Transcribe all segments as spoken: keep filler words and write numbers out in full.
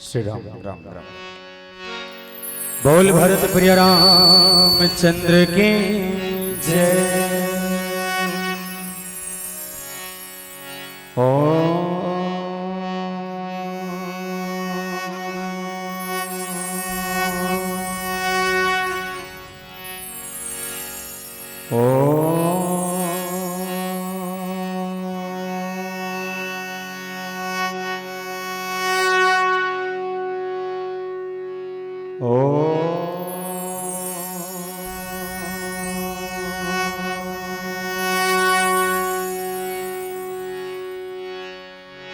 श्री राम, राम, राम। बोल भरत प्रिय रामचंद्र की जय। ओ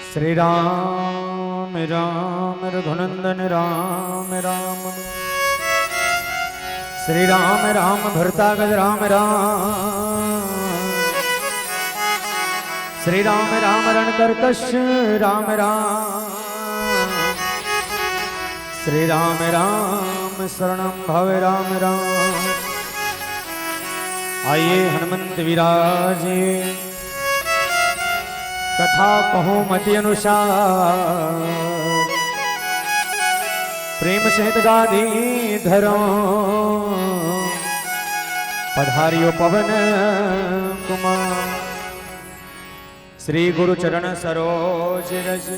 श्री राम राम रघुनंदन राम राम। श्री राम राम भरतागज राम राम। श्री राम राम रणकर्कश राम राम। श्री राम राम शरणम भव राम राम। आइए हनुमंत विराजे। कथा कहूँ मति अनुसार, प्रेम सहित गादी धरो, पधारियो पवन कुमार। श्री गुरु चरण सरोज रज,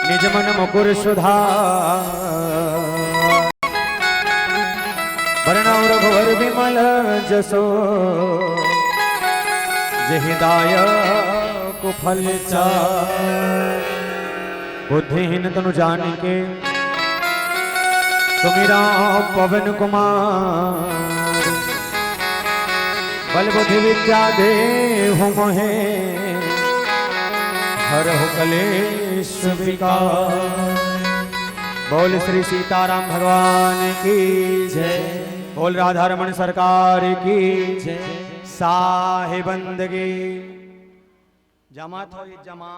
निज मन मुकुर सुधार। वरनउँ रघुवर विमल जसो, जेहि दायक फल चारि। बुद्धिहीन तनु जानिके, सुमिरउँ पवन कुमार। बल बुद्धि विद्या देहु मोहे, हरहु कलेश विकार। बोल श्री सीताराम भगवान की जय। बोल राधा रमन सरकार की जय। साहेब बंदगी। जमा थो ये जमा।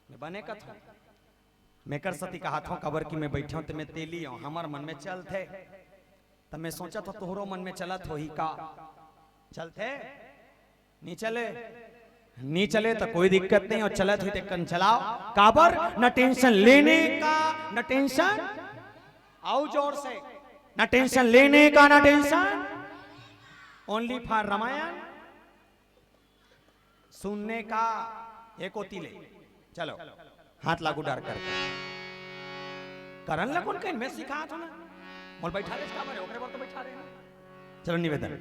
मैं बने कथों। मैं कर सती कहा थो, कबर की मैं बैठे हूँ, तो मैं तेली हूँ, हमार मन में चलथे। त मैं सोचा थो तोहरो मन में चलत होही का? चलथे? नी चले? नी चले त कोई दिक्कत नहीं, अउ चलत होही तेकन चलाओ। काबर? न टेंशन लेने का, न टेंशन, आओ जोर से, न टेंशन लेने का, न टेंशन, only for रामायण सुनने का। एक होती ले, चलो, हाथ लागू डार कर। करन लगन कहीं मैं सिखात हूँ ना, मोल बैठा रहे, इसका मरे, ओकरे बर तो बैठा रहे हैं। चलो निवेदन,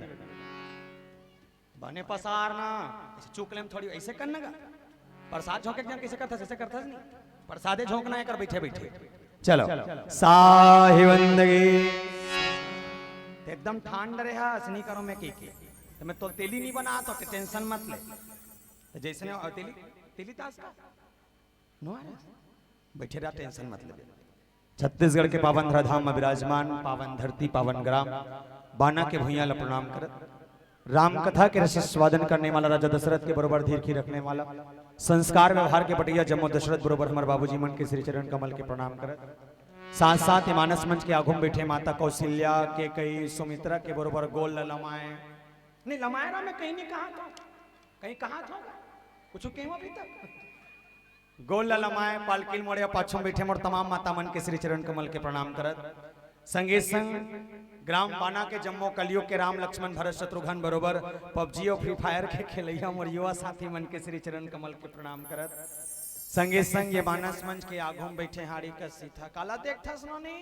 बने पसार ना, ऐसे चूक लेम थोड़ी, ऐसे करना का। प्रसाद झोंके के जन कैसे करता, ऐसे करता नहीं। प्रसादे झोंकना है कर बैठे बैठे। चलो, साहेब बंदगी। ते एकदम ठंड रहे हा, असनी करो मैं की की। तो मैं तो तेली नहीं बना, तो टेंशन मत ले। तो जैसे ने, और तेली, तेली तास का? नो आ रहा। बैठे रहा, टेंशन मत ले। छत्तीसगढ़ के पावन धरा धाम में विराजमान, पावन धरती, पावन ग्राम, बाना के भुइयां ला प्रणाम करत, राम कथा के रस स्वादन करने वाला राजा दशरथ के बरोबर धीर की रखने वाला, संस्कार व्यवहार के बटैया जम्मो दशरथ बरोबर हमर बाबूजी मन के श्री चरण कमल के प्रणाम करत, साथ साथ ये मानस मंच के आगू में बैठे माता कौशल्या, केकई, सुमित्रा के बरोबर गोल ला लमाए। नहीं, लमाए रहा, मैं कहीं नहीं कहा था, कहीं कहा था, कुछ कहूँ अभी तक। गोल ला लमाए, पालकिल मोड़े, पाछू में बैठे मोर तमाम माता मन के श्री चरण कमल के प्रणाम करत, संगे संग ग्राम बाना के जम्मो कलयुग के राम लक्ष्मण भरत शत्रुघ्न बरोबर PUBG और Free Fire के खेलैया मोर युवा साथी मन के श्री चरण कमल के प्रणाम करत, संगे संग ये मानस मंच के आगू में बैठे हाड़ी का सीथा काला देखथस नोनी,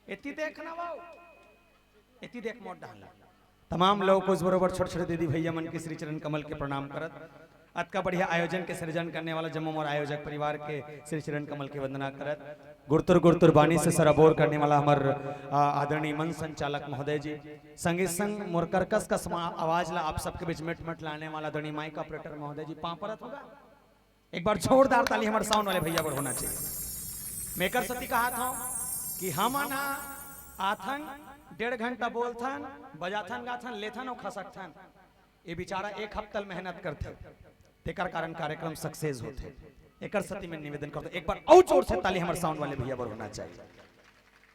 एती देखना बाऊ, एती देख मोर डाहन ला। तमाम लोग उस बरोबर छोटे छोटे दीदी भैया मन के श्री चरण कमल के प्रणाम करत, अतका बढ़िया आयोजन के सृजन करने वाला जम्मो मोर आयोजक परिवार के श्री चरण कमल के वंदना करत, गुरतुर गुरतुर बानी से सराबोर करने वाला हमर, आ, आदरणीय मंच संचालक महोदय जी, संगे संग मोर करकस कस मा-, आवाज ला आप सबके बीच मिट मिट लाने वाला आदरणीय माइक ऑपरेटर महोदय जी, पाँव परत होगा। एक बार जोरदार ताली हमर साउंड वाले भैया बर होना चाहिए। मैं कर सती कहा था कि हमन ह आथन, डेढ़ घंटा बोलथन, बजाथन, गाथन, लेथन अउ खसकथन। ये बेचारा एक हफ्ता ले मेहनत करथे, तेकर कारण कार्यक्रम सक्सेस होथे। एकर सती मैं निवेदन करथों, एक बार अउ जोर से ताली हमर साउंड वाले भैया बर होना चाहिए।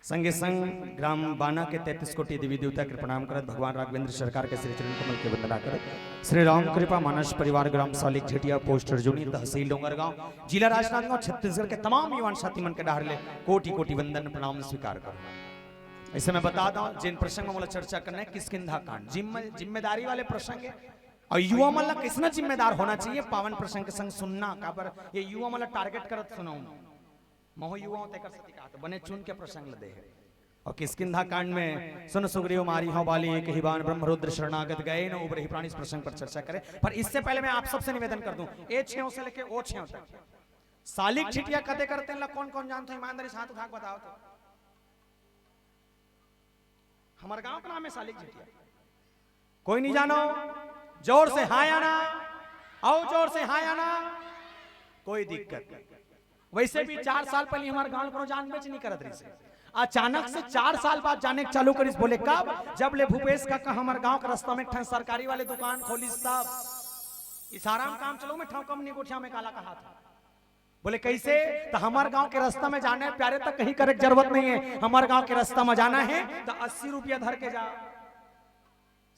संगे संग ग्राम बाना के तैंतीस कोटि देवी देवता के प्रणाम करत, भगवान राघवेंद्र सरकार के श्री चरण कमल के वंदना करत, श्री राम कृपा मानस परिवार, ग्राम सालिक झिटिया, पोस्ट अर्जुनी, तहसील डोंगरगांव, जिला राजनांदगांव, छत्तीसगढ़ के तमाम युवान साथी मन के डहार ले कोटि कोटि वंदन प्रणाम स्वीकार करो। ऐसे मैं बता दूं, जिन प्रसंग में मोला चर्चा करना है, किष्किंधा कांड, जिम्मे-, जिम्मेदारी वाले प्रसंग है। और युवा मन ला कितना जिम्मेदार होना चाहिए, पावन प्रसंग के संग सुनना, काबर ये युवा मन ला टारगेट करत सुनाऊं। महू युवा हूं, तेकर सेती कहा, तो बने चुन के प्रसंग ल दे हे। और किष्किंधा कांड में सुन सुग्रीव मारी हव बाली, एक ही बाण ब्रह्मरुद्र शरणागत गए न उबरहि प्राण, इस प्रसंग पर चर्चा करें। पर इससे पहले मैं आप सबसे निवेदन कर दूं, ए छेव से लेके ओ छेव तक सालिक झिटिया कते करते ला कौन कौन जानते हो? ईमानदारी से हाथ उठा के बताओ तो। हमारे गांव का नाम है सालिक झिटिया। कोई नहीं जानो? जोर से हाँ या ना। आओ, जोर से हाँ या ना। कोई दिक्कत नहीं। वैसे भी चार साल पहले हमारे गांव कोनो जानबे च नहीं करत रहिस हे। अचानक से चार साल बाद जाने के चालू करिस। बोले कब? जब ले भूपेश काका हमारे गांव के रास्ता में एक ठन सरकारी वाले दुकान खोलिस तब। इशारा में काम चलो, मैं ठाव कम नहीं गोठिया में काला कहा था। बोले कैसे? तो हमारे गांव के रास्ता में जाना है प्यारे, तो कहीं करे के जरूरत नहीं है। हमारे गांव के रास्ता में जाना है तो अस्सी रुपया धर के जा।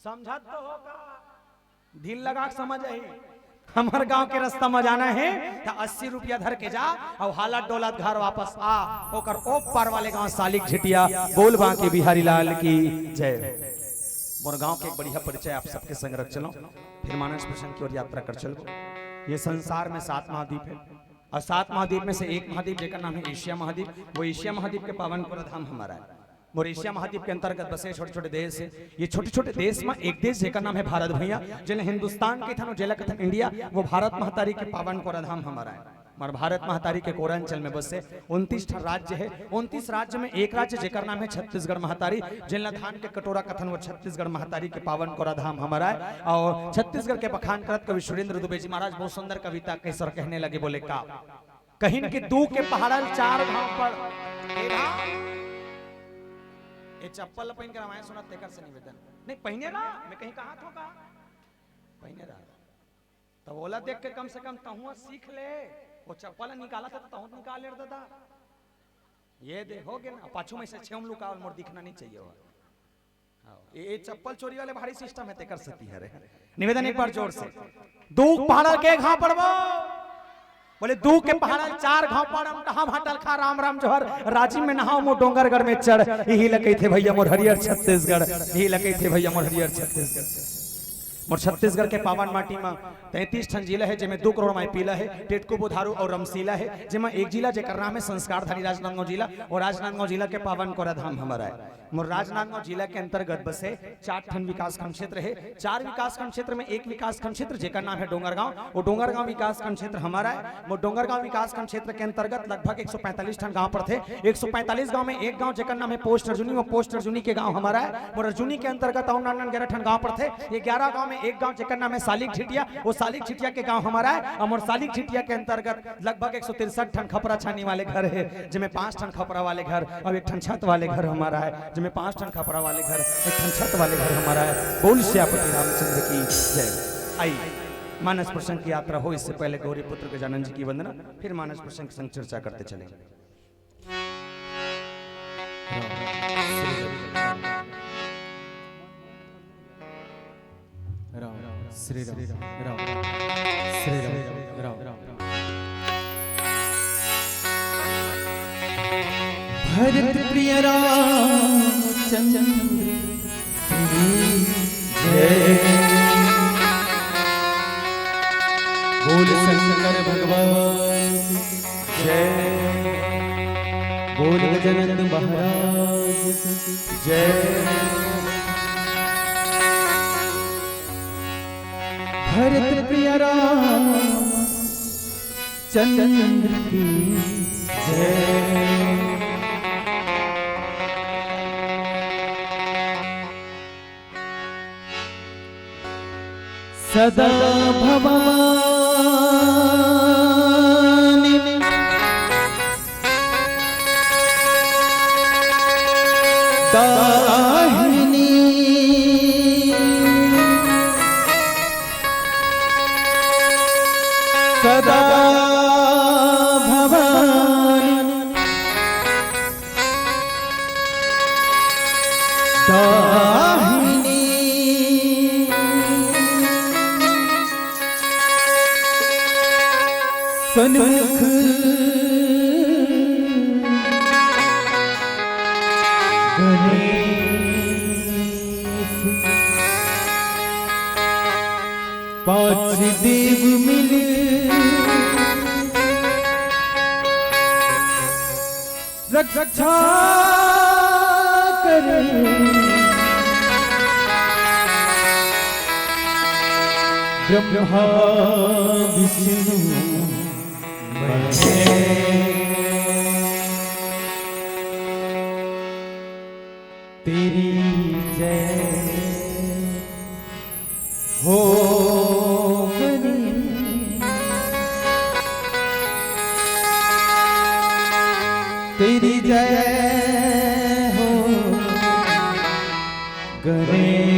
समझत तो हो का? दिल लगा के समझ आही। हमर गांव के रास्ता में जाना है तो अस्सी रुपया धर के जा और हालत डोलत घर वापस आ। ओकर ओ पार वाले गांव सालिक झिटिया। बोल बांके बिहारी लाल की जय। मोर गांव के एक बढ़िया परिचय आप सबके संग रख चलो, फिर मानस प्रसंग की ओर यात्रा कर चलबो। ये संसार में सात महाद्वीप है और सात महाद्वीप में से एक महाद्वीप जेकर नाम है एशिया महाद्वीप। वो एशिया महाद्वीप के पावन कोरा धाम हमारा है। मोर एशिया महाद्वीप के अंतर्गत बसे छोटे-छोटे देश हे। ये छोटे-छोटे देश में एक देश जेकर नाम हे भारत भैया, जेला हिंदुस्तान कहिथन, जेला कहिथन इंडिया, वो भारत महतारी के पावन कोरा धाम हमारा हे। हमार भारत महतारी के कोरा अंचल में बसे उनतीस ठन राज्य हे। उनतीस राज्य में एक राज्य जेकर नाम हे छत्तीसगढ़ महतारी, जेला धान के कटोरा कथन, वो छत्तीसगढ़ महतारी के पावन कोरा धाम हमारा हे। और छत्तीसगढ़ के बखान करत कवि सुरेंद्र दुबे जी महाराज बहुत सुंदर कविता कहिस और कहने लगे, बोले का? कहिन के दू के पहाड़ा ल चार घांव पड़। ए भाई, ए चप्पल ल पहिन के रामायण सुनत तेकर से निवेदन। नहीं, पहिने रहा, मैं कहीं कहा थो का? पहिने रहा। तब ओला देख के कम से कम तहुआ सीख ले। वो चप्पल निकाला था तो तहुआ निकाल ले दादा। ये दे, हो गया ना, पाछू में से छेम लुकावल मोर दिखना नहीं चाहिए हुआ। हाँ, ये, ये चप्पल चोरी वाले भारी सिस्टम है, तेकर सेती हरे। निवेदन एक बार जोर से। दू पहाड़ा के घांव पड़बो। बोले दू के पहाड़ा चार घांव पड़म, कहाँ भाटल खा राम राम जोहर, राजिम में नहाओ मो डोंगरगढ़ में चढ़, यही लकई थे भैया मोर हरियर छत्तीसगढ़, यही लकई थे भैया मोर हरियर छत्तीसगढ़। मोर छत्तीसगढ़ के पावन माटी में तैंतीस ठन जिला है, जेमे दू करोड़ माई पीला है, टेटको बोधारू और रमसीला है, जेमा एक जिला जेकर नाम है संस्कारधारी राजनांदगांव जिला, और राजनांदगांव जिला के पावन कोरा धाम हमारा है। मोर राजनांदगांव जिला के अंतर्गत बसे चार ठन विकासखंड क्षेत्र हे। चार विकासखंड क्षेत्र में एक विकासखंड क्षेत्र जेकर नाम हे डोंगरगांव, वो डोंगरगांव विकासखंड क्षेत्र हमारा हे। वो डोंगरगांव विकासखंड क्षेत्र के अंतर्गत लगभग एक सौ पैंतालीस ठन गांव पड़थे। एक सौ पैंतालीस गांव में एक गांव जेकर नाम हे पोस्ट अर्जुनी, वो पोस्ट अर्जुनी के गांव हमारा हे। मोर अर्जुनी के अंतर्गत अउ नान नान ग्यारह ठन गांव पड़थे। ये ग्यारह गांव में एक गांव जेकर नाम हे सालिक झिटिया, वो सालिक झिटिया के गांव हमारा हे। और मोर सालिक झिटिया के अंतर्गत लगभग एक सौ तिरसठ ठन खपरा छानी वाले घर हे, जेमे पांच ठन खपरा वाले घर अउ एक ठन छत वाले घर हमारा हे, जेमे पांच ठन खपरा वाले घर, एक ठन छत वाले घर हमारा हे। बोल सियापति रामचंद्र की जय। आई मानस प्रसंग की यात्रा हो, इससे पहले गौरी पुत्र गजानन जी की वंदना, फिर मानस प्रसंग संग चर्चा करते चलेंगे। राम, श्री राम, राम, श्री राम, राम। भरत प्रिय रामचंद्र की जय। बोल शंकर भगवान की जय। बोल गजानंद महाराज की जय। भरत प्रिय राम चंद्र की जय। सदा भवानी दाहिनी सदा भवानी सन्मुख गणेश, पांच देव मिल रक्षा करे। ब्रह्मा विष्णु महेश, तेरी जय हो गणेश, तेरी जय हो गणेश।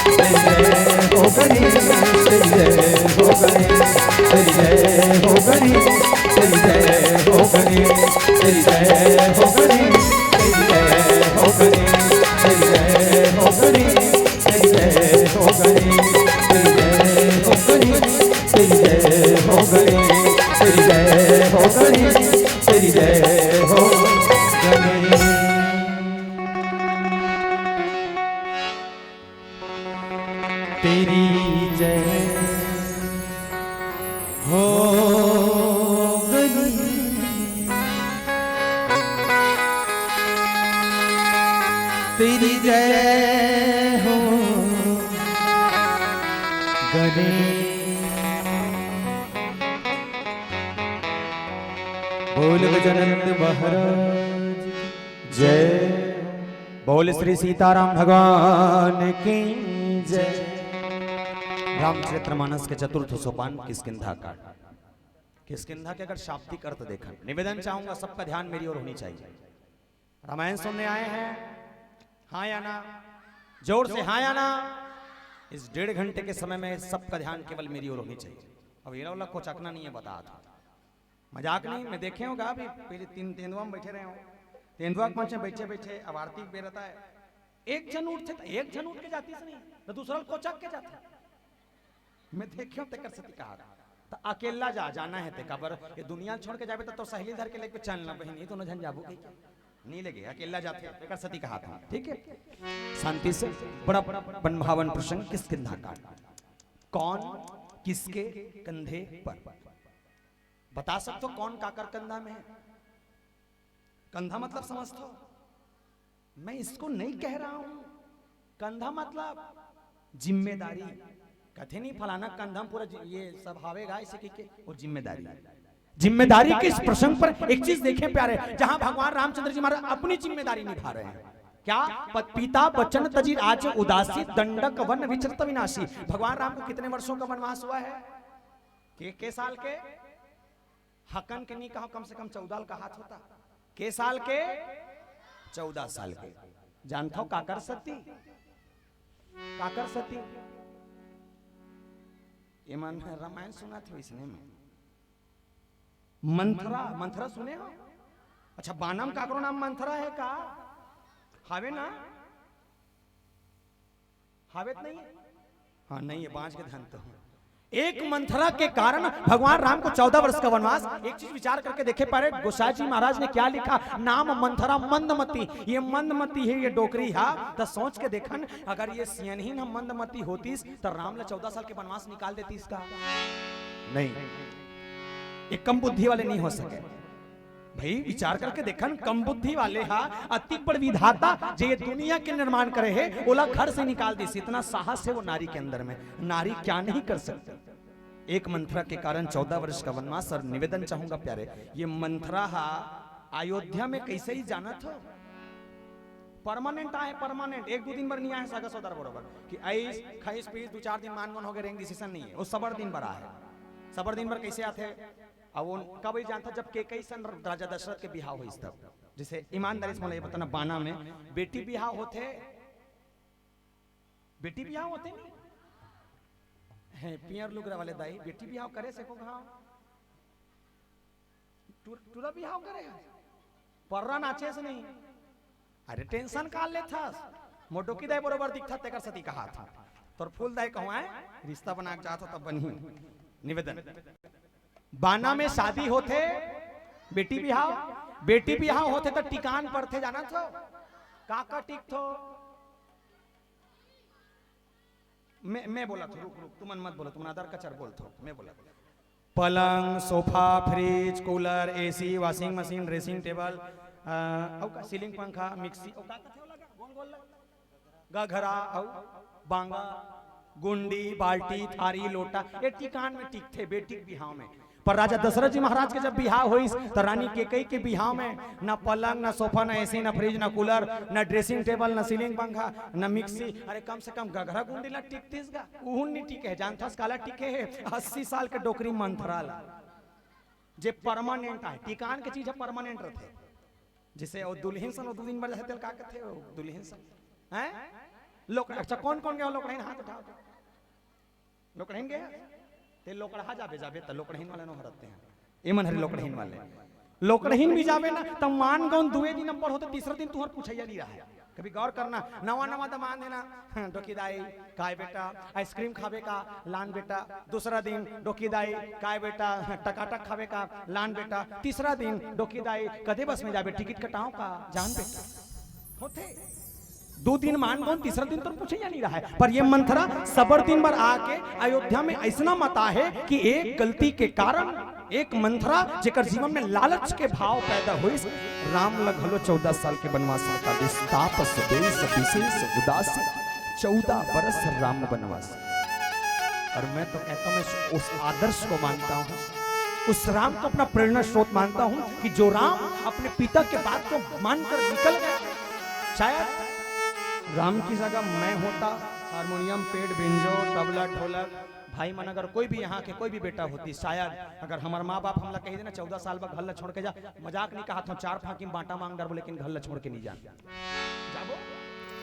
तेरी जय हो गणेश, तेरी जय हो गणेश, तेरी जय हो गणेश, तेरी जय हो गणेश, तेरी जय हो गणेश, तेरी जय हो गणेश, तेरी जय हो गणेश, तेरी जय हो गणेश, तेरी जय हो गणेश, तेरी जय हो गणेश, तेरी जय हो गणेश, तेरी जय हो गणेश। तेरी जय हो गणेश, तेरी जय हो गणेश। बोल गजानंद महाराज की जय। बोल श्री सीताराम भगवान की जय। रामचरितमानस के चतुर्थ सोपान किष्किंधा कांड। किष्किंधा के अगर शाब्दिक अर्थ देखन, निवेदन चाहूंगा, सबका ध्यान मेरी ओर होनी चाहिए। रामायण सुनने आए हैं, हाँ या ना? जोर से हाँ या ना? इस डेढ़ घंटे के समय में सबका ध्यान केवल मेरी ओर होनी चाहिए। अब ये वाला कोचकना नहीं है, बता दो, मजाक नहीं। मैं देखे हूँ गा, अभी पहले तीन तेंदुआ में बैठे रहे हूँ, तेंदुआ के मंच में बैठे बैठे अब आरती के बेर रहता है, एक झन उठथे त एक झन उठ के जातिस नहीं, त दूसरा ल कोचक के जाथे। मैं देखे हूँ, तेकर सेती कहा त अकेला जा, जाना है ते काबर, ये दुनिया छोड़ के जाबे त तोर सहेली धर के लेके चलना बहिनी, दोनों झन जाबो कहिके। नहीं लेगे, अकेला जाथे, तेकर सेती कहा था, ठीक है। शांति से, बड़ा बड़ा मनभावन प्रसंग किष्किंधा कांड। कौन किसके कंधे पर? बता सकते हो कौन काकर कंधा में है? कंधा मतलब समझते हो? मैं इसको नहीं कह रहा हूं। कंधा मतलब जिम्मेदारी। कथे नहीं, फलाना कंधा में पूरा जि-, ये सब हावेगा, इसे कह के वो जिम्मेदारी। जिम्मेदारी के इस प्रसंग पर एक चीज देखें प्यारे, जहां भगवान रामचंद्र जी महाराज अपनी जिम्मेदारी निभा रहे हैं। क्या? प-, पिता बचन तजि राज उदासी, दंडक वन विचरत विनासी। भगवान राम को कितने वर्षों का वनवास हुआ है? के, के साल के? हकन के नहीं कहो, कम से कम चौदह ल कहात होता। के साल के? चौदह साल के। जानथव काकर सेती? काकर सेती? ये मन रामायण सुनत हो इसने में। मंथरा, मंथरा सुने हो? अच्छा, बाना म काकरो नाम मंथरा है का? हावे ना? हावे त नहीं है? हाँ, नहीं है, बांच के धन तो। एक मंथरा के कारण भगवान राम को चौदह वर्ष का वनवास। एक चीज विचार करके देखे पारे, गोसाई जी महाराज ने क्या लिखा, नाम मंथरा मंदमती। ये मंदमती है, ये डोकरी हा, त सोच के देखन, अगर ये सियनहीन हम मंदमती होतीस, त राम ला चौदह साल के वनवास निकाल देतीस का? नहीं, ये कम बुद्धि वाले नहीं हो सके। भाई, विचार करके देखन, कम बुद्धि वाले हा, अति बड़ विधाता, जे ये दुनिया के निर्माण करे है, ओला घर से निकाल दिस। इतना साहस है वो नारी के अंदर में। नारी क्या नहीं कर सकती? एक मंथरा के कारण चौदह वर्ष का वनवास। और निवेदन चाहूंगा प्यारे, ये मंथरा हा अयोध्या में कैसे ही जानत हो? परमानेंट आए, परमानेंट, एक दो दिन बर नहीं आए, सगा सोदर बरोबर कि आइस, खाइस, पीस, दो चार दिन मान मन हो गए, रेंग डिसीजन नहीं है, वो सबर दिन बर आए। सबर दिन बर कैसे आथे? अब वो कब ही जानता, जब के कई सन राजा दशरथ के बिहाव होइस तब। जैसे ईमानदारी से मोला ये बताना, बाना में बेटी बिहाव होथे, बेटी बिहाव होथे नहीं? हैं, पियर लुगरा वाले दाई, बेटी बिहाव करे से को घाव? टुर-, टुरा बिहाव करे है? पर्रा नाचे से नहीं। अरे टेंशन का लेथस? मोटोकी दाई बरोबर दिखता, तेकर सती कहा था। तोर फूल दाई कहूँ है, रिश्ता बना के जात हो तब बनी। निवेदन। बाना में शादी होथे, बेटी बिहाव, बेटी बिहाव होथे त टिकान पड़थे, जानत हो? का का टिकथो? मैं, मैं बोला था, रुक, रुक, तुमन मत बोलो, तुमन अदर कचर बोल थो, मैं बोला। पलंग, sofa, fridge, cooler, AC, washing machine, dressing table, अ, अउ का, सीलिंग पंखा, मिक्सी, अउ का कथे ओला गा? गोल गोल ला। गघरा, अउ बांगा, गुंडी, बाल्टी, थारी, लोटा, ये टिकान में टिकथे, बेटी के बिहाव में। पर राजा दशरथ जी महाराज के जब बिहाव होइस, त रानी केकई के बिहाव में न पलंग, न सोफा, न एसी, न फ्रिज, न कूलर, न ड्रेसिंग टेबल, न सीलिंग पंखा, न मिक्सी, अरे कम से कम गघरा गुंडी ला टिकतिस गा, उहुन नी टिके हे। जानथस काला टिके हे? अस्सी साल के डोकरी मंथरा ला, जे परमानेंट आय। टिकान के चीज ह परमानेंट रथे। जैसे वो दुल्हन सन, वो दू दिन बर जाथे, तेल का कथे वो दुल्हन सन, हैं? लोक अच्छा, कौन कौन गया लोकड़हीन, हाथ उठाओ। लोकड़हीन गया? ते लोकड़हा जाबे, जाबे त लोकड़हीन वाले नो हरते हैं। एमन हरे लोकड़हीन वाले। लोकड़हीन भी जाबे ना, त मान गौन दुए दिन अब पढ़ो, त तीसरा दिन तुहर पूछैया नहीं रहा है। कभी गौर करना, नवा नवा दमांद है ना, "डोकी दाई, काय बेटा, आइसक्रीम खाबे का? लान बेटा।" दूसरा दिन, "डोकी दाई, काय बेटा, टकाटक खाबे का? लान बेटा।" तीसरा दिन, "डोकी दाई, कदे बस में जाबे, टिकट कटाओ का? जान बेटा।" होथे। दो दिन मान गौन, तीसरा दिन तो पूछे या नहीं रहा है। पर ये मंथरा सबर दिन भर आके अयोध्या में ऐसना मता है कि एक गलती के कारण एक मंथरा जेकर जीवन में लालच के भाव पैदा होइस, राम ल घलो चौदह साल के बनवास में काटिस। तापस बेस विशेष उदासी, चौदह बरस राम बनवास। और मैं तो कहता हूं, मैं उस आदर्श को मानता हूं, उस राम को अपना प्रेरणा स्रोत मानता हूं कि जो राम अपने पिता के बात को मानकर निकल गया। शायद राम की जगह मैं होता, हारमोनियम, पेट, बेंजो, तबला, ढोलक, भाई मन, अगर कोई भी यहाँ के कोई भी बेटा होती, शायद अगर हमार माँ बाप हमला कही देना, "चौदह साल बाद घर ला छोड़ के जा", मजाक नहीं कहा था, चार फांकी में बांटा मांग डरबो, लेकिन घर ला छोड़ के नहीं जाना। जाबो?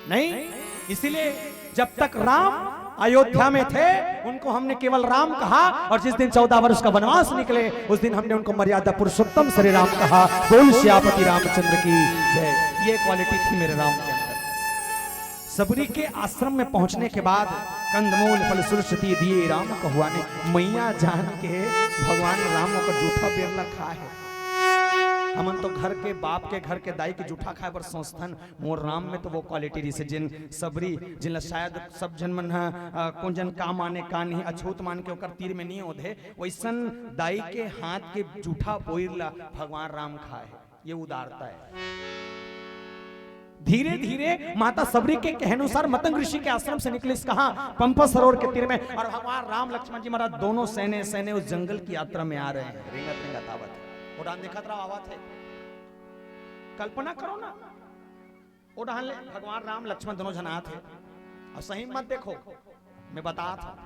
नहीं। इसीलिए जब तक राम अयोध्या में थे, उनको हमने केवल राम कहा, और जिस दिन चौदह वर्ष का वनवास निकले, उस दिन हमने उनको मर्यादा पुरुषोत्तम श्री राम कहा। बोल सियापति रामचंद्र की जय। ये क्वालिटी थी मेरे राम के अंदर। सबरी के आश्रम में पहुंचने के बाद कंदमूल फल सुरसती दिए राम कहुआ ने, मैया जान के भगवान राम ओकर जूठा बेरला खाए है। हमन तो घर के बाप के, घर के दाई के जूठा खाए बर सोचथन। मोर राम में तो वो क्वालिटी रहिसे, जिन सबरी, जिन ला शायद सब झन मन ह, अ, कोन जन का माने, का नहीं, अछूत मान के ओकर तीर में नहीं ओधे, वैसन दाई के हाथ के जूठा बोइर ला भगवान राम खाए। ये उदारता है। धीरे धीरे माता सबरी के कहनुसार मतंग ऋषि के आश्रम से निकलिस कहाँ, पंपा सरोवर के तीर में, और भगवान राम लक्ष्मण जी महाराज दोनों सैने सैने उस जंगल की यात्रा में आ रहे हैं। रिंगत रिंगत आवत है, उड़ान देखत रहो, आवत है। कल्पना करो ना, ओ डहन ले भगवान राम लक्ष्मण दोनों झन आत हे। अउ सही मत देखो, मैं बतात हूँ।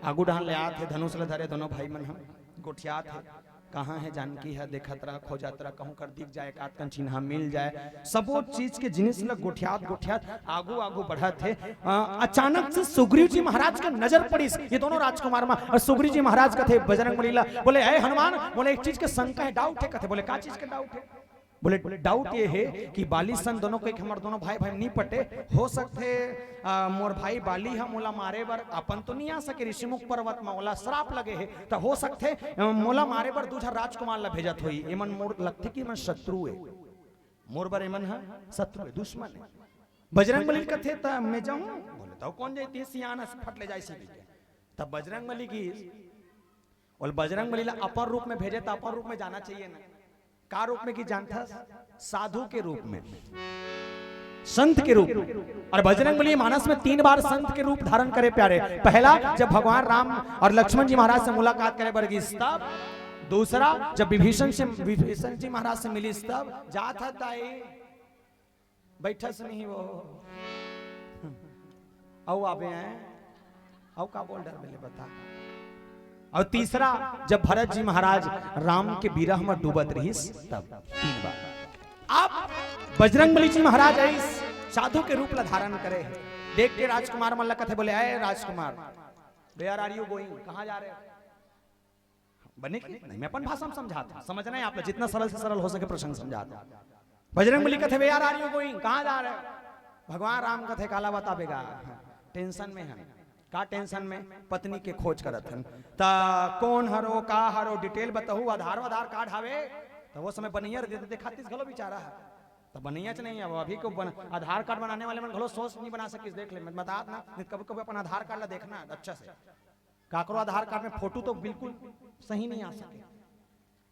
आगू डहन ले आत हे, धनुष ल धरे दोनों भाई मन ह गोठियात हे। कहाँ हे जानकी ह, देखत रह, खोजत रह, कहूँ कर दिख जाए, एकात कन चिन्हा मिल जाए। सबो चीज के जिनिस ल गोठियात गोठियात आगू आगू बढ़त हे। अ, अचानक से सुग्रीव जी महाराज के नजर पड़िस ये दोनों राजकुमार म। अउ सुग्रीव जी महाराज कथे बजरंग बली ल, बोले, "ए हनुमान, मोला एक चीज के शंका हे, डाउट हे।" कथे, बोले, "का चीज के डाउट हे?" बोले, डाउट ये हे कि बाली सन दोनों के, हमर दोनों भाई भाई नहीं पटे। हो सकथे, आ, मोर भाई बाली ह मोला मारे बर अपन तो नहीं आ सके, ऋषिमुख पर्वत म ओला श्राप लगे हे, त हो सकथे, अ, मोला मारे बर दूसरा राजकुमार ला भेजत होही। एमन मोर लगथे कि एमन शत्रु हे, मोर बर एमन ह शत्रु हे, दुश्मन हे। बजरंग बली कथे, "त मैं जाऊं?" बोले, "तब कौन जाई, तीन सियान अस फट ले जाए सीधी के।" तब बजरंग बली की बोल, बजरंग बली ला अपन रूप में भेजे त अपन रूप में जाना चाहिए ना। का रूप में की जानथस? साधु के रूप में, संत के रूप में। और बजरंग बली मानस में तीन बार संत के रूप धारण करे प्यारे। पहला, जब भगवान राम और लक्ष्मण जी महाराज से मुलाकात करे बर गिस तब। दूसरा, जब विभीषण से, विभीषण जी महाराज से मिलिस तब। जात ह ताई, बैठस नहीं वो। अउ आबे हैं, अउ का बोल डर मिले बता। और तीसरा, जब भरत जी महाराज राम के विरह में डूबत रहिस, तब तीन बार। आप बजरंग बली जी महाराज आइस, साधु के रूप ला धारण करे हे। देख के राजकुमार मन ला कथे, बोले, "अय राजकुमार, where are you going? कहाँ जा रहे हो?" बने कि नहीं? मैं अपन भाषा में समझात हूँ, समझना है आप लोग, जितना सरल से सरल हो सके प्रसंग समझात हूँ। बजरंग बली कथे, "Where are you going? कहाँ जा रहे हो?" भगवान राम कथे, "काला बताबेगा, टेंशन में हन।" "का टेंशन में?" "पत्नी के खोज करत हन।" "त कौन हरो, का हरो, डिटेल बताहू, आधार वाधार कार्ड हवे?" त वो समय बनैया रहिथे, देखातिस घलो बिचारा ह। त बनैया च नहीं है, वो अभी को बन-, आधार कार्ड बनाने वाले मन घलो सोच नहीं बना सकिस, देख ले, मैं बतात ना, नहीं कभी कभी अपन आधार कार्ड ला देखना अच्छा से। काकरो आधार कार्ड में फोटो तो बिल्कुल सही नहीं आ सके।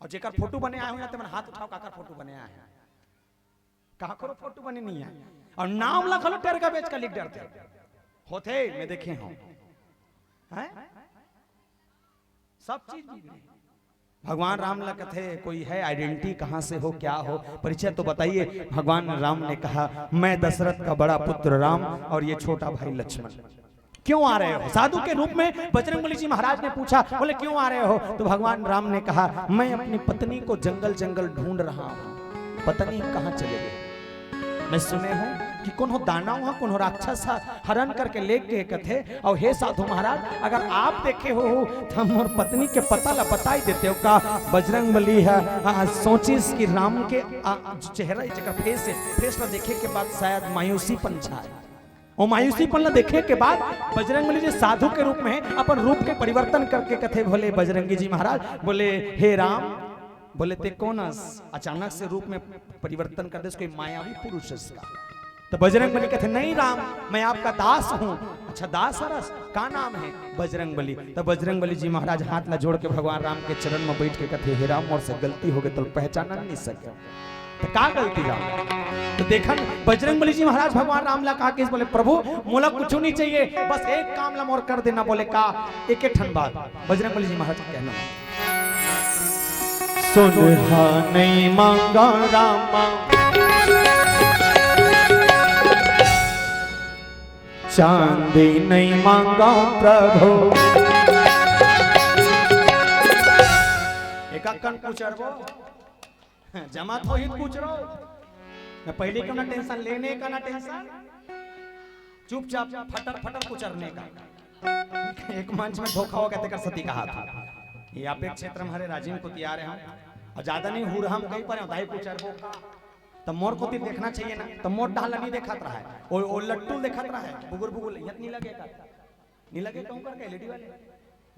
और जेकर फोटो बने आए हो ना, ते मन हाथ उठाओ, काकर फोटो बने आए हैं? काकरो फोटो बने नहीं आए। और नाम ला घलो टेरका बेच का लिख डरथे। होथे, मैं देखे हूँ। हैं? सब चीज बिगड़े। भगवान राम ला कथे, "कोई है आइडेंटिटी, कहाँ से हो, क्या हो, परिचय तो बताइए।" भगवान राम ने कहा, "मैं दशरथ का बड़ा पुत्र राम और ये छोटा भाई लक्ष्मण।" "क्यों आ रहे हो?" साधु के रूप में बजरंगबली जी महाराज ने पूछा, बोले, "क्यों आ रहे हो?" तो भगवान राम ने कहा, "मैं अपनी पत्नी को जंगल जंगल ढूंढ रहा हूँ, पता नहीं कहाँ चले गए। मैं सुने हूँ कि कोनो दानव ह, कोनो राक्षस ह हरण करके ले गे कथे। अउ हे साधु महाराज, अगर आप देखे हो त मोर पत्नी के पता ला बताई देते हो का? बजरंग बली ह, आ, सोचिस कि राम के, आ, जो चेहरा, जेकर फेस हे, फेस ला देखे के बाद शायद मायूसीपन छाए। अउ मायूसीपन ला देखे के बाद बजरंग बली जी साधु के रूप में अपन रूप के परिवर्तन करके कथे, बोले बजरंगी जी महाराज, बोले, "हे राम," बोले, "ते कोन अस? अचानक से रूप में परिवर्तन कर देस, कोई मायावी पुरुष अस का?" त बजरंग बली कथे, "नहीं राम, मैं आपका दास हूँ।" "अच्छा, दास हरस, का नाम हे?" "बजरंग बली।" त बजरंग बली जी महाराज हाथ ला जोड़ के भगवान राम के चरण में बैठ के कथे, "हे राम, मोर से गलती हो गे, तोला पहचानन नहीं सके।" त का गलती राम? त देखन बजरंग बली जी महाराज भगवान राम ला का किस, बोले, "प्रभु, मोला कुछु नहीं चाहिए, बस एक काम ला मोर कर देना।" बोले, "का?" एक एक ठन बात बजरंग बली जी महाराज का कहना। "सोनहा नहीं मांगा रामा, चांदी नहीं मांगा प्रभु।" एक कन कुचरबो, जमा तो ही कुचरो। मैं पहले क्यों ना टेंशन लेने का, ना टेंशन, चुपचाप फटर फटर कुचरने का। एक मंच में धोखा हो गया, तेकर सती कहा था। ये आप एक क्षेत्र में हरे राजिम को तियार हे हम। अउ ज्यादा नहीं हुरहम कहीं पर दाई कुचरबो का। त मोर कोती देखना चाहिए ना, त मोर डाहर ला नहीं देखत रहा हे। ओ, ओ लट्टू देखत रहा हे, बुगुर बुगुर, यत नहीं लगे का? नहीं लगे कहूँ करके एलईडी वाले?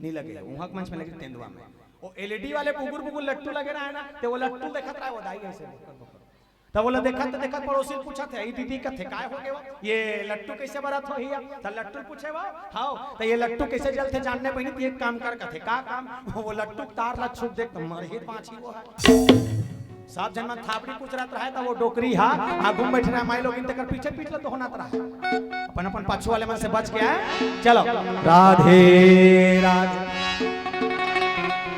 नहीं लगे, उहाँ के मंच में लगे तेंदुआ में। ओ एलईडी वाले बुगुर बुगुर लट्टू लगे रहा हे ना, ते ओ लट्टू देखत रहा हे, ओ दाई ऐसे। त ओला देखत देखत पड़ोसी पूछत हे, "ई दीदी कथे, काय हो गे वो? ये लट्टू कैसे बरत हो हिया?" त लट्टू पूछे वो, "हाव, त ये लट्टू कैसे जलथे जानने बहिनी, त एक काम कर," कथे, "का काम?" "वो लट्टू के तार ला छुप देख, त मरही पाछी वो हे।" सब झन मन थापड़ी कुचरत रहा हे, त वो डोकरी हा आगू में बैठ रहा हे, माई लोगिन तेकर पीछे पीठ ला दोहनत रहा हे। अपन अपन पाछू वाले मन से बच के आए। चलो, राधे राधे।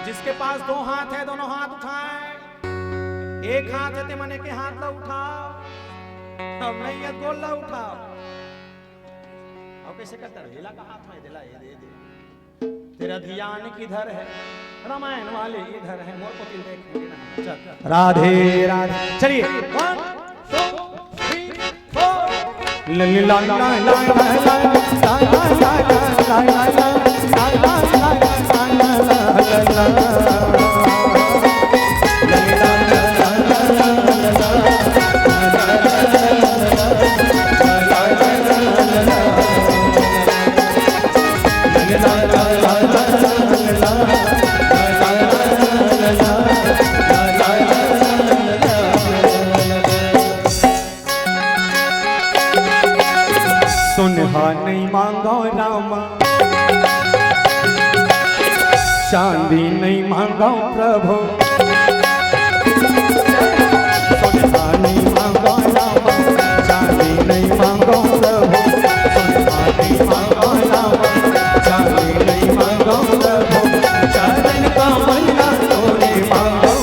जिसके पास दो हाथ है, दोनों हाथ उठाए। एक हाथ है, ते मने के हाथ ला उठाओ। अब नहीं है, गोल ला उठाओ। अब कैसे करता है? हिला का हाथ में, दिला, ये दे, ये दे। तेरा ध्यान किधर है? रामायण वाले इधर है। मोर को दिल देख के ना। चल। राधे राधे। चलिए, one, two, three, four। सोनहा नहीं मांगो रामा, चांदी नहीं मांगो प्रभु। सोनहा नहीं मांगो रामा, चांदी नहीं मांगो प्रभु। सोनहा नहीं मांगो रामा, चांदी नहीं मांगो प्रभु। चरण कमल ला तोरे मांगो,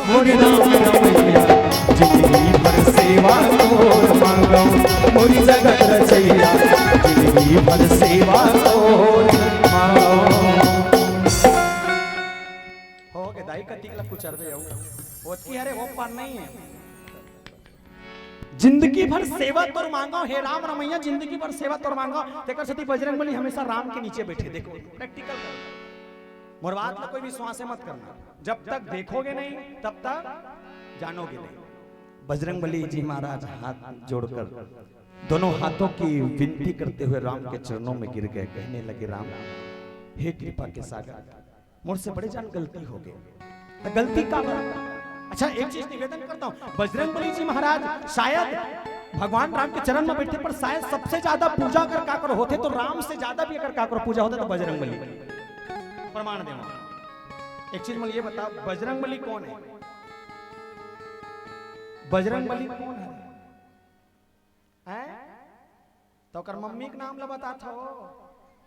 मोर राम रमैया, जिंदगी भर सेवा तोर मांगो। मोर जगत रचैया, जिंदगी भर सेवा तोर मांगो। हो गे दाई, कतिक ला कुचरबे अउ। ओतकी हरे, वो पार नहीं है। जिंदगी भर सेवा तोर मांगो, हे राम रमैया, जिंदगी भर सेवा तोर मांगो। तेकर सेती बजरंग बली हमेशा राम के नीचे बैठे। देखो, प्रैक्टिकल करो। मोर बात ला कोई विश्वास मत करना। जब तक देखोगे नहीं, तब तक जानोगे नहीं। बजरंग बली जी महाराज हाथ जोड़कर दोनों हाथों की विनती करते हुए राम के चरणों में गिर गए, कहने लगे, "राम, हे कृपा के सागर, मोर से बड़े जान गलती हो गे।" त गलती का बा? अच्छा, एक चीज निवेदन करता हूँ, बजरंग बली जी महाराज शायद भगवान राम के चरण में बैठे, पर शायद सबसे ज्यादा पूजा अगर काकरो होथे, तो राम से ज्यादा भी अगर काकरो पूजा होथे, तो बजरंग बली। प्रमाण देना। एक चीज मुझे ये बताओ, बजरंग बली कौन है? बजरंग बली कौन है? हैं? त ओकर मम्मी के नाम ला बतात हो,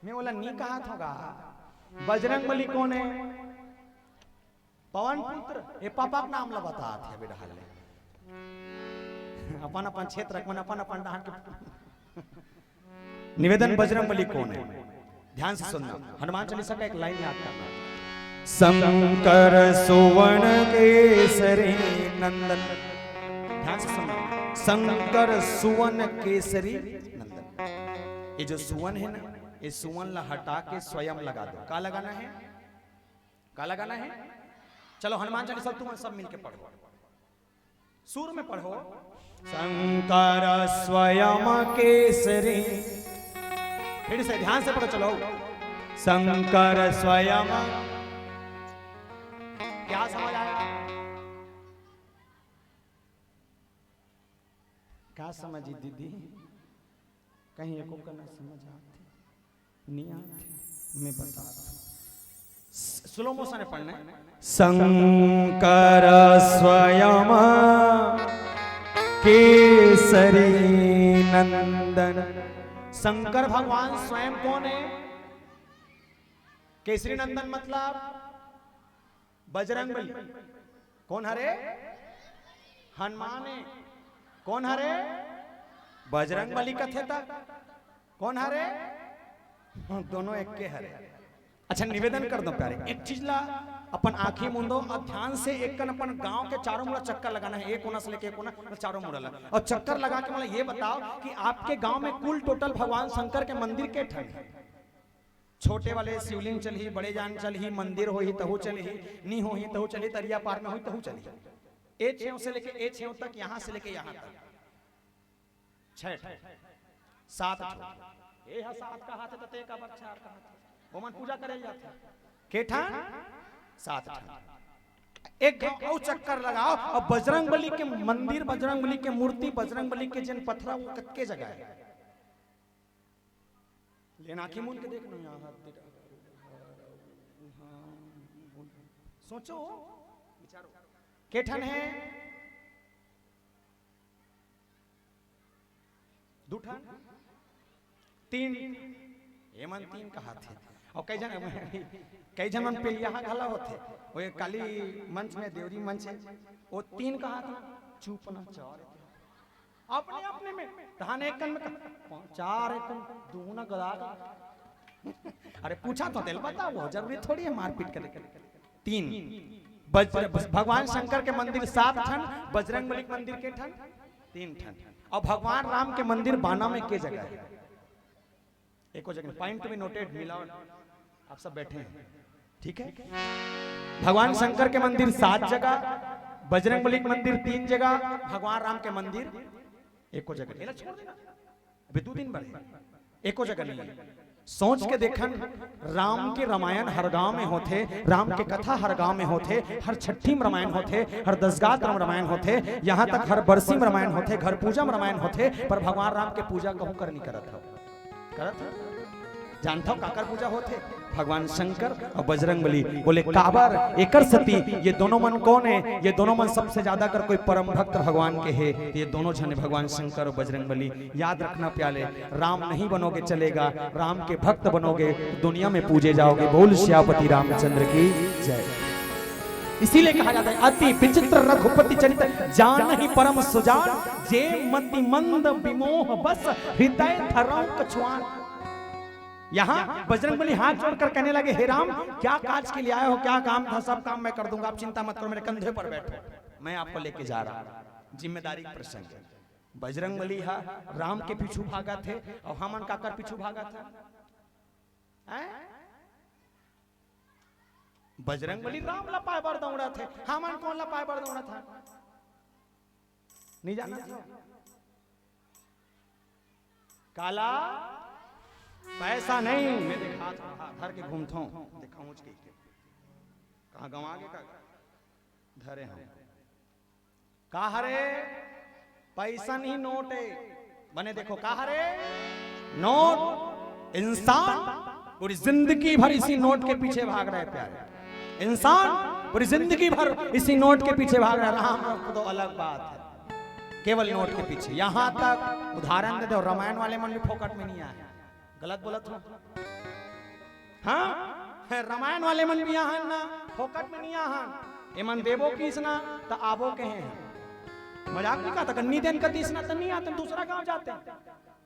मैं ओला नी कहत हों गा। बजरंग बली कौन है? पवन पुत्र, ये पापा के नाम ला बतात हे बेटा, हाल ले। अपन अपन क्षेत्र, अपन अपन डाहर के निवेदन, बजरंग बली कौन है? ध्यान से सुनना, हनुमान चालीसा का एक लाइन याद करना। शंकर सुवन केसरी नंदन। ध्यान से सुनना। शंकर सुवन केसरी नंदन। ये जो सुवन है ना, ये सुवन ला हटा के स्वयं लगा दो। का लगाना है? का लगाना है? चलो, हनुमान चालीसा तुम सब मिलके पढ़ो, सुर में पढ़ो। शंकर स्वयं केसरी। फिर से ध्यान से पढ़ो, चलो। शंकर स्वयं। क्या समझ आया? का समझी दीदी? कहीं एको का ना समझ आथे, नहीं आथे, मैं बता दूं। स्लो मोशन में पढ़ना है। शंकर स्वयं केसरी नंदन। शंकर भगवान स्वयं कौन है? केसरी नंदन मतलब बजरंग बली। कौन हरे? हनुमान है। कौन हरे? बजरंग बली कथे त कौन हरे? हाँ, दोनों एक के हरे। अच्छा, निवेदन कर दो प्यारे, एक चीज ला अपन आंखी मूंदो और ध्यान से एक कन अपन गांव के चारों मुड़ा चक्कर लगाना है, एक कोना से लेके एक कोना, मतलब चारों मुड़ा ला। और चक्कर लगा के मतलब ये बताओ कि आपके गांव में कुल टोटल भगवान शंकर के मंदिर के ठन है? छोटे वाले शिवलिंग चलही, बड़े जान चलही, मंदिर होही तहु चलही, नी होही तहु चलही, तरिया पार में होही तहु चलही। ए छेव से लेके ए छेव तक, यहां से लेके यहां तक छह ठो, सात ठो। ए ह सात कहाथे त ते का बच्चा आर कहाथे? ओमन पूजा करे जाथे। के ठन? सात ठन। एक घाव अउ चक्कर लगाओ और बजरंग बली के मंदिर, बजरंग बली के मूर्ति, बजरंग बली के जिन पथरा, वो कतके जगह है? लेना की मुन के देख लो यहाँ हाथ दे। सोचो, विचारो। के ठन है? दू ठन? तीन? ये मन तीन कहाथे। और कई जन, कई जन मन पे यहाँ घला होथे। वो ये काली मंच में, देवरी मंच है, वो तीन कहाथे, चुप ना, चार। अपने, अपने में, तहान एक कन में कहा, चार एक कन, दू ना गदा गदा। अरे पूछा तो तेल बताओ, वो जरूरी थोड़ी है मारपीट करे। तीन। बज-, भगवान शंकर के मंदिर सात ठन, बजरंग बली के मंदिर के ठन? तीन ठन। और भगवान राम के मंदिर बाना में के जगह है? एको जगह। Point to be noted, मिलाओ, आप सब बैठे हैं, ठीक है? भगवान शंकर के मंदिर सात जगह, बजरंग बली के मंदिर तीन जगह, भगवान राम के मंदिर एको जगह। एला छोड़ देना, अभी दो दिन भर है, एको जगह नहीं है। सोच के देखन, राम के रामायण हर गांव में होथे, राम के कथा हर गांव में होथे, हर छट्ठी में रामायण होथे, हर दसगात में रामायण होथे, यहाँ तक हर बरसी में रामायण होथे, घर पूजा में रामायण होथे, पर भगवान राम के पूजा कहूं कर नहीं करत हो। करत हो? जानत हो काकर पूजा होथे? भगवान शंकर और बजरंग बली। बोले काबर? एकर सती ये दोनों मन कौन है? ये दोनों मन सबसे ज्यादा कर कोई परम भक्त भगवान के है, ये दोनों झन भगवान शंकर और बजरंग बली। याद रखना प्यारे, राम नहीं बनोगे चलेगा, राम के भक्त बनोगे, दुनिया में पूजे जाओगे। बोल सियापति रामचंद्र की जय। इसीलिए कहा जाता है, अति विचित्र रघुपति चरित, जानहि परम सुजान, जे मति मंद विमोह बस, हृदय धरौ कछुआन। यहाँ बजरंग बली हाथ जोड़कर कहने लगे, हे राम, क्या काज के लिए आए हो, क्या काम था, सब काम मैं कर दूंगा, आप चिंता मत करो, मेरे कंधे पर बैठो, मैं आपको लेके जा रहा हूँ। जिम्मेदारी का प्रसंग है। बजरंग बली हा राम के पीछू भागथे और हमन काकर पीछू भागथे? हैं? बजरंग बली राम ला पाए बर दौड़थे, हमन कोन ला पाए बर दौड़थन? नहीं जाना। काला पैसा नहीं, मैं देखा था, धर के घूमथों, देखा ऊंच के, कहाँ गंवा गे का धरे हम। का हरे? पैसा नहीं, नोट है। बने देखो, का हरे? नोट। इंसान पूरी जिंदगी भर इसी नोट के पीछे भाग रहे प्यारे। इंसान पूरी जिंदगी भर इसी नोट के पीछे भाग रहा। राम रख दो, अलग बात है, केवल नोट के पीछे। यहाँ तक उदाहरण दे दो, रामायण वाले मन भी फोकट में नहीं आए। गलत बोलत हो? हाँ, है, रामायण वाले मन भी यहाँ ना, फोकट में नहीं यहाँ। एमन देबो किस ना, त आबो के हैं। मजाक नहीं कहता, गन्नी देन कतीस ना, त नहीं आते, दूसरा गांव जाते।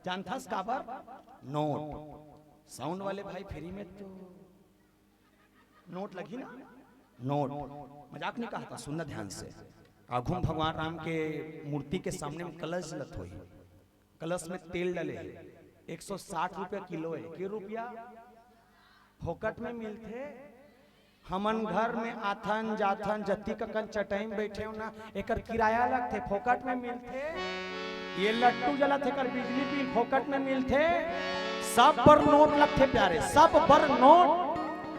जानथस काबर? नोट। साउंड वाले भाई, फ्री में तो नोट लगी ना, नोट। मजाक नहीं कहता, सुनना ध्यान से। आघू म भगवान राम के मूर्ति के सामने म कलश जलत होही, कलश में तेल डले हे, एक सौ साठ रुपया किलो हे। के रुपया? फोकट में मिलथे। हमन घर में आथन जाथन, जतिक अकन चटई में बइठे हो ना, एकर किराया लगथे, फोकट में मिलथे। ये लट्टू जलत हे, एकर बिजली बिल फोकट में मिलथे। सब बर नोट लगथे प्यारे, सब बर नोट।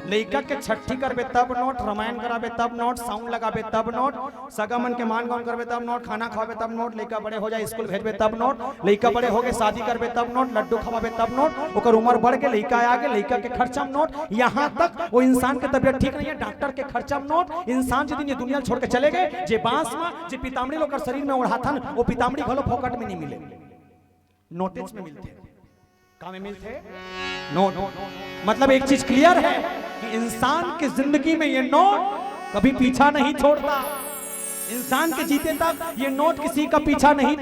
लइका के छट्ठी करबे तब नोट, रमायन कराबे तब नोट, साउंड लगाबे तब नोट, सगा मन के मान गौन करबे तब नोट, खाना खवाबे तब नोट, लइका बड़े हो जाए स्कूल भेजबे तब नोट, लइका बड़े होगे शादी करबे तब नोट, लड्डू खवाबे तब नोट, ओकर उमर बढ़ गे, लइका आगे, लइका के खर्चा म नोट, यहाँ तक वो इंसान के तबियत ठीक नहीं है, डॉक्टर के खर्चा म नोट। इंसान जे दिन ये दुनिया ल छोड़ के चले गए, जे बांस म, जे पीतामड़ी ल ओकर शरीर में ओढ़ाथन, वो पीतामड़ी घलो फोकट में नहीं मिले, नोटेज में मिलथे। का में मिलथे? नोट। मतलब एक चीज क्लियर है कि इंसान की जिंदगी में ये नोट कभी पीछा नहीं छोड़ता। इंसान के जीते तक ये नोट किसी का पीछा नहीं।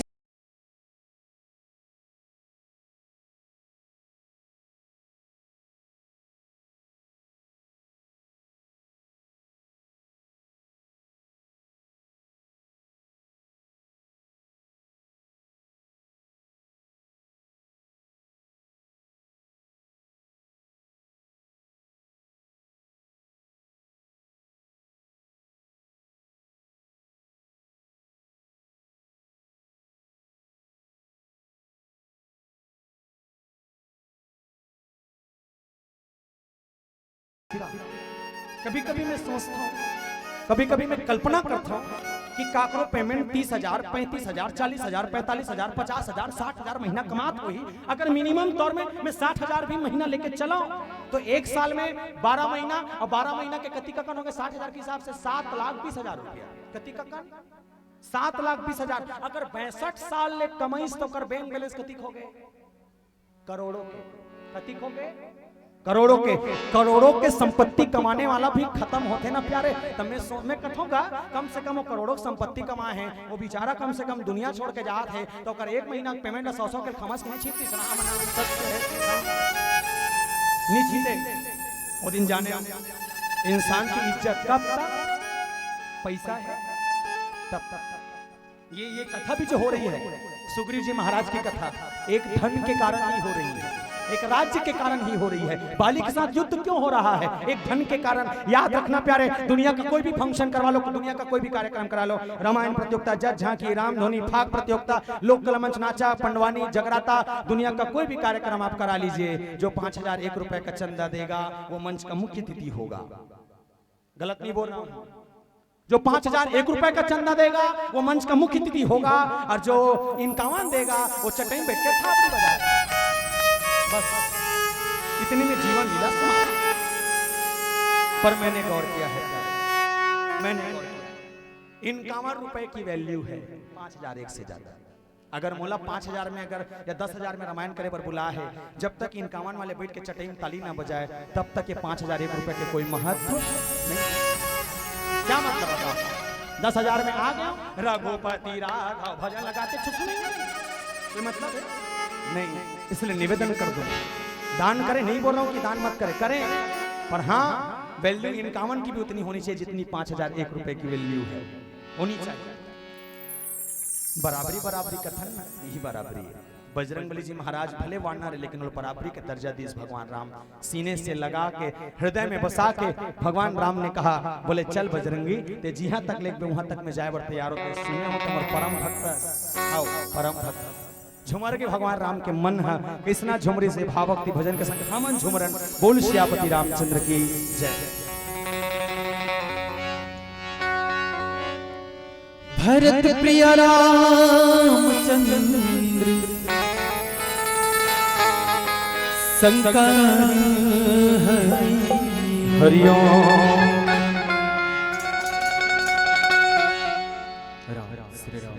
कभी कभी मैं सोचता हूँ, कभी कभी मैं कल्पना करता हूँ कि काकरो पेमेंट तीस हजार, पैंतीस हजार, चालीस हजार, पैंतालीस हजार, पचास हजार, साठ हजार महीना कमात होही। अगर मिनिमम तौर में मैं साठ हजार भी महीना लेके चलाऊं तो एक साल में बारह महीना, और बारह महीना के कति ककन हो गए, साठ हजार के हिसाब से सात लाख बीस हजार रुपया। कति ककन? सात लाख बीस हजार। अगर बैसठ साल ले कमाइस तो ओकर बैंक बैलेंस कतिक हो गए? करोड़ों के। कतिक हो गए? करोड़ों के। करोड़ों के संपत्ति कमाने वाला भी खत्म होथे ना प्यारे। तब मैं सो-, मैं कथों का, कम से कम वो करोड़ों की संपत्ति कमाए हैं, वो बेचारा कम से कम दुनिया छोड़ के जात है, तो ओकर एक महीना के पेमेंट ला सौ सौ के खमस के नहीं छींचतिस ना, मना सत्य है। नहीं छींचे। वो दिन जाने हम इंसान की इज्जत कब तक? पैसा है तब तक। ये, ये कथा भी जो हो रही है, सुग्रीव जी महाराज की कथा, एक धन के कारण ही हो रही है, एक राज्य के कारण ही हो रही है। बाली के साथ युद्ध क्यों हो रहा है? एक धन के कारण। याद रखना प्यारे, दुनिया का कोई भी फंक्शन करवा लो, दुनिया का कोई भी कार्यक्रम करा लो, रामायण प्रतियोगिता, जस झांकी, रामधुनी, फाग प्रतियोगिता, लोक कला मंच, नाचा, पंडवानी, जगराता, दुनिया का कोई भी कार्यक्रम आप करा लीजिए, जो पांच हजार एक रुपए का चंदा देगा, वो मंच का मुख्य अतिथि होगा। गलत नहीं बोल रहा हूं। जो पांच हजार एक रुपए का चंदा देगा, वो मंच का मुख्य अतिथि होगा, और जो इनकावन देगा, वो चटई में बैठ के थापड़ी बजाएगा। बस, इतनी में जीवन लीला समाप्त। पर मैंने गौर किया है, मैंने गौर किया, इनकावन रुपए की वैल्यू है पांच हजार एक से ज्यादा। अगर मोला पांच हजार में अगर या दस हजार में रामायण करे बर बुलाए हे, जब तक इनकावन वाले बैठ के चटई में ताली ना बजाए, तब तक ये पांच हजार एक रुपए के कोई महत्व नहीं। क्या मतलब बताओ? दस हजार में आ गया, रघुपति राघव भजन लगाते छुछुने। कोई मतलब है? नहीं। इसलिए निवेदन कर दूं, दान करें, नहीं बोल रहा हूं कि दान मत करें, करें, पर हां, वैल्यू इनकावन की भी उतनी होनी चाहिए जितनी पांच हजार एक रुपए की वैल्यू है, होनी चाहिए। बराबरी, बराबरी कथन ना, यही बराबरी है। बजरंग बली जी महाराज भले वानर है, लेकिन वो बराबरी का दर्जा दिस भगवान राम। सीने से लगा के, हृदय में बसा के भगवान राम ने कहा, बोले, "चल बजरंगी, ते जिहां तक लेके उहां तक मैं जाए बर तैयार होता हूं।" सुने हो तुम्हारे परम भक्त, आओ, परम भक्त। झुमर के भगवान राम के मन ह, कृष्णा झुमरी से भाव भक्ति भजन के संग हमन झुमरन। बोल सियापति रामचंद्र की जय। भरत प्रिय रामचंद्र शंकर हरि। हरिओम। राम, श्री राम।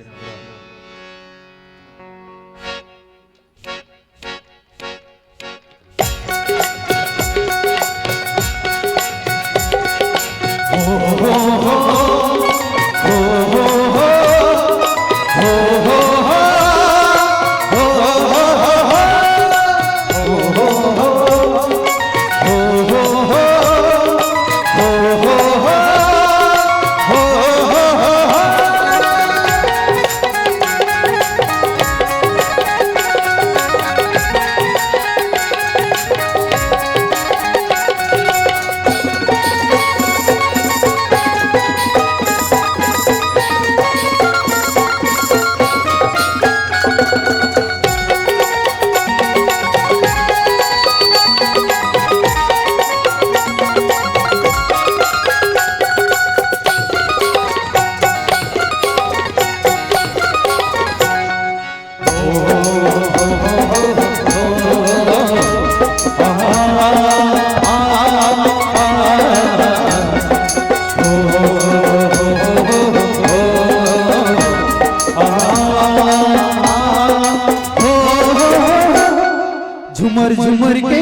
झुमर झुमर के,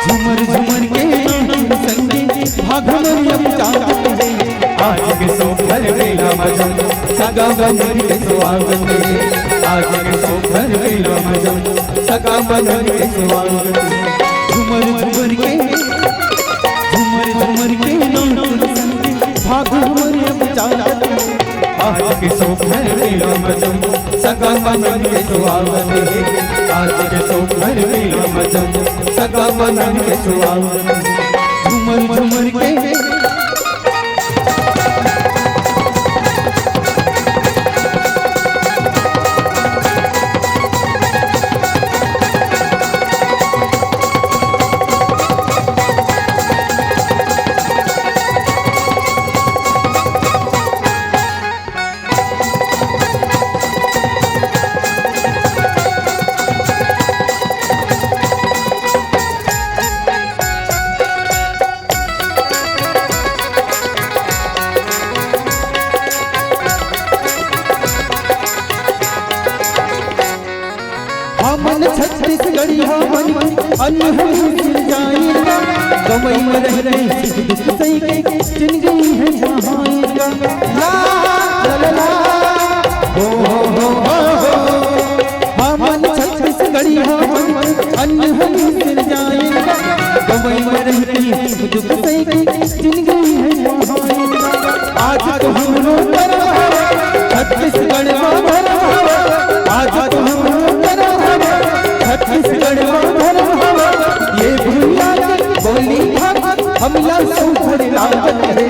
झुमर झुमर के नाचत संगी, भाग हमर अब जागत हे। आज के सुघर बेला म जम, सगा बनन के सुहागन हे। आज के सुघर बेला म जम, सगा बनन के सुहागन हे। झुमर झुमर के, झुमर झुमर के नाचत संगी, भाग हमर अब जागत हे। आज के सुघर बेला म जम, सगा बनन के सुहागन हे। आज के सुघर बेला म जम, सगा बनन के सुहागन हे। झुमर झुमर के। हमन छत्तीसगढ़िया मन अनहनी सिरजाएगा, गंवई म रहिके सुख दुख सहिके जिनगी हे बहाएगा। ला, ला, ला, ला, हो, हो, हो, हो, हो। हमन छत्तीसगढ़िया मन अनहनी सिरजाएगा, गंवई म रहिके सुख दुख सहिके जिनगी हे बहाएगा। आज तो हमरो करम हवय, छत्तीसगढ़ म धरम हवय। आज तो हमरो करम हवय, छत्तीसगढ़ म धरम हवय। ये भुइयां के बोली भाखा हमला सुघर लागत हे।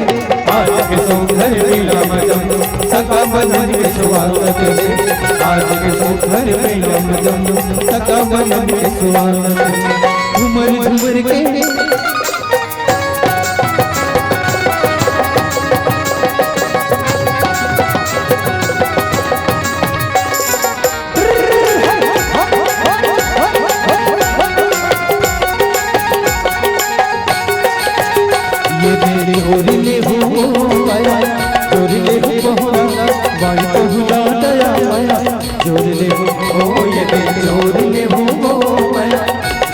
आज के सुघर बेला म जम, सगा बनन के सुहागन हे। आज के सुघर बेला म जम, सगा बनन के सुहागन हे। झुमर झुमर के। ये मेरी होरी ले हो आया, होरी ले हो पहुना, बाई पहुना दया आया। जोर ले हो, ओ ये दे जोर ले हो, ओ माया।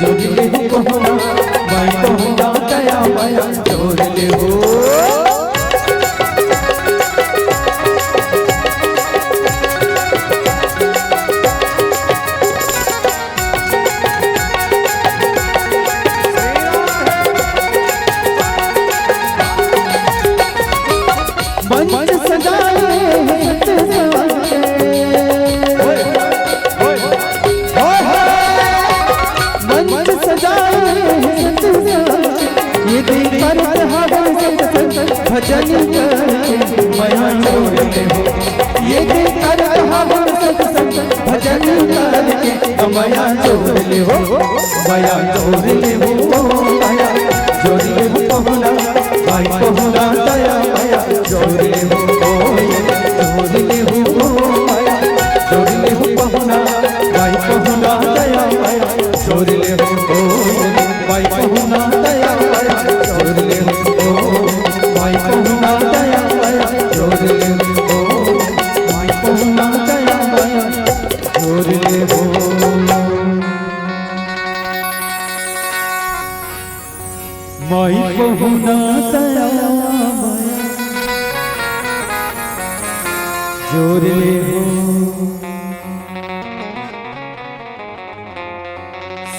जोर ले हो, ओ माया। माई को ना दया माया, जोर ले हो। मंच सजाए हैं सत साजे। मंच सजाए हैं सत साजे। ये दिन करत हवन सत संग भजन करके मया जोड़ ले हो। ये दिन करत हवन सत संग भजन करके मया जोड़ ले हो। मया जोड़ ले हो, मया जोड़ ले हो पहुना, भाई पहुना दया मया जोड़ ले हो, जोड़ ले हो मया, जोड़ ले हो पहुना, भाई पहुना दया मया जोड़ ले हो, भाई पहुना दया मया जोड़ ले हो, भाई पहुना दया मया जोड़ ले हो, भाई पहुना दया मया जोड़ ले हो। माई पहुना दया माया जोर ले हो।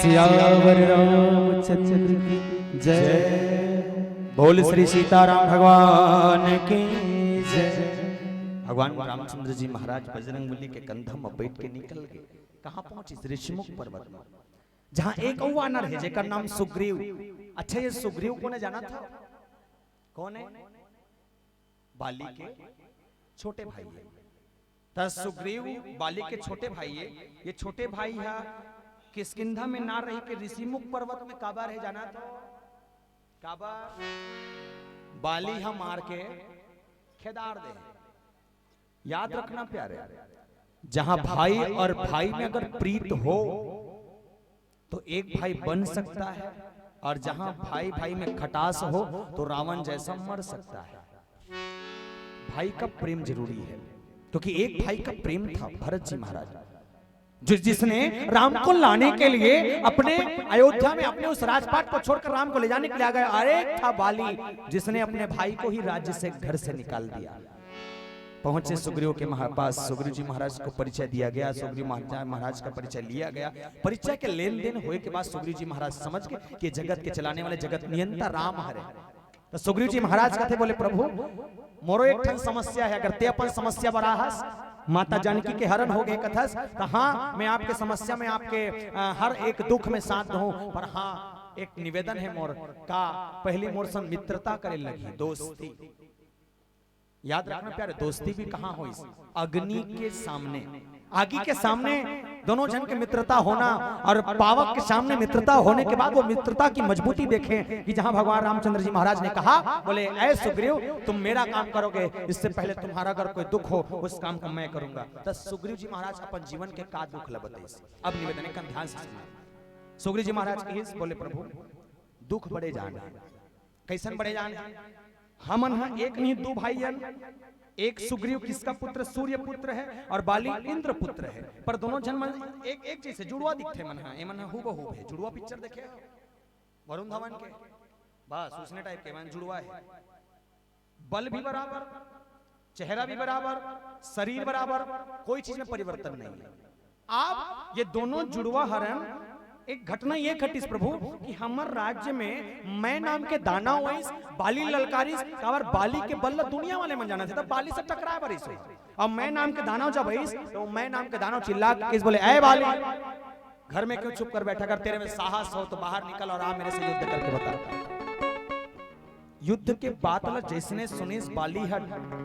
सियावर रामचंद्र की जय। बोल श्री सीताराम भगवान की जय। भगवान रामचंद्र जी महाराज बजरंग बली के कंधा में बैठ के निकल गए। कहाँ पहुंचिस? ऋषिमुख पर्वत में, जहाँ एक अउ वानर हे, जेकर नाम सुग्रीव। अच्छा, ये सुग्रीव कोन हे, जानत हव? कोन हे? बाली के छोटे भाई हे। त सुग्रीव बाली के छोटे भाई हे। ये छोटे भाई हा किष्किंधा में ना रहिके ऋषिमुख पर्वत में काबर हे, जानत हव? काबर? बाली हा मार के खेदार दे हे। याद रखना प्यारे, जहां भाई और भाई में अगर प्रीत हो, तो एक भाई बन सकता है, और जहां भाई भाई में खटास हो, तो रावण जैसा मर सकता है। भाई का प्रेम जरूरी है, क्योंकि एक भाई का प्रेम था भरत जी महाराज, जो जिसने राम को लाने के लिए अपने अयोध्या में अपने उस राजपाट को छोड़कर राम को ले जाने के लिए आ गया। और एक था बाली, जिसने अपने भाई को ही राज्य से, घर से निकाल दिया। पहुंचे सुग्रीव के महा-, पास। सुग्रीव जी महाराज को परिचय दिया गया, सुग्रीव महाराज, महाराज का परिचय लिया गया। परिचय के लेन देन होए के बाद सुग्रीव जी महाराज समझ गए कि जगत के चलाने वाले जगत नियंता राम हरे। तो सुग्रीव जी महाराज कथे, बोले, "प्रभु, मोरो एक ठन समस्या है, अगर ते अपन समस्या बराहस, माता जानकी के हरण हो गए कथस, तो हाँ, मैं आपके समस्या में, आपके, अ, हर एक दुख में साथ हूँ, पर हाँ, एक निवेदन है मोर, का पहली मोर संग मित्रता करे लगी, दोस्ती।" याद रखना प्यारे, दोस्ती भी कहाँ होइस? अग्नि के सामने, आगी के सामने दोनों जन के मित्रता होना और पावक के सामने मित्रता होने के बाद वो मित्रता की मजबूती देखें कि जहां भगवान रामचंद्र जी महाराज ने कहा, बोले, "ऐ सुग्रीव, तुम मेरा काम करोगे, इससे पहले तुम्हारा अगर कोई दुख हो, उस काम को मैं करूंगा।" तो सुग्रीव जी महाराज अपन जीवन के का दुख ल बताइस। अब निवेदन है, ध्यान से सुनिए। सुग्रीव जी महाराज कहिस, बोले, "प्रभु, दुख बड़े जान है।" कैसन बड़े जान है? हमन ह एक नहीं, दू भाई हन। एक सुग्रीव किसका पुत्र? सूर्य पुत्र है, और बाली इंद्र पुत्र है। पर दोनों झन मन एक, एक जैसे जुड़वा दिखथे मन ह, ए मन ह हूबहू है। जुड़वा पिक्चर देखे हो वरुण धवन के? बस उसने टाइप के मन जुड़वा है। बल भी बराबर, चेहरा भी बराबर, शरीर बराबर, कोई चीज में परिवर्तन नहीं है। अब ये दोनों जुड़वा हरन, एक घटना ये घटिस प्रभु कि हमर राज्य में मैं नाम के दानव आइस, बाली ललकारिस, काबर बाली के बल ल दुनिया वाले मन जानथे, त बाली से टकराए बर आइस। अब मैं नाम के दानव जब आइस, तो मैं नाम के दानव चिल्ला के कहिस, बोले, "ऐ बाली, घर में क्यों चुप कर बैठा? अगर तेरे में साहस हो तो बाहर निकल और आ मेरे से युद्ध करके बता।" युद्ध के बात ल जैसने सुनिस बाली ह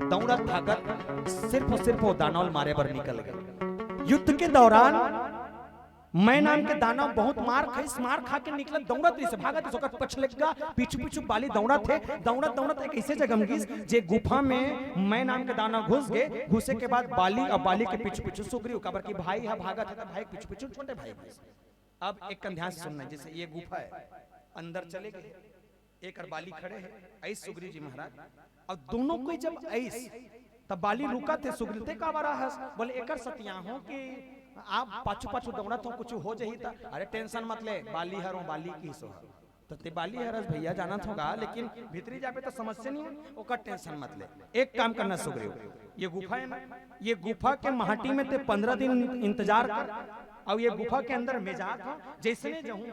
दौड़त भागत सिर्फ, सिर्फ वो दानव ल मारे बर निकल गए। युद्ध के दौरान मैं नाम के दानव बहुत मार खाइस, मार खा के निकलत दौड़त रहिस, भागत रहिस, ओकर पछलेगा पीछू पीछू बाली दौड़त हे, दौड़त दौड़त एक ऐसे जगह म गिस जे गुफा में मैं नाम के दानव घुस गे। घुसे के बाद बाली और बाली के पीछू पीछू सुग्रीव, काबर कि भाई ह भागत हे त भाई के पीछू पीछू छोटे भाई घुस। अब एक कन ध्यान से सुनना, जैसे ये गुफा है, अंदर चले गए, एकर बाली खड़े है, आइस सुग्रीव जी महाराज, और दोनों कोई जब आइस, तब बाली रुकत हे, सुग्रीव ते काबर आहस? बोले, "एकर सतिया हो कि आप पाछू पाछू दौड़त हो, कुछ हो जही त।" "अरे टेंशन मत ले, बाली हरो, बाली कहिस हो।" त ते बाली हरस भैया, जानत होगा, लेकिन भीतरी जाबे त समस्या नहीं है, ओकर टेंशन मत ले। एक काम करना सुग्रीव, ये गुफा है ना, ये गुफा के माटी में ते पंद्रह दिन इंतजार कर, और ये गुफा के अंदर मैं जात हूँ, जैसने जाऊँ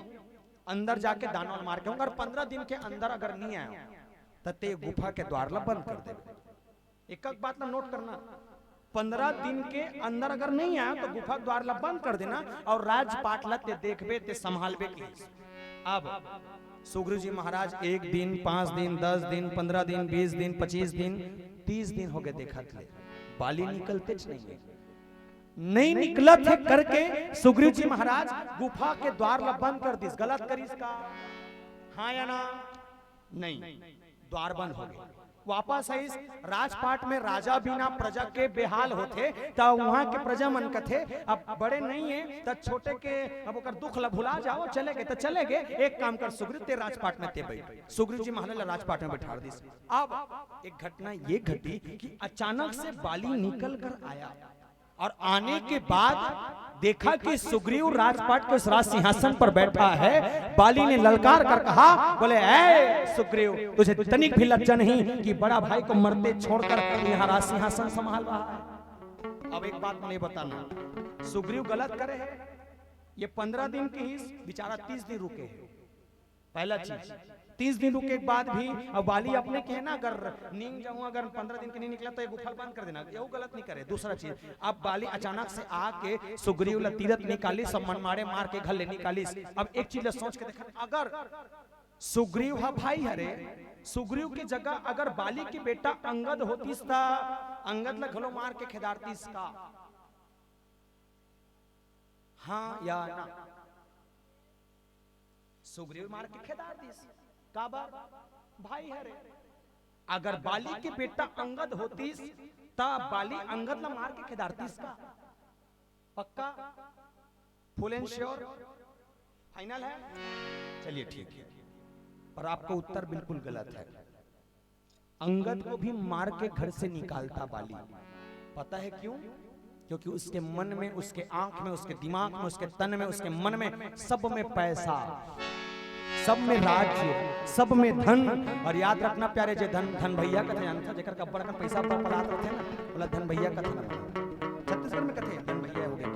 अंदर जाके दानव ल मार के आऊंगा, और पंद्रह दिन के अंदर अगर नहीं आया, त ते गुफा के द्वार ला बंद कर देबे। एक, एक बात ला नोट करना, पंद्रह दिन के अंदर अगर नहीं आया, तो गुफा द्वार ला बंद कर देना, और राजपाट ला ते देखबे, ते संभालबे की। अब सुग्रीव जी महाराज एक दिन, पांच दिन, दस दिन, पंद्रह दिन, बीस दिन, पच्चीस दिन, तीस दिन हो गए, देखत ले बाली निकलतेच नहीं है। नहीं निकलत हे करके सुग्रीव जी महाराज गुफा के द्वार ला बंद कर दिस। गलत करिस का? हाँ या ना? नहीं, द्वार बंद हो गए। वापस आइस, राजपाट में राजा बिना प्रजा के बेहाल होथे, त वहां के प्रजा मन कथे, "अब बड़े नहीं है, त छोटे के अब ओकर दुख ला भुला जाओ, चले गए त चले गए, एक काम कर सुग्रीव, ते राजपाट में ते बैठ।" सुग्रीव जी महाराज ला राजपाट में बैठार दिस। अब एक घटना ये घटी कि अचानक से बाली निकल कर आया, और आने के बाद देखा कि सुग्रीव राजपाट के उस राज सिंहासन पर बैठा है। बाली ने ललकार कर कहा, बोले, "ऐ सुग्रीव, तुझे तनिक भी लज्जा नहीं कि बड़ा भाई को मरते छोड़कर तू यहाँ राज सिंहासन संभाल रहा है?" अब एक बात मुझे बताना, सुग्रीव गलत करे है? ये पंद्रह दिन के ही बेचारा तीस दिन रुके है। पहला चीज, तीस दिन रुके के बाद भी अब बाली अपने कहे ना, अगर नींद जाऊं, अगर पंद्रह दिन के नहीं निकला तो ये गुफा बंद कर देना, ये गलत नहीं करे। दूसरा चीज, अब बाली अचानक से आके सुग्रीव ला तीरथ निकालिस, सब मन मारे मार के घर ले निकालिस। अब एक चीज ला सोच के देखा, अगर सुग्रीव हा भाई हरे, सुग्रीव के जगह अगर बाली के बेटा अंगद होतिस त अंगद ला घलो मार के खेदारतिस का? हाँ या ना? सुग्रीव मार के खेदार दिस। काबर? भाई हरे। अगर बाली के बेटा अंगद होतिस, त बाली अंगद ला मार के खेदारतिस का? पक्का? Full and sure? फाइनल है? चलिए, ठीक है, पर आपका उत्तर बिल्कुल गलत है। अंगद को भी मार के घर से निकालता बाली। पता है क्यों? क्योंकि उसके मन में, उसके आंख में, उसके दिमाग में, उसके तन में, उसके मन में, सब में पैसा, सब में राज्य, सब में धन। और याद रखना प्यारे, जे धन, धन भैया कथे, जानथा, जेकर कब्बड़ अकन पैसा पर पलात रथे ना, बोला धन भैया कथे ना। छत्तीसगढ़ में कथे धन भैया हो गए।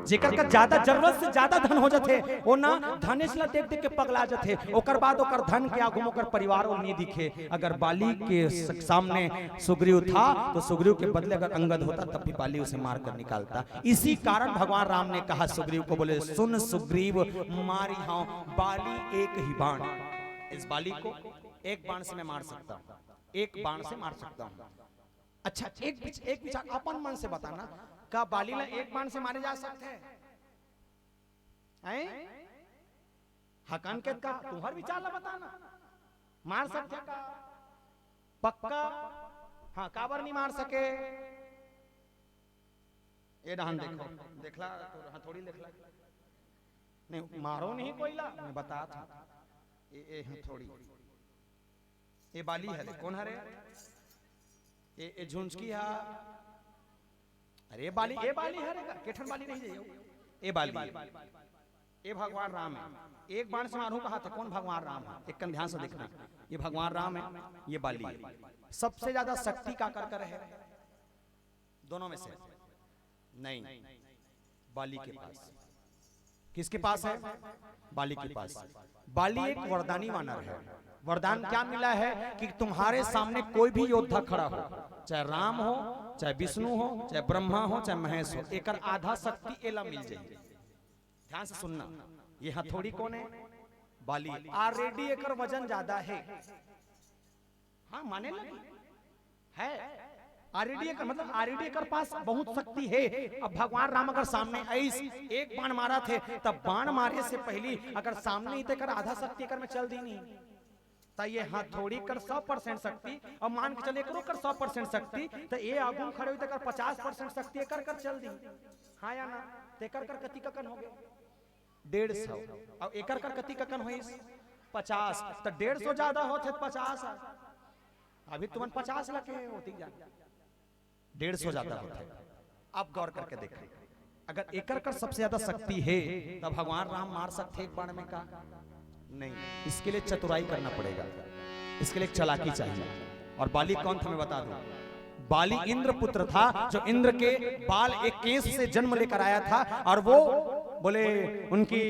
जेकर का ज्यादा जरूरत से ज्यादा धन हो जाथे, वो ना धनेश ला देख देख के पगला जाथे। ओकर बाद ओकर धन के आगू में ओकर परिवार वो नहीं दिखे। अगर बाली के स-, सामने सुग्रीव था, तो सुग्रीव के बदले अगर अंगद होता, तब भी बाली उसे मार कर निकालता। इसी कारण भगवान राम ने कहा सुग्रीव को, बोले, "सुन सुग्रीव, मारी हूं बाली एक ही बाण।" इस बाली को एक बाण से मैं मार सकता हूं, एक बाण से मार सकता हूं। अच्छा, एक विच-, एक विचार अपन मन से बताना, का बाली ला एक बाण से मारे जा सकथे? हैं? हकन के का? तुम्हर विचार ला बताना। मार सकथे का? पक्का? हाँ, काबर नहीं मार सके? ये डहान देखो, देखला तो हथौड़ी देखला। नहीं, मारो नहीं कोई ला, मैं बतात हूँ। ये, ये हथौड़ी, ये बाली हरे, कौन हरे? ये, ये झुंझकी हा। अरे, ये बाली, ये बाली हरे का? केठन बाली नहीं जाइयो। ये बाली, ये भगवान राम है। एक बाण से मारू कहा था, कौन भगवान राम है? एक कन ध्यान से देखना, ये भगवान राम है, ये बाली है। सबसे ज्यादा शक्ति काकर कर है? दोनों में से नहीं, बाली के पास। किसके पास है? बाली के पास। बाली एक वरदानी वानर है। वरदान क्या मिला है कि तुम्हारे सामने कोई भी योद्धा खड़ा हो, चाहे राम हो, चाहे विष्णु हो, चाहे ब्रह्मा हो, चाहे महेश हो, एकर आधा शक्ति एला मिल जाएगी। ध्यान से सुनना, ये हथौड़ी कौन है? बाली। ऑलरेडी एकर वजन ज्यादा है। हाँ, माने लगी है। ऑलरेडी एकर, मतलब, ऑलरेडी एकर पास बहुत शक्ति है। अब भगवान राम अगर सामने आइस, एक बाण मारथे, तब बाण मारे से पहली अगर सामने ही, तो एकर आधा शक्ति एकर में चल दी नहीं। त ये हथौड़ी कर सौ परसेंट शक्ति, और मान के चले एकरो कर सौ परसेंट शक्ति, त ये आगू में खड़े हुई, त एकर पचास परसेंट शक्ति एकर कर चल दी। हाँ या ना? त एकर कर कति ककन हो गए? डेढ़ सौ। और एकर कर कति ककन होइस? पचास। त डेढ़ सौ ज्यादा होत है, पचास है। अभी तुमन पचास लगे होती जा, डेढ़ सौ ज्यादा होत है। आप गौर करके देखें, अगर एकर कर सबसे ज्यादा शक्ति है, तब भगवान राम मार सकते एक बाण में का? नहीं। इसके लिए चतुराई करना पड़ेगा, इसके लिए एक चालाकी चाहिए। और बाली कौन था, मैं बता दूं, बाली इंद्र पुत्र था, जो इंद्र के बाल एक केस से जन्म लेकर आया था। और वो बोले, उनकी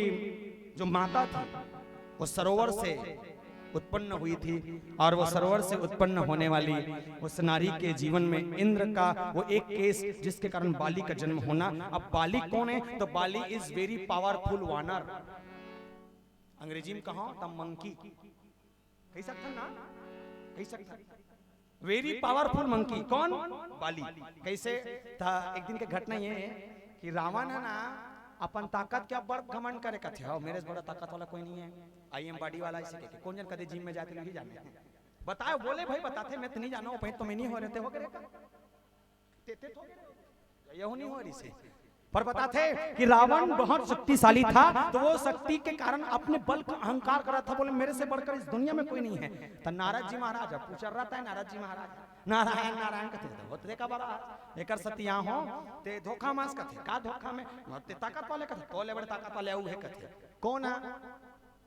जो माता थी, वो सरोवर से उत्पन्न हुई थी, और वो सरोवर से उत्पन्न होने वाली उस नारी के जीवन में इंद्र का वो एक केस, जिसके कारण बाली का जन्म होना। अब बाली कौन है? तो बाली is very powerful वानर। अंग्रेजी में कहा त मंकी, कही सकथन ना, कही सकथन। Very powerful monkey. कौन? बाली। कैसे? त एक दिन के घटना ये है कि रावण है ना, अपन ताकत के बड़ घमंड करे, कथे, "हो, मेरे से बड़ा ताकत वाला कोई नहीं है, आई एम बॉडी वाला," ऐसे कह के। कौन जन कदे जिम में जाते नहीं जाने, बताओ, बोले भाई, बताते, मैं तो नहीं जाना हूँ, भाई तो मैं नहीं हो रहे थे, हो गए का? ते, ते थोड़े रहे हो। यहू नहीं हो रही से। पर बताते कि रावण बहुत शक्तिशाली था, तो वो शक्ति के कारण अपने बल का अहंकार कर रहा था, बोले, "मेरे से बढ़कर इस दुनिया में कोई नहीं है।" तो नारद जी महाराज अब पूछ रहा था, नारद जी महाराज, "नारायण, नारायण," कथे, "तो होते का बड़ा एकर सतिया हो, ते धोखा मास," कथे, "का धोखा में? ते ताकत वाले," कथे, "तोले बड़े ताकत वाले अउ है," कथे, "कौन है?"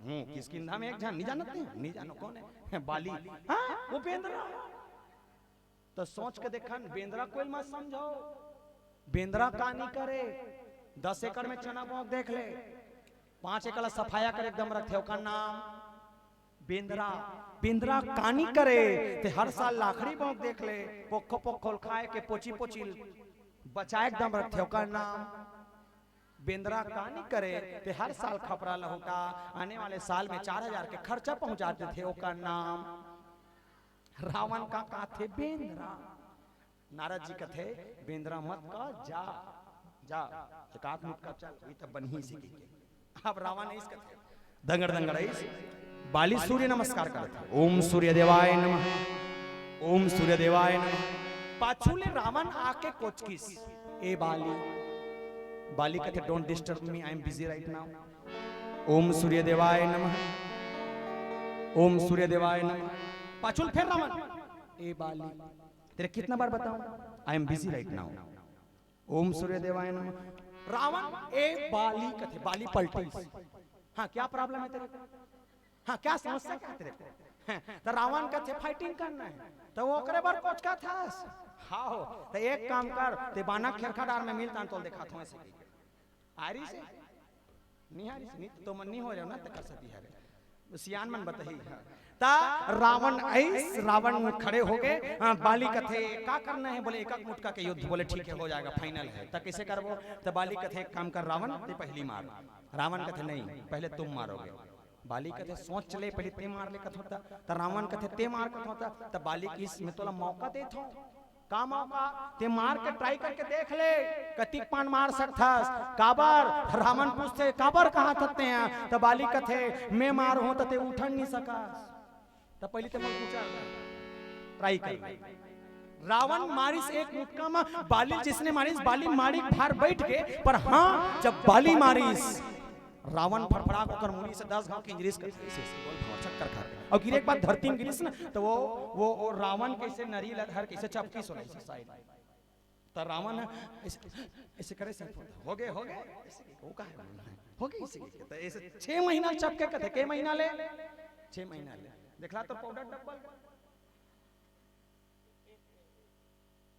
"हूँ, किसकिंधा में एक झन, नहीं जानते हैं?" "नहीं जानो, कौन है?" "बाली।" "हाँ, वो बेंदरा।" तो सोच के देखन, बेंदरा कोई मत समझो, बेंदरा का नहीं करे, दस एकड़ में चना बोक देख ले, पांच एकड़ सफाया कर एकदम रखे, ओकर नाम बेंदरा। बेंदरा का नहीं करे, ते हर साल लाखड़ी बोक देख ले, पोखो पोखोल खाए के पोची पोची बचा एकदम रखे, ओकर नाम बेंदरा का नहीं करे, ते हर साल खपरा लहुटा, आने वाले साल में चार हजार के खर्चा पहुंचा देथे, ओकर नाम रावण का काथे बेंदरा। नारद जी कथे, "बेंदरा मत का, जा, जा, एकाध मुटका चल, वही तब बनही सीखी के।" अब रावण ऐस कथे, दंगड़ दंगड़ ऐस, बाली सूर्य नमस्कार करत हे, "ओम सूर्य देवाय नमः, ओम सूर्य देवाय नमः।" पाछू ले रावण आके कोचकिस, "ए बाली।" बाली कथे, "Don't disturb me, I am busy right now." ओम सूर्य देवाय नमः। ओम सूर्य देवाय नमः। पाछुल फेर रावण, ए बाली, तेरे कितना बार बताऊं? I am busy right now. ओम सूर्य देवाय नमः। रावण, ए बाली कथे, बाली पलटिस। हाँ, क्या प्रॉब्लम है तेरे को? हाँ, क्या समस्या क्या है तेरे को? हैं, तो रावण कथे फाइटिंग करना है, तो वो ओकरे बर कोचकाथस। हाँ हो, तो एक काम कर, ते बाना खेरखा डार में मिल, तान तोल देखात हों ऐसे की। आरी से? नहीं आरी से, नहीं तो मन नहीं हो रहा ना, तक सती हरे। सियान मन बताही। हाँ। ता रावण ऐस, रावण खड़े हो गए। हाँ, बाली कथे, का करना है? बोले, एक एक मुटका के युद्ध। बोले, ठीक है, हो जाएगा, फाइनल है। त कैसे करबो? त बाली कथे, एक काम कर रावण, ते पहली मार। रावण कथे, नहीं, पहले तुम मारोगे। बाली कथे, सोच ले, पहले ते मार ले कथों त। त रावण कथे, ते मार कथों त। त बाली कहिस, मैं तोला मौका देत हों। का मौका? ते मार के ट्राई करके देख ले, कतिक पान मार सकथस। काबर? रावण पूछथे, काबर कहाथस तें? त बाली कथे, मैं मारहूं त ते उठन नहीं सकस। त पहली ते मन पूछा, ट्राई कर ले। रावण मारिस एक मुटका म, बाली जिसने मारिस, बाली मारी भार बैठ के, पर हाँ, जब बाली मारिस, रावण फड़फड़ा के ओकर मुड़ी से दस घाव किंजरिस कर, ऐसे, ऐसे गोल भाव चक्कर खा के। और गिरे के बाद धरती में गिरिस ना, तो वो, वो, वो रावण कैसे नरी लधर कैसे चपकी सुनाई से साइड। तो रावण ऐसे, ऐसे करे से, हो गए, हो गए, ऐसे, वो का है? हो गए इसे। तो ऐसे छह महीना चपके कथे, के महीना ले? छह महीना ले। देखला तो पाउडर डब्बा।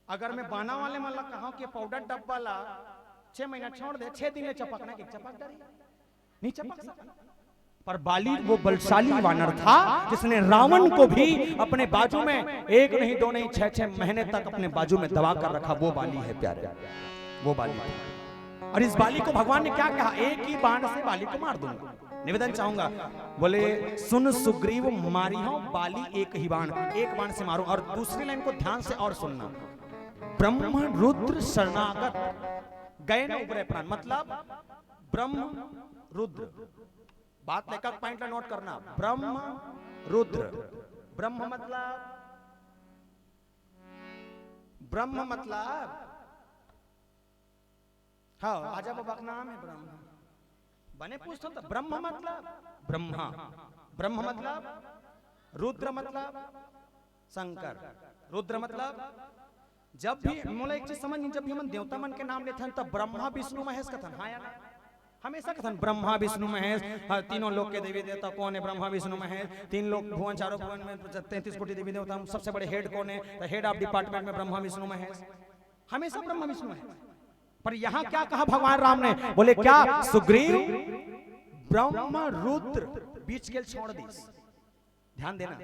अगर मैं बाना वाले मन ला कहूं कि पाउडर डब्बा ला छह महीना छोड़ दे, छह दिन ले चपकना कि चपक डरी? नहीं चपक सकता। पर बाली वो बलशाली वानर था, जिसने रावण को भी अपने बाजू में, एक नहीं, दो नहीं, छह छह महीने तक अपने बाजू में दबा कर रखा। वो बाली है प्यारे, वो बाली था। और इस बाली को भगवान ने क्या कहा? एक ही बाण से बाली को मार दूंगा। निवेदन चाहूंगा, बोले, सुन सुग्रीव मारिहौं बाली एक ही बाण, एक बाण से मारूं। और दूसरी लाइन को ध्यान से और सुनना, ब्रह्म रुद्र शरणागत गए न उबरे प्राण, मतलब ब्रह्म रुद्र। बात लेकर पॉइंट ला नोट करना, ब्रह्म रुद्र। ब्रह्म मतलब, ब्रह्म मतलब, हाँ, आजा बाबा का नाम है ब्रह्म। बने पूछता हूँ तो ब्रह्म मतलब ब्रह्मा, ब्रह्म मतलब रुद्र मतलब शंकर, रुद्र मतलब जब भी मोला एक चीज समझ नहीं, जब भी हमन देवता मन के नाम लेथन तब ब्रह्मा विष्णु महेश कथन, हाँ या ना? हमेशा कथन ब्रह्मा विष्णु महेश, हाँ, तीनों लोक के देवी देवता कौन है? ब्रह्मा विष्णु महेश। तीन लोक भुवन, चारों भुवन में तैंतीस कोटि देवी देवता, हम सबसे बड़े हेड कौन है? तो हेड ऑफ डिपार्टमेंट में ब्रह्मा विष्णु महेश, हमेशा ब्रह्मा विष्णु महेश। पर यहाँ क्या कहा भगवान राम ने? बोले क्या सुग्रीव, ब्रह्म रुद्र बीच के छोड़ दीस। ध्यान देना,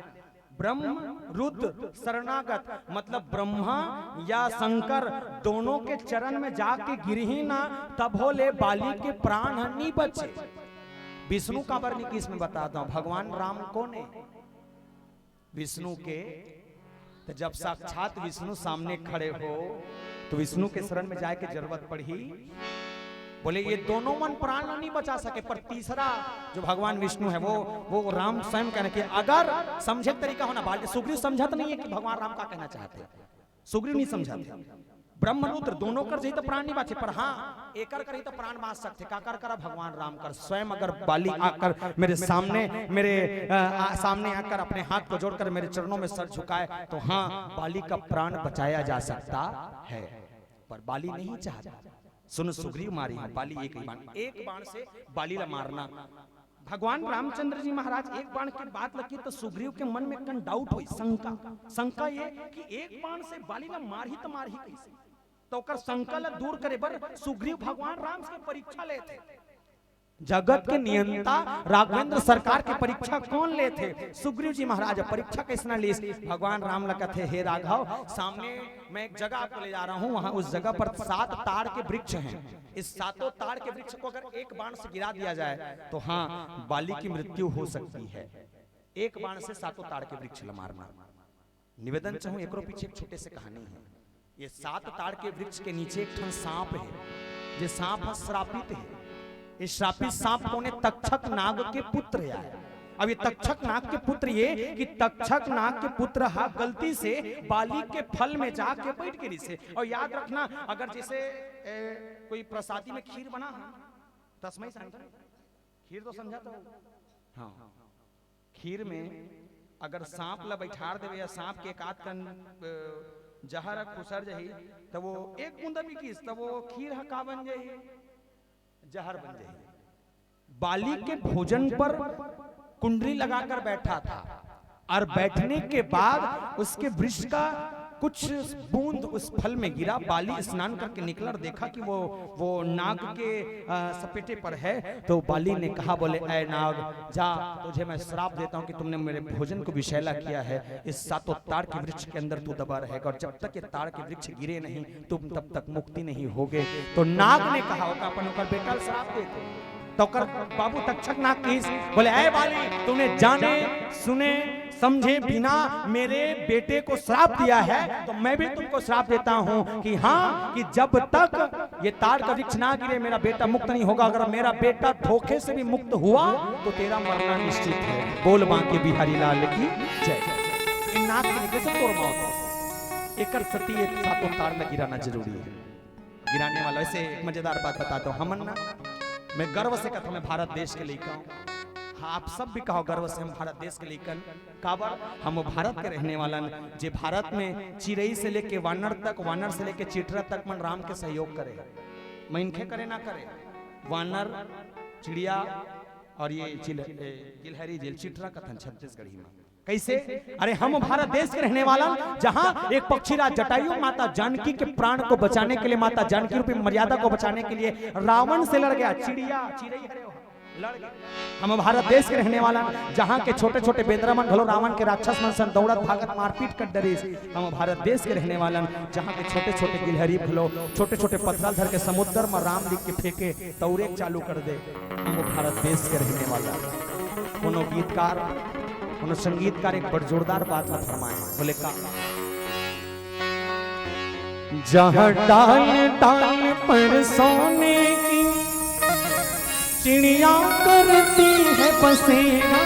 ब्रह्म रुद्र शरणागत, मतलब ब्रह्मा या शंकर दोनों के चरण में जाके गिरही ना, तभो ले बाली के प्राण ह नहीं बचे। विष्णु काबर नहीं किहिस मैं बताता हूं, भगवान राम कौन है? विष्णु के। तो जब साक्षात विष्णु सामने खड़े हो तो विष्णु के शरण में जाए के जरूरत पड़ही। बोले ये दोनों मन प्राण नहीं बचा सके, पर तीसरा जो भगवान विष्णु है वो, वो राम स्वयं कहने के, अगर समझे तरीका होना, बाल सुग्रीव समझत नहीं है कि भगवान राम का कहना चाहते हैं, सुग्रीव नहीं समझत है। ब्रह्म रुद्र दोनों कर जाही तो प्राण नहीं बाचे, पर हाँ एकर करही तो प्राण बांच सकथे। काकर करा? भगवान राम कर। स्वयं अगर बाली आकर मेरे सामने, मेरे, अ, आ, सामने आकर अपने हाथ को जोड़कर मेरे चरणों में सर झुकाए तो हाँ, बाली का प्राण बचाया जा सकता है, पर बाली नहीं चाहता। सुन सुग्रीव मारिहौं बाली एक ही बाण, एक बाण से बाली ला मारना। भगवान रामचंद्र जी महाराज एक बाण के बात लगी तो सुग्रीव के मन में कन डाउट हुई, शंका। शंका ये कि एक बाण से बाली ला मारही तो मारही कैसे? तो ओकर शंका ला दूर करे बर सुग्रीव भगवान राम से परीक्षा लेथे। जगत के नियंता राघवेंद्र सरकार के परीक्षा कौन लेथे? सुग्रीव जी महाराज। परीक्षा कैसना लीस? भगवान राम ला कथे, हे राघव, सामने मैं एक जगह आपको ले जा रहा हूँ, वहां उस जगह पर सात ताड़ के वृक्ष हैं। इस सातों ताड़ के वृक्ष को अगर एक बाण से गिरा दिया जाए तो हाँ, बाली की मृत्यु हो सकती है। एक बाण से सातों ताड़ के वृक्ष ला मारना। निवेदन चाहूं, एकरो पीछे एक छोटे से कहानी है। ये सात ताड़ के वृक्ष के नीचे एक ठन सांप है, जे सांप ह श्रापित है। ये श्रापित सांप कौन है? तक्षक नाग के पुत्र आय। अब ये तक्षक नाग के पुत्र, ये कि तक्षक नाग के पुत्र हा गलती से बाली के फल में जाके बैठ गे रिसे। और याद रखना, अगर जैसे, ए, कोई प्रसादी में खीर बना है, तस्मै सांडे, खीर तो समझा तो? हाँ। खीर में अगर सांप ला बैठार देवे या सांप के एक आध कन, अ, जहर ह खुसर जही, त वो एक बूंदा भी किस, त वो खीर ह का बन जही? जहर बन जही। बाली के भोजन पर कुंडली लगाकर बैठा था और बैठने के बाद उसके वृक्ष का कुछ बूंद उस फल में गिरा। बाली स्नान करके निकला और देखा कि वो वो नाग के, अ, सपेटे पर है। तो बाली ने कहा, बोले, "ऐ नाग, जा, तुझे मैं श्राप देता हूँ कि तुमने मेरे भोजन को विषैला किया है। इस सातोत्तार के वृक्ष के अंदर तू दबा रहेगा और जब तक ये ताड़ के वृक्ष गिरे नहीं, तुम तब तक मुक्ति नहीं होगे।" तो नाग ने कहा, ओकर अपन ओकर बेटा ल श्राप दे दे। तो ओकर बाबू तक्षक नाग किस, बोले, "ऐ बाली, तूने जाने सुने समझे बिना मेरे बेटे को श्राप दिया है, तो मैं भी तुमको श्राप देता हूँ कि हाँ, कि जब तक ये ताड़ का वृक्ष ना गिरे, मेरा बेटा मुक्त नहीं होगा। अगर मेरा बेटा धोखे से भी मुक्त हुआ, तो तेरा मरना निश्चित है।" बोल बांके बिहारी लाल की जय। इन नाग के कैसे तोड़ माओ? एकर सती ये सातों ताड़ में गिराना जरूरी है। गिराने वाला, वैसे एक मजेदार बात बताता हूँ। हमन ना, मैं गर्व से कहता हूँ, मैं भारत देश के लइका हूँ। हाँ, आप सब भी कहो गर्व से, हम भारत देश के लइकन। काबर? हम भारत के रहने वालन, जे भारत में चिरई से लेके वानर तक, वानर से लेके चिटरा तक मन राम के सहयोग करे। मनखे करे ना करे, वानर, चिड़िया और ये चिल-, ए, गिलहरी, जेल चिटरा कथन छत्तीसगढ़ी में। कैसे? अरे, हम भारत देश के रहने वाला, जहां एक पक्षीराज जटायु माता जानकी के प्राण को बचाने के लिए, माता जानकी रूपी मर्यादा को बचाने के लिए रावण से लड़ गया। चिड़िया, चिड़ई हरे हो, लड़ गया। हम भारत देश के रहने वाला, जहां के छोटे-छोटे बेंदरा मन घलो रावण के राक्षस मन सन दौड़त भागत मारपीट कर डरिस। हम भारत देश के रहने वाला, जहां के छोटे-छोटे गिलहरी घलो छोटे-छोटे पथरा धर के समुद्र में राम लिख के फेंके, तौरे चालू कर दे। हम भारत देश के रहने वाला। कोनो गीतकार, कोनो संगीतकार एक बड़ जोरदार बात ला फरमाए, बोले का? जहाँ डाल डाल पर सोने की चिड़िया करती है बसेरा,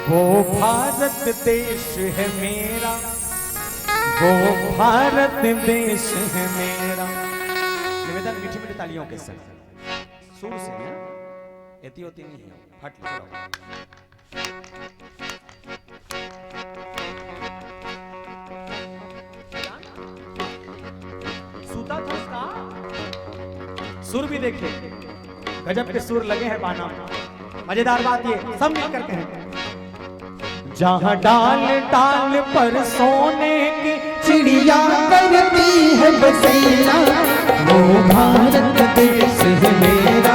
वो भारत देश है मेरा, वो भारत देश है मेरा। निवेदन मीठी मीठी तालियों के साथ, सुर से, हैं? एती ओती नहीं है, फट चलो। सूता था उसका सुर भी देखिए, गजब के सुर लगे हैं बाना में। मजेदार बात ये, सब मिलकर कहें। जहाँ डाल डाल पर सोने की चिड़िया करती है बसेरा, वो भारत देश है मेरा,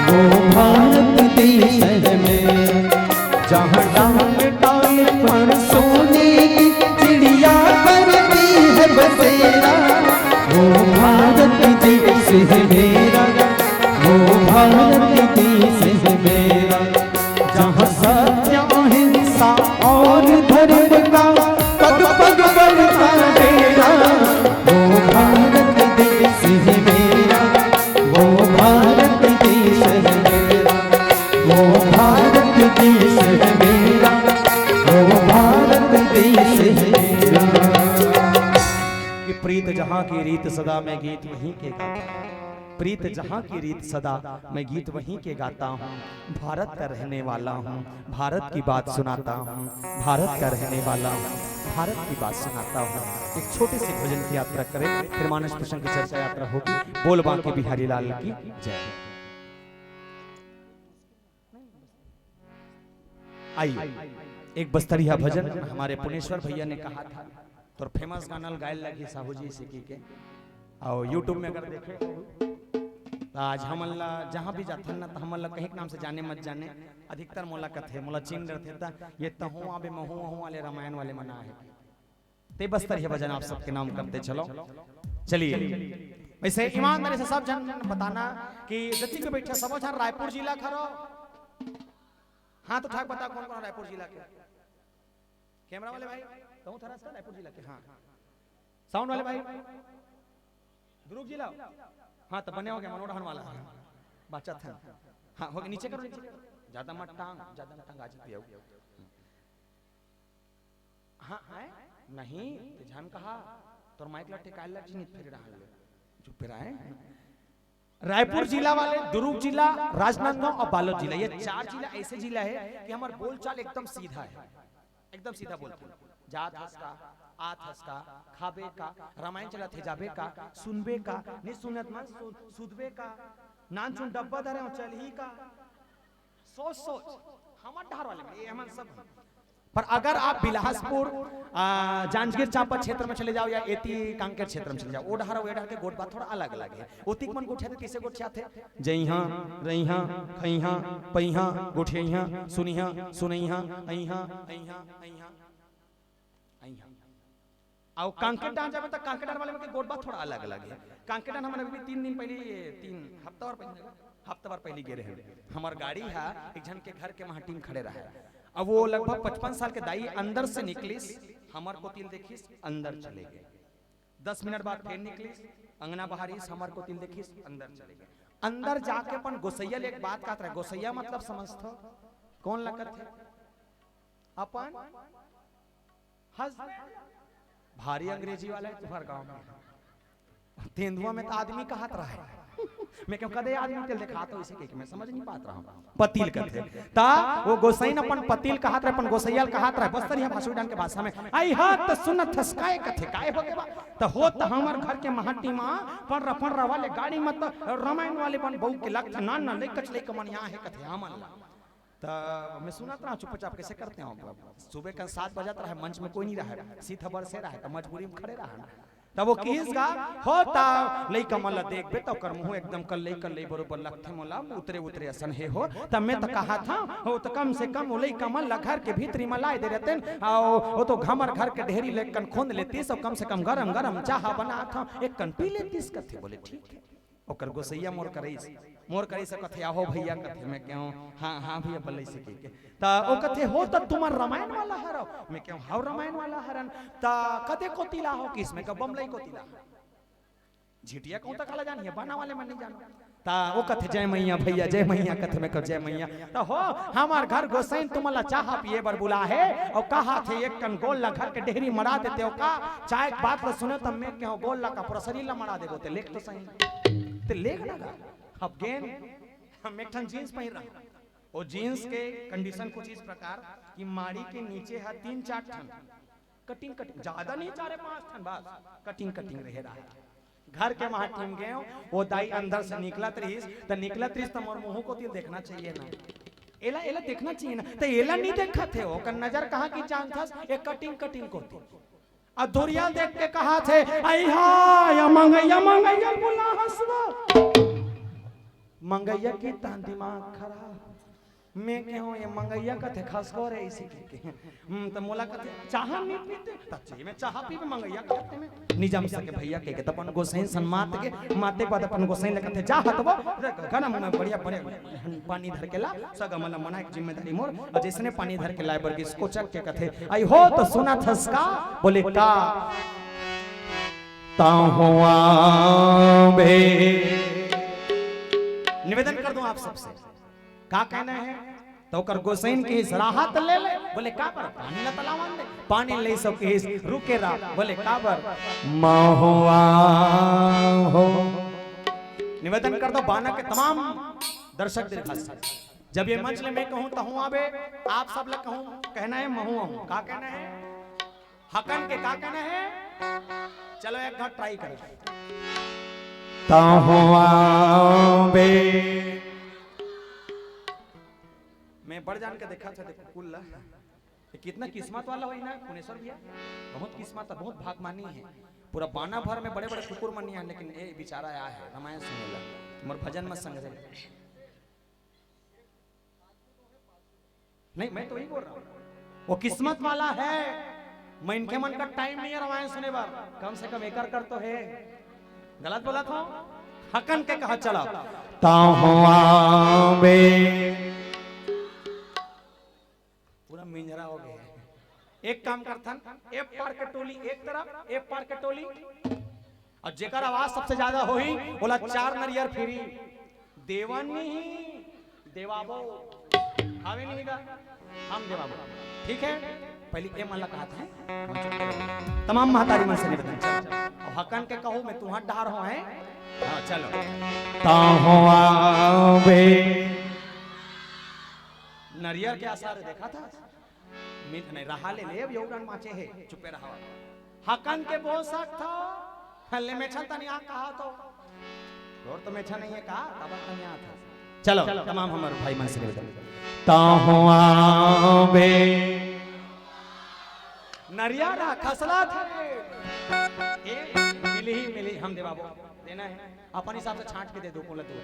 वो भारत देश है मेरा। जहाँ डाल डाल पर सोने की चिड़िया करती है बसेरा, वो भारत देश है मेरा, वो भारत देश है मेरा। जहाँ सत्य अहिंसा और धर्म का पग पग बढ़ता डेरा, वो भारत देश है मेरा, वो भारत देश है मेरा, वो भारत देश है मेरा, वो भारत देश है मेरा। कि प्रीत जहाँ की रीत सदा, मैं गीत वहीं के गाता हूँ। प्रीत जहाँ की रीत सदा, मैं गीत वहीं के गाता हूँ। भारत का रहने वाला हूँ, भारत की बात सुनाता हूँ, भारत का रहने वाला हूँ, भारत की बात सुनाता हूँ। एक छोटे से भजन की यात्रा करें, फिर मानस प्रसंग की चर्चा यात्रा होगी। बोल बांके बिहारी लाल की जय। आइए, एक बस्तरिया भजन हमारे पुनेश्वर भैया ने कहा था, तोर फेमस गाना ल गाए लगी साहू जी से की के, और YouTube में अगर देखे तो आज हमन ला जहाँ भी जाथन ना, तो हमन ला कहीं के नाम से जाने मत जाने, अधिकतर मोला कथे, मोला चिन्ह रहथे, त ये तहूँ आबे, महूँ आहूँ वाले रामायण वाले मना है। ते बस्तर ये भजन आप सबके नाम करते चलो। चलिए, वैसे ईमानदारी से सब जन बताना कि जति के बैठे सबो झन रायपुर जिला के हरो, हाथ उठा के बता कौन कौन रायपुर जिला के। कैमरा वाले भाई, कहूँ थोड़ा सा रायपुर जिला के, हाँ। साउंड वाले भाई, दुर्ग जिला, हाँ, तो बने हो गया, मनोरहन वाला है, बाचा था। हाँ, हो गया, नीचे करो, नीचे करो। ज्यादा मत टांग, ज्यादा मत टांग, आज पियाऊ। हाँ, आए? नहीं, ते झन कहा, तोर माइक ला टेकाए ला चिन्हित फेरे रहल ले। चुप रहे। रायपुर जिला वाले, दुर्ग जिला, राजनांदगांव और बालोद जिला, ये चार जिला ऐसे जिला है कि हमार बोलचाल एकदम सीधा है, एकदम सीधा बोलते हैं। जात हस का, आत हस का, खाबे का, रामायण चलत हे जाबे का, सुनबे का, नहीं सुनत मन सुन, सुधबे का, नान सुन डब्बा धरे हो चलही का। सोच सोच, हमर डहर वाले में, ये हमन सब। पर अगर आप बिलासपुर, आ, जांजगीर चांपा क्षेत्र में चले जाओ या एती कांकेर क्षेत्र में चले जाओ, ओ डहर, ओ डहर के गोठ बात थोड़ा अलग अलग है। ओतिक मन गोठियाथे, तीसे गोठियाथे, जइहा, रइहा, खइहा, पइहा, गोठियइहा, सुनिहा, सुनइहा, अइहा, अइहा, अइहा, अइहा। अउ कांकेर डांड जाबे त कांकेर डांड वाले मन के गोठ बात थोड़ा अलग अलग है। कांकेर डांड हमन अभी तीन दिन पहले, तीन हफ्ता भर पहले, हफ्ता भर पहले गे रहे। हमर गाड़ी हा एक झन के घर के महटीम खड़े रहा। अब वो लगभग पचपन साल के दाई अंदर से निकलिस, हमर कोतिल देखिस, अंदर चले गे। दस मिनट बाद फेर निकलिस, अंगना बहारिस, हमर कोतिल देखिस, अंदर चले गे। अंदर जाके अपन गोसैया ले एक बात कहत रहे। गोसैया मतलब समझथो कौन लगत है? अपन हस भारी अंग्रेजी वाला है तुम्हार गांव में। तेंदुआ में तो आदमी कहत रहा है। मैं क्यों कदे आदमी तेल दिखा तो इसे के मैं समझ नहीं पात रहा हूँ। पतिल कथे। ता वो गोसाइन अपन पतिल कहत रहे, अपन गोसैया ल कहत रहे, बस्तर या भाषुई डांड के भाषा में। आई हा त सुनत हस काय कथे, काय हो गे बा? त हो त हमर घर के महटी मा पण रपण रवा ले गाड़ी मत रामायण वाले बन बहू के लगथे, नान ना लइकच लइका मन यहाँ है कथे हमन ला। त मैं सुनत रहा चुपचाप, कैसे करते हो? सुबह का सात बजत रहा, मंच में कोई नहीं रहा, सीधा बरसे रहा, त मजबूरी में खड़े रहा ना। तब वो किहिस गा, हो त लइका मन ला देखबे त ओकर मुंह एकदम कल्लई कल्लई बरोबर लगथे मोला, उतरे उतरे असन हे हो। त मैं त कहा था, हो त कम से कम वो लइका मन ला घर के भीतरी म लाए दे रहतेन, अउ वो तो हमर घर के डेहरी ले कन खोंद लेतिस, अउ कम से कम गरम गरम चाहा बनात हंव, एक कन पी लेतिस कथे। बोले ठीक है। ओकर गोसैया मोर करा आइस, मोर करा आइस कथे, "आहो भैया," कथे। मैं केहेंव, "हाँ, हाँ भैया," बल्लई से कहिके। त ओ कथे, "हो त तुमन रामायण वाला हरव?" मैं केहेंव, "हव, रामायण वाला हरन।" "त कदे कोति ला हो?" किहिस। मैं केहेंव, "बमलई कोति ला।" झिटिया कहूं त काला जानही, बाना वाले मन नहीं जानो। त ओ कथे, "जय मैया भैया, जय मैया," कथे। मैं केहेंव, "जय मैया।" त हो, हमर घर गोसैन तुमन ला चाहा पिए बर बुलाहे, अउ कहत हे एक कन गोल ला घर के डेहरी मड़ा देतेव का, चाय के बात ला सुने त मैं केहेंव, "गोल ला का पूरा शरीर ला मड़ा देबो, ते लेग तो सही।" ते लेग ना गा। अब गेन, हम एक ठन जींस पहिर रहा। वो जींस के कंडीशन कुछ इस प्रकार कि माड़ी के नीचे हा तीन चार ठन कटिंग, कटिंग, ज्यादा नहीं, चार पांच ठन बस, कटिंग, कटिंग रहे रहा। घर के महटीम गेंव, वो दाई अंदर से निकलत रहिस, त निकलत रहिस त मोर मुंह कोति देखना चाहिए ना। एला, एला देखना चाहिए ना। त एला नहीं देखत हे, ओकर नजर कहाँ की जानथस, ये कटिंग, कटिंग कोति। अउ धुरिया देख के कहत हे, "अइहा, या मंगैया, मंगैया बोला हसवा। मंगैया के तहन दिमाग खराब।" मैं केहेंव, "ये मंगैया कथे खसको रे," इसी के, के। हम्म, त मोला कथे, "चाहा नहीं पीते?" त चाहिए, मैं चाहा पीबे, मंगैया कहते में। निजम सके भैया के, के त अपन गोसैन सन मात के, माते के बाद अपन गोसैन ले कथे, "जा हतवा, गरम में बढ़िया, बढ़िया पानी धर के ला।" सगा मन ला मनाए के जिम्मेदारी मोर। अउ जैसने पानी धर के लाए बर गिस, कोचक के कथे, "अइहो त सुनत हस का?" बोले, "का?" "तहुआ बे।" निवेदन कर दूं आप सबसे, का कहना है? त ओकर गोसैन किहिस, "राहत ले ले।" बोले, "का बर?" "पानी ला त लावन दे।" पानी ले सो किहिस, "रुके रहा।" बोले, "का बर?" "महुआ हो।" निवेदन कर दो बाना के तमाम दर्शक दीर्घा से, जब ये मंच ले मैं कहूं तहुआ बे, आप सब ला कहूं, कहना है महुआ हूं। का कहना है? हकन के का कहना है? चलो एक बार ट्राई करो। "तहुआ बे।" मैं बड़ जान के देखा था, देखो कुल ला। ये कितना किस्मत वाला होही ना पुनेश्वर भैया, बहुत किस्मत है, बहुत भागमानी है। पूरा बाना भर में बड़े बड़े कुकुर मन नहीं है, लेकिन ये बेचारा आया है रामायण सुने ला, मोर भजन में संग रहे। नहीं, मैं तो वही बोल रहा हूँ, वो किस्मत वाला है। मनखे मन का टाइम नहीं है रामायण सुने बर, कम से कम एकर कर तो है। गलत बोलत हों? हकन के कहा चला। "तहुआ बे।" पूरा मिंजरा हो गया। एक काम करथन, ए पार के टोली एक तरफ, ए पार के टोली, अउ जेकर आवाज सबसे ज्यादा होही, ओला चार नरियर फ्री। देवन नहीं, देवाबो। हावे नहीं गा? हम देवाबो। ठीक है? पहली ए मन ला कहा था, तमाम महतारी मन से निवेदन। अउ हकन के कहूं, मैं तुंहर डहर हों, हैं? हाँ, चलो। ताहुआ बे। नरियर के असर देखा था? मिल नहीं रहा, ले ले, अब योगदान माचे है, चुपे रहा। हकन के बोल सकता, ले मेठन तनी आ कहा तो। और तो मेठा नहीं है का? काबर तनी आ था? चलो, तमाम हमर भाई मन से निवेदन। ताहुआ बे। नरिया रहा, खसला थे। ए, मिली ही मिली, हम देवाबो। देना है। अपन हिसाब से छांट के दे दो, कोला दो दे।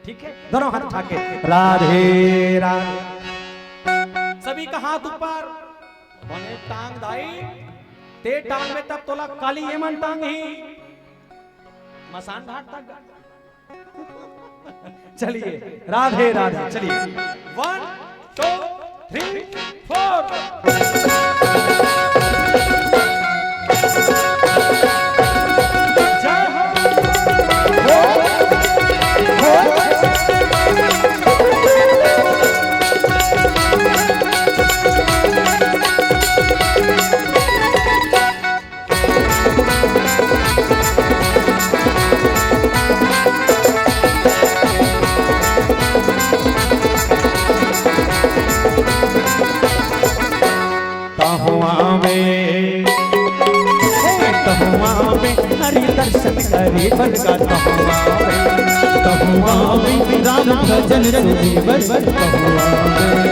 ठीक है? दोनों हाथ उठा के। राधे, राधे। सभी का हाथ ऊपर। बने टांग दाई। ते टांग में तब तोला काली ये मन टांग ही। मसान घाट तक। चलिए, राधे, राधे। चलिए। One, two, three, four। जय हो। तहुआ में, तहुआ में हरि दर्शन करे बर गा तहुआ में, तहुआ में राम भजन सुने बर तहुआ में,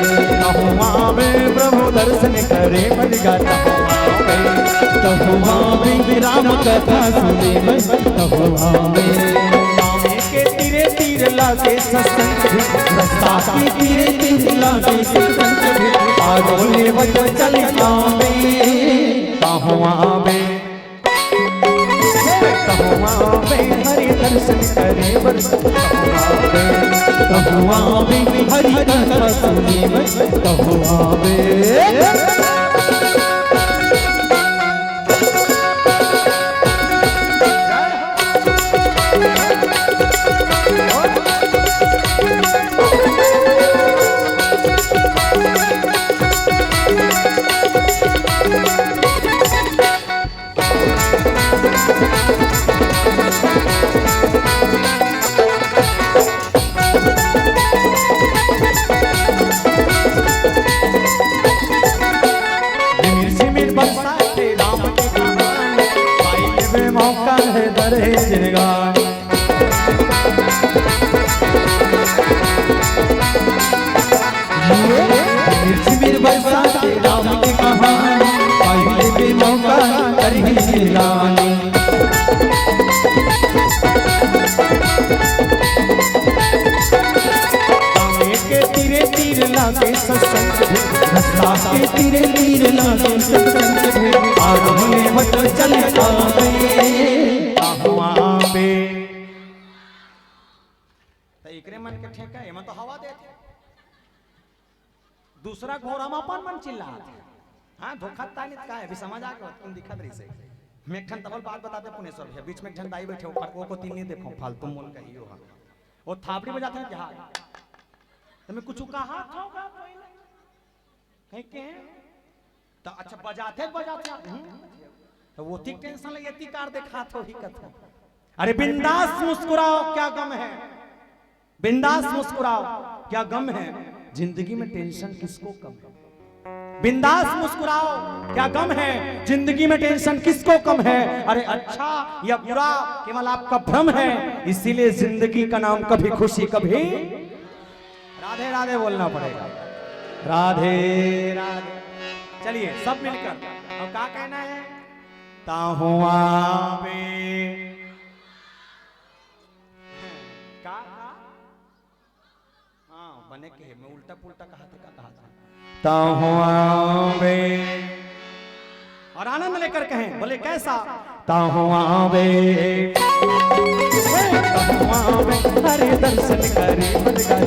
तहुआ में प्रभु दर्शन करे बर गा तहुआ में, तहुआ में राम कथा सुने बर तहुआ में। के तीरे तीर लागे सत्संग भी, रस्ता के तीरे तीर लागे सत्संग भी, आगो लेवत चल आवे, कहवा आवे, कहवा आवे, हरि दर्शन करे बर, कहवा आवे, कहवा आवे, हरि कथा सुने बर, कहवा आवे। झिमिर झिमिर बरसाथे राम के कहानी, पाई लेबे मौका है दरे जिनगानी। झिमिर झिमिर बरसाथे राम के कहानी, पाई लेबे मौका दरे जिनगानी। के तीरे तीर लागे सत्संग भी, रस्ता के तीरे तीर लागे सत्संग भी, आग भले मत चल आवे, आहुआ पे। त एकरे मन के ठेका, एमा तो हवा देथे। दूसरा घोड़ा म अपन मन चिल्लात हे। हाँ, धोखा तानित का है, अभी समझ आ गया, तुम दिखत रही से। मैं एक ठन तबल बात बताते पुनेश्वर भैया, बीच में एक ठन दाई बैठे, ओकर, ओको तीन नहीं देखो, फालतू मोल कहियो हा। वो थापड़ी बजाते हैं जहाज। तो मैं कुछ कहा था का कोई नहीं? कहीं के हैं? तो अच्छा बजाते, बजाते आप, हम्म? तो वो ठीक टेंशन ले, ये कार दिखा थो ही कथो। अरे बिंदास मुस्कुराओ, क्या गम है? बिंदास मुस्कुराओ, क्या गम है? जिंदगी में टेंशन किसको कम है? बिंदास मुस्कुराओ, क्या गम है? जिंदगी में टेंशन किसको कम है? अरे अच्छा या बुरा केवल आपका भ्रम है, इसीलिए जिंदगी का नाम कभी खुशी कभी राधे राधे बोलना पड़ेगा। राधे राधे। चलिए सब मिलकर अब क्या कहना है? ताहुआ में का? हाँ, बने के मैं उल्टा पुल्टा कहा था, का कहा था? ताहुआ बे। और आनंद लेकर कहें, बोले कैसा? ताहुआ बे। ताहुआ बे, हरे दर्शन करे मन का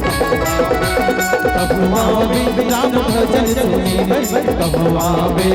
ताहुआ बे, राम भजन सुने मन ताहुआ बे।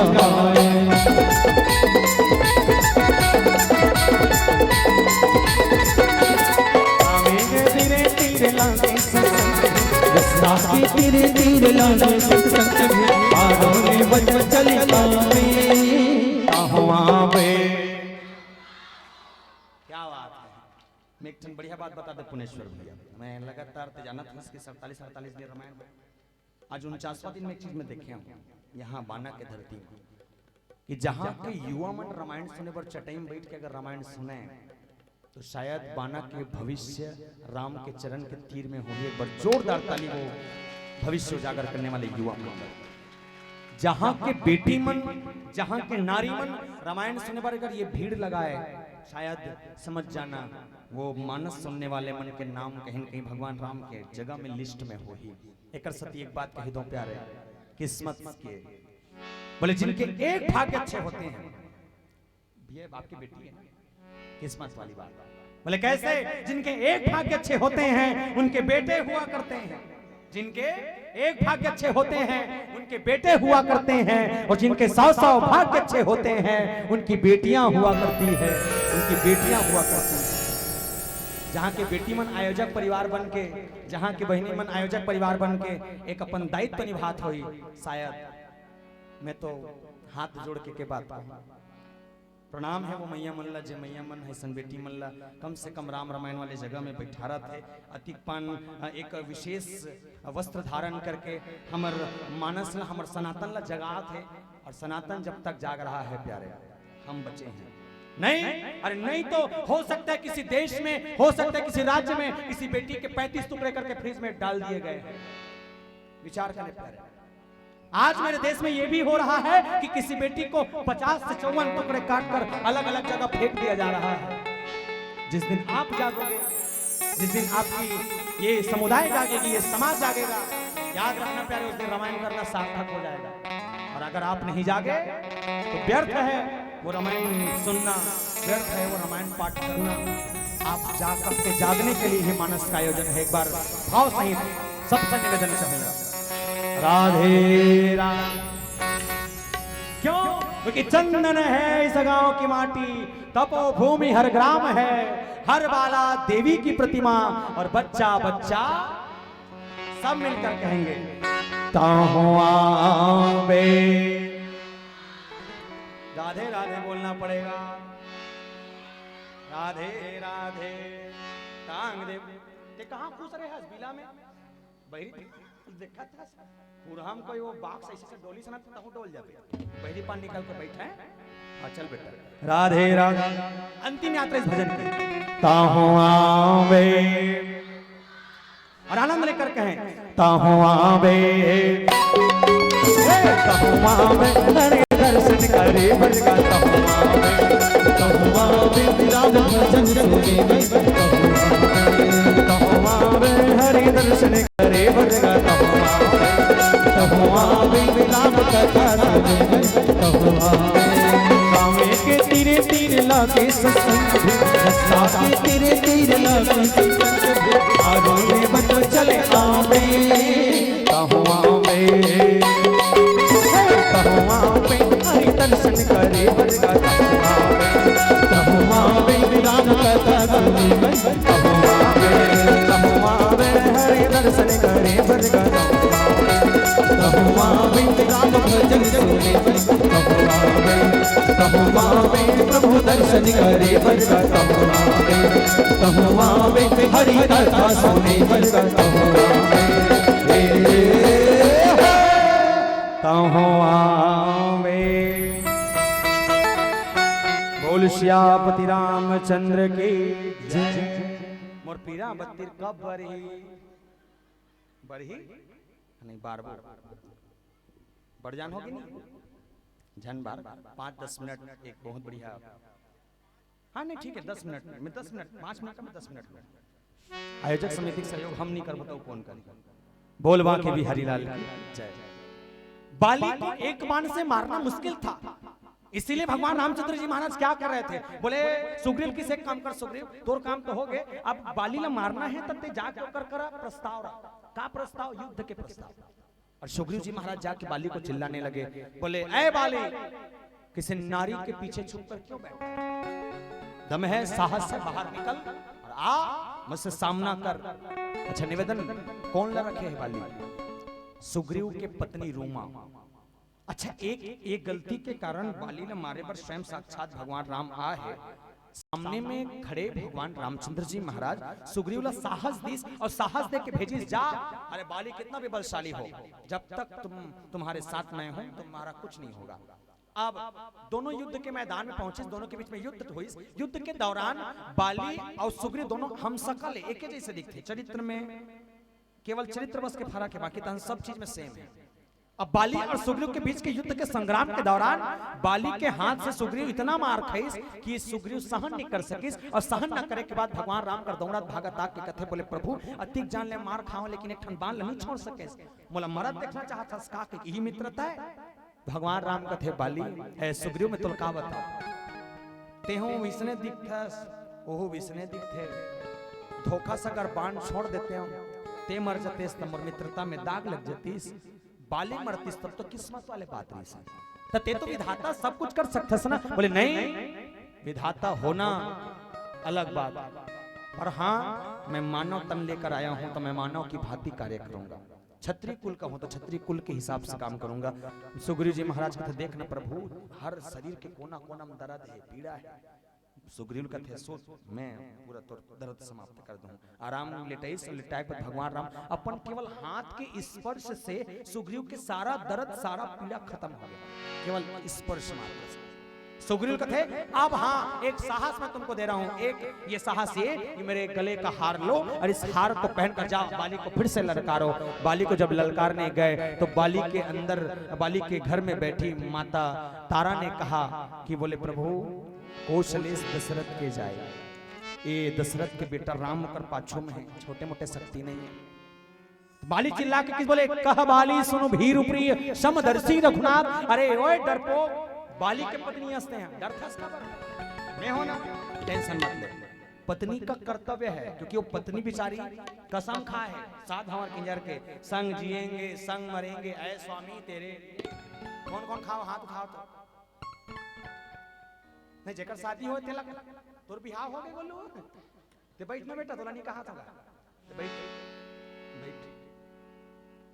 गाए। आवे रे धीरे धीरे लागे सत्संग, रस्ता के धीरे धीरे लागे सत्संग, आरो ने बच चले आवे। आहो आवे। क्या बात है। मैं एक ठन बढ़िया बात बता दे पुनेश्वर भैया, मैं लगातार ते जानत हूँ इसके सड़तालीस अड़तालीस दिन रामायण में। आज उनचासवां दिन में एक चीज मैं देखे हूँ यहाँ बाना के धरती में, कि जहाँ के युवा मन रामायण सुने बर चटई में बैठ के अगर रामायण सुने, तो शायद बाना के भविष्य राम के चरण के तीर में होही। एक बार जोरदार ताली वो भविष्य उजागर करने वाले युवा मन। जहाँ के बेटी मन, जहाँ के नारी मन रामायण सुने बर अगर ये भीड़ लगाए, शायद समझ जाना, वो मानस सुनने वाले मन के नाम कहीं न कहीं भगवान राम के जगह में लिस्ट में होही। एकर साथ एक बात कही दो प्यारे, किस्मत के, बोले जिनके एक भाग्य अच्छे होते हैं, ये आपकी बेटी है ना, किस्मत वाली बात। बोले कैसे? जिनके एक भाग्य अच्छे होते हैं उनके बेटे हुआ करते हैं, जिनके एक भाग्य अच्छे होते हैं उनके बेटे हुआ करते हैं, और जिनके सौ सौ भाग्य अच्छे होते हैं उनकी बेटियां हुआ करती है, उनकी बेटियां हुआ करती हैं। जहाँ के बेटी मन आयोजक परिवार बन के, जहाँ के बहिनी मन आयोजक परिवार बन के एक अपन दायित्व निभात होही, शायद मैं तो हाथ जोड़ के, के बात कहूँ। प्रणाम है वो मैया मन ला, जे मैया मन अइसन बेटी मन ला कम से कम राम रामायण वाले जगह में बैठारत हे। अतिक पान, अ, एक विशेष वस्त्र धारण करके हमर मानस ला, हमर सनातन ला जगात हे, और सनातन जब तक जाग रहा है प्यारे, हम बचे हैं। नहीं, अरे नहीं तो हो सकता है किसी देश में, हो सकता है किसी राज्य में किसी बेटी के पैंतीस टुकड़े करके फ्रिज में डाल दिए गए हैं। विचार करें प्यारे। आज मेरे देश में यह भी हो रहा है कि किसी बेटी को पचास से चौवन टुकड़े काटकर अलग-अलग जगह फेंक दिया जा रहा है। जिस दिन आप जागोगे, जिस दिन आपकी ये समुदाय जागेगी, ये समाज जागेगा, याद रखना प्यारे, उस दिन रामायण करना सार्थक हो जाएगा। और अगर आप नहीं जागे तो व्यर्थ है वो रामायण सुनना, व्यर्थ है वो रामायण पाठ करना। आप जाग, सबके जागने के लिए ही मानस का आयोजन है। एक बार भाव सहित सबसे निवेदन चाहूंगा। राधे राधे। क्यों? क्योंकि चंदन है इस गांव की माटी, तपोभूमि हर ग्राम है, हर बाला देवी की प्रतिमा, और बच्चा बच्चा सब मिलकर कहेंगे, "ताहू आवे।" राधे राधे बोलना पड़ेगा। राधे राधे। टांग दे। ते कहाँ खुश रहे हस बिला में? बहिरी देखत हस? पूरा हम कोई वो बॉक्स ऐसे से डोली सना, तहूँ डोल जाबे। बहिरी पान निकाल के बैठे हैं। हाँ, चल बेटा। राधे राधे। अंतिम यात्रा इस भजन की। ताहू आवे। और आनंद लेकर कहें, "ताहू आवे, ए, ताहू आवे, हरि दर्शन करे बरगा ताहू आवे, ताहू आवे, विराट भजन सुने बरगा ताहू आवे, ताहू आवे, हरि दर्शन करे बरगा ताहू आवे, ताहू आवे, विराट कथा सुने बरगा ताहू आवे।" कामे के तीरे तीर लागे सत्संग, रस्ता के तीरे तीर लागे सत्संग, आरो ने बच चले आवे, ताहू आवे, ताहू आवे, हरि दर्शन करे बरगा ताहू आवे, ताहू आवे, राम कथा सुने बरगा ताहू आवे, ताहू आवे, हरि दर्शन करे बरगा ताहू आवे, ताहू आवे, राम भजन सुने बरगा ताहू आवे। कहूँ आवे प्रभु दर्शन करे बरगा कहूँ आवे, कहूँ आवे हरि कथा सुने बरगा कहूँ आवे। ए, कहूँ आवे। बोल सियापति रामचंद्र की जय। मोर पीरा बत्तीर कब बरही? बरही? नहीं, बार बार। बढ़ जान होगी नहीं? झन बार, पाँच दस मिनट एक बहुत बढ़िया। हाँ, नहीं, ठीक है, दस मिनट में, मैं दस मिनट, पाँच मिनट में, दस मिनट में। आयोजक समिति के सहयोग हम नहीं करबो तो कौन करी? बोल बांके बिहारी लाल की जय। बाली को एक बाण से मारना मुश्किल था, इसीलिए भगवान रामचंद्र जी महाराज क्या कर रहे थे? बोले, "सुग्रीव, किस एक काम कर सुग्रीव, तोर काम तो हो गए, अब बाली ला मारना है, तब ते जाके ओकर करा प्रस्ताव रख।" का प्रस्ताव? युद्ध के प्रस्ताव। और सुग्रीव जी महाराज जाके बाली को चिल्लाने लगे, बोले, "ऐ बाली, किसी नारी के पीछे छुप कर क्यों बैठा है? दम है, साहस है, बाहर निकल और आ, मुझसे सामना कर।" अच्छा, निवेदन, कौन ला रखे है बाली? सुग्रीव के पत्नी रूमा। अच्छा, एक, एक गलती के कारण बाली ला मारे बर स्वयं साक्षात भगवान राम आ है। सामने में खड़े भगवान रामचंद्र जी महाराज सुग्रीव ला साहस दीस और साहस दे के भेजिस, "जा, अरे बाली कितना भी बलशाली हो, जब तक तुम, तुम्हारे साथ मैं हूं, तुम्हारा कुछ नहीं होगा।" अब दोनों युद्ध के मैदान में पहुंचे, दोनों के बीच में युद्ध हुई। युद्ध के दौरान बाली और सुग्रीव दोनों हमशक्ल है, एक जैसे दिखते, चरित्र में केवल चरित्र बस के फर्क है, बाकी तो हम सब चीज में सेम है। अब बाली और सुग्रीव के बीच के युद्ध के संग्राम के दौरान बाली के हाथ से सुग्रीव इतना मार खाइस कि सुग्रीव सहन नहीं कर सकिस, और सहन न करे के बाद भगवान राम कर दौड़त भागत आके कथे, बोले, "प्रभु, अतिक जान ले मार खाओ, लेकिन एक ठन बाण ल नहीं छोड़ सके, मोला मरत देखना चाहत हस का?" के यही मित्रता है। भगवान राम कथे, "बाली, है सुग्रीव, मैं तोला का बताओ, तेहू विसने दिखथस, ओहू विसने दिखथे, धोखा से अगर बाण छोड़ देते हो, ते मर जतेस त मोर मित्रता में दाग लग जतीस, बाली मरतीस तब तो किस्मत वाले बात रहिस। त ते तो विधाता सब कुछ कर सकथस ना।" बोले, "नहीं, विधाता होना अलग बात, पर हाँ, मैं मानव तन लेकर आया हूं तो मैं मानव की भांति कार्य करूंगा। क्षत्रिय कुल का हूं तो क्षत्रिय कुल के हिसाब से काम करूंगा।" सुग्रीव जी महाराज कथे, "देख ना प्रभु, हर शरीर के कोना कोना में दर्द है, पीड़ा है।" सुग्रीव कथे, "सोच, मैं पूरा तोर दर्द समाप्त कर दूं।" आराम लेटाइस, लेटाए के बाद भगवान राम अपन केवल हाथ के स्पर्श से सुग्रीव के सारा दर्द, सारा पीड़ा खत्म हो गया, केवल स्पर्श मात्र से। सुग्रीव कथे, "अब हाँ, एक साहस मैं तुमको दे रहा हूँ, एक ये साहस ये कि मेरे गले का हार लो और इस हार को पहनकर जाओ, बाली को फिर से ललकारो।" बाली को जब ललकारने गए तो बाली के अंदर, बाली के घर में बैठी माता तारा ने कहा कि बोले, "प्रभु, कौशलेश दशरथ के जाए, ये दशरथ के बेटा राम ओकर पाछू में है, छोटे मोटे शक्ति नहीं है।" बाली चिल्ला के किस बोले, "कह बाली सुनु भीरु प्रिय समदर्शी रघुनाथ।" अरे ओए डरपोक, बाली के पत्नी हंसते हैं, डरथस काबर? मैं हो ना, टेंशन मत ले। पत्नी का कर्तव्य है, क्योंकि वो पत्नी बेचारी कसम खाए है, सात भंवर किंजर के, "संग जिएंगे, संग मरेंगे, ऐ स्वामी तेरे।" कौन कौन खाओ, हाथ उठाओ तो। नहीं, जेकर शादी हो, तेला, तोर बिहाव हो गए, बोलू। ते बैठ ना बेटा, तोला नहीं कहा था। ते बैठ, बैठ।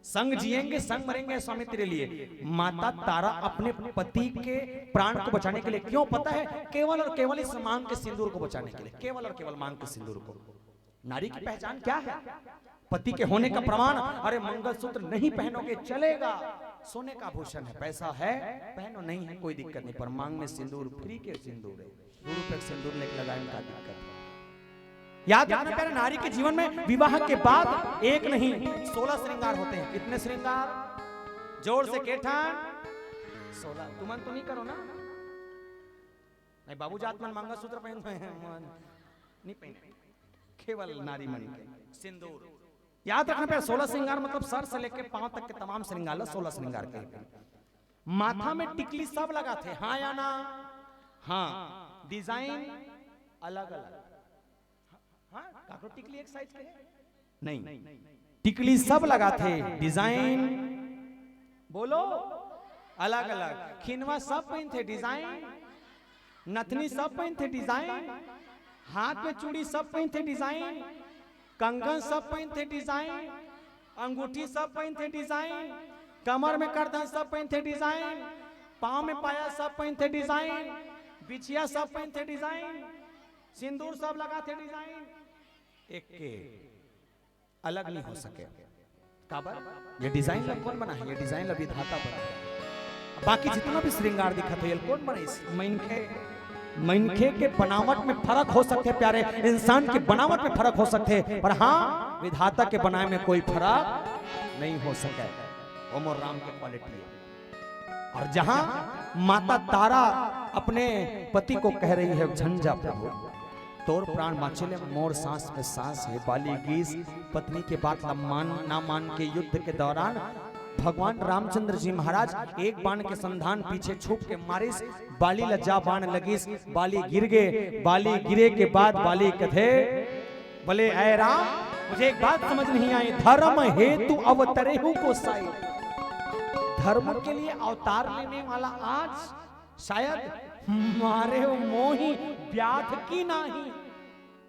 "संग जिएंगे, संग मरेंगे, स्वामी तेरे लिए।" माता तारा अपने पति के प्राण को बचाने के लिए, क्यों पता है? केवल और केवल इस मांग के सिंदूर को बचाने के लिए, केवल और केवल मांग के सिंदूर को। नारी की पहचान क्या है? पति के होने का प्रमाण। अरे, मंगलसूत्र नहीं पहनोगे, चलेगा, सोने का आभूषण है, पैसा है, पहनो, नहीं है, कोई दिक्कत नहीं, पर मांग में सिंदूर, फ्री के सिंदूर है, दो रुपए का सिंदूर लेके लगाए में का दिक्कत है? याद रखना प्यारे, नारी के जीवन में विवाह के बाद एक नहीं, सोलह श्रृंगार होते हैं। कितने श्रृंगार? जोर से, केठा? सोलह। तुमन तो नहीं करो ना? नहीं, बाबू जात मन मंगलसूत्र पहनते हैं, मन नहीं पहने, केवल नारी मन के सिंदूर। याद रखना प्यारे, सोलह श्रृंगार मतलब सर से लेके पांव तक के तमाम श्रृंगार ला सोलह श्रृंगार कहते हैं। माथा में टिकली सब लगाथे, हाँ या ना? हाँ, डिजाइन अलग अलग। हाँ, काकरो टिकली एक साइज के है? नहीं, टिकली सब लगाथे, डिजाइन बोलो अलग अलग। खिनवा सब पहिनथे, डिजाइन। नथनी सब पहिनथे, डिजाइन। हाथ में चूड़ी सब पहिनथे, डिजाइन। कंगन सब पहिनथे, डिजाइन। अंगूठी सब पहिनथे, डिजाइन। कमर में करधन सब पहिनथे, डिजाइन। पांव में पायल सब पहिनथे, डिजाइन। बिछिया सब पहिनथे, डिजाइन। सिंदूर सब लगाथे, डिजाइन। एक के अलग नहीं हो सके। काबर? ये डिजाइन ला कौन बना है? ये डिजाइन ला विधाता बना है। बाकी जितना भी श्रृंगार दिखत है, ये कौन बनाइस? मनखे। मनखे के बनावट में फर्क हो सकथे प्यारे, इंसान के बनावट में फर्क हो सकथे, पर हाँ, विधाता के बनाए में कोई फर्क नहीं हो सके। वो मोर राम के क्वालिटी है। और जहां माता तारा अपने पति को कह रही है, "झंझा प्रभु, तोर प्राण बाँचे ले, मोर सांस में सांस हे।" बाली गीस, पत्नी के बात ला मान ना मान के युद्ध के दौरान भगवान रामचंद्र जी महाराज एक बाण के संधान पीछे छुप के मारिस, बाली ला जा बाण लगिस, बाली गिर गे। बाली गिरे के बाद बाली कथे, बोले, "ऐ राम, मुझे एक बात समझ नहीं आई, धर्म हेतु अवतरेहु गोसाई।" धर्म के लिए अवतार लेने वाला आज शायद मारे मोहि व्याध की नाही।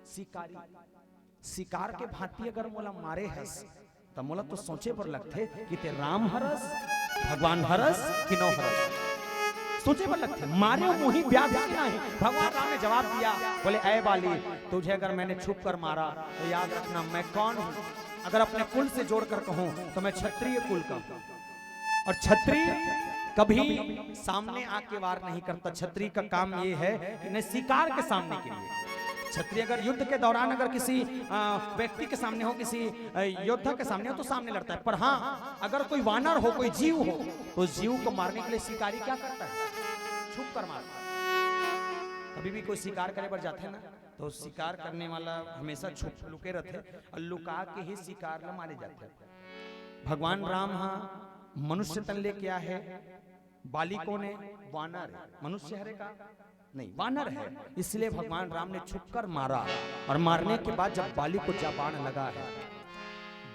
शिकारी, शिकार के भांति अगर मोला मारे हस, त मोला तो सोचे बर लगथे कि ते राम हरस, भगवान हरस कि नौ हरस। सोचे बर लगथे, मारे मोहि व्याध की नाही। भगवान राम ने जवाब दिया, बोले, "ऐ बाली, तुझे अगर मैंने छुप कर मारा तो याद रखना मैं कौन हूं। अगर अपने कुल से जोड़कर कहूं तो मैं क्षत्रिय कुल का हूं।" और छत्री कभी सामने आके वार नहीं करता। छत्री का काम ये है कि नहीं, शिकार के सामने के लिए। छत्री अगर युद्ध के दौरान अगर किसी, अ, व्यक्ति के सामने हो, किसी, अ, योद्धा के सामने हो, तो सामने लड़ता है। पर हाँ, अगर कोई वानर हो, कोई जीव हो, तो जीव को मारने के लिए शिकारी क्या करता है? छुप कर मारता है। कभी भी कोई शिकार करे बर जाते हैं ना, तो शिकार करने वाला हमेशा छुप लुके रहते हैं और लुका के ही शिकार ला मारे जाते हैं। भगवान राम हा मनुष्य तन लेके आए है। बाली कौन है? वानर है। मनुष्य हरे का? नहीं, वानर है। इसलिए भगवान राम ने छुपकर मारा और मारने के बाद जब बाली को जा बाण लगा है,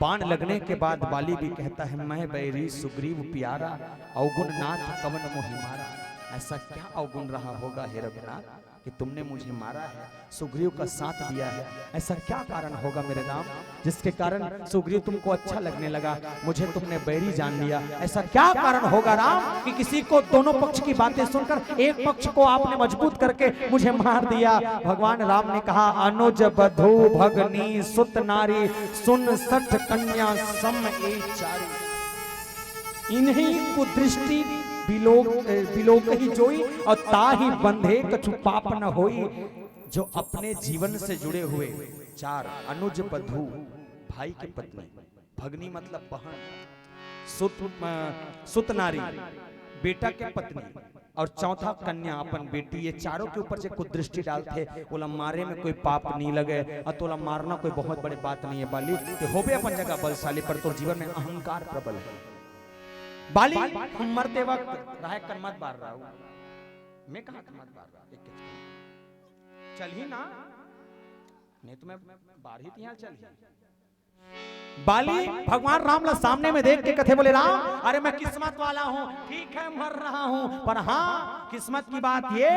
बाण लगने के बाद बाली भी कहता है, "मैं बैरी सुग्रीव प्यारा, अवगुण नाथ कवन मोहि मारा।" ऐसा क्या अवगुण रहा होगा हे रघुनाथ कि तुमने मुझे मारा है, सुग्रीव का साथ दिया है? ऐसा क्या कारण होगा मेरे राम, जिसके कारण सुग्रीव तुमको अच्छा लगने लगा, मुझे तुमने बैरी जान लिया? ऐसा क्या कारण होगा राम कि किसी को, दोनों पक्ष की बातें सुनकर एक पक्ष को आपने मजबूत करके मुझे मार दिया? भगवान राम ने कहा, "अनुज बधु भगनी सुत नारी, सुन सठ कन्या सम ए चारी।" इन्हीं कुदृष्टि बिलोक, बिलोक ही जोई, और ताहि बंधे कछु पाप न होई। जो अपने जीवन से जुड़े हुए चार, अनुज बधु, भाई की पत्नी, भगनी मतलब बहन, सुत, अ, सुत नारी, बेटा के पत्नी, और चौथा कन्या, अपन बेटी, ये चारों के ऊपर जे कुदृष्टि डालथे, ओला मारे में कोई पाप नहीं लगे, और तोला मारना कोई बहुत बड़े बात नहीं है बाली। ते होबे अपन जगह बलशाली, पर तोर जीवन में अहंकार प्रबल है। बाली, मरते वक्त राहे कन मत बार रहा हूँ। मैं कहा था मत बार रहा, एक के चल ही ना, नहीं तो मैं बार ही तिहां चल ही। बाली भगवान राम ला सामने में देख के कथे, बोले, "राम, अरे मैं किस्मत वाला हूँ, ठीक है मर रहा हूँ, पर हाँ किस्मत की बात ये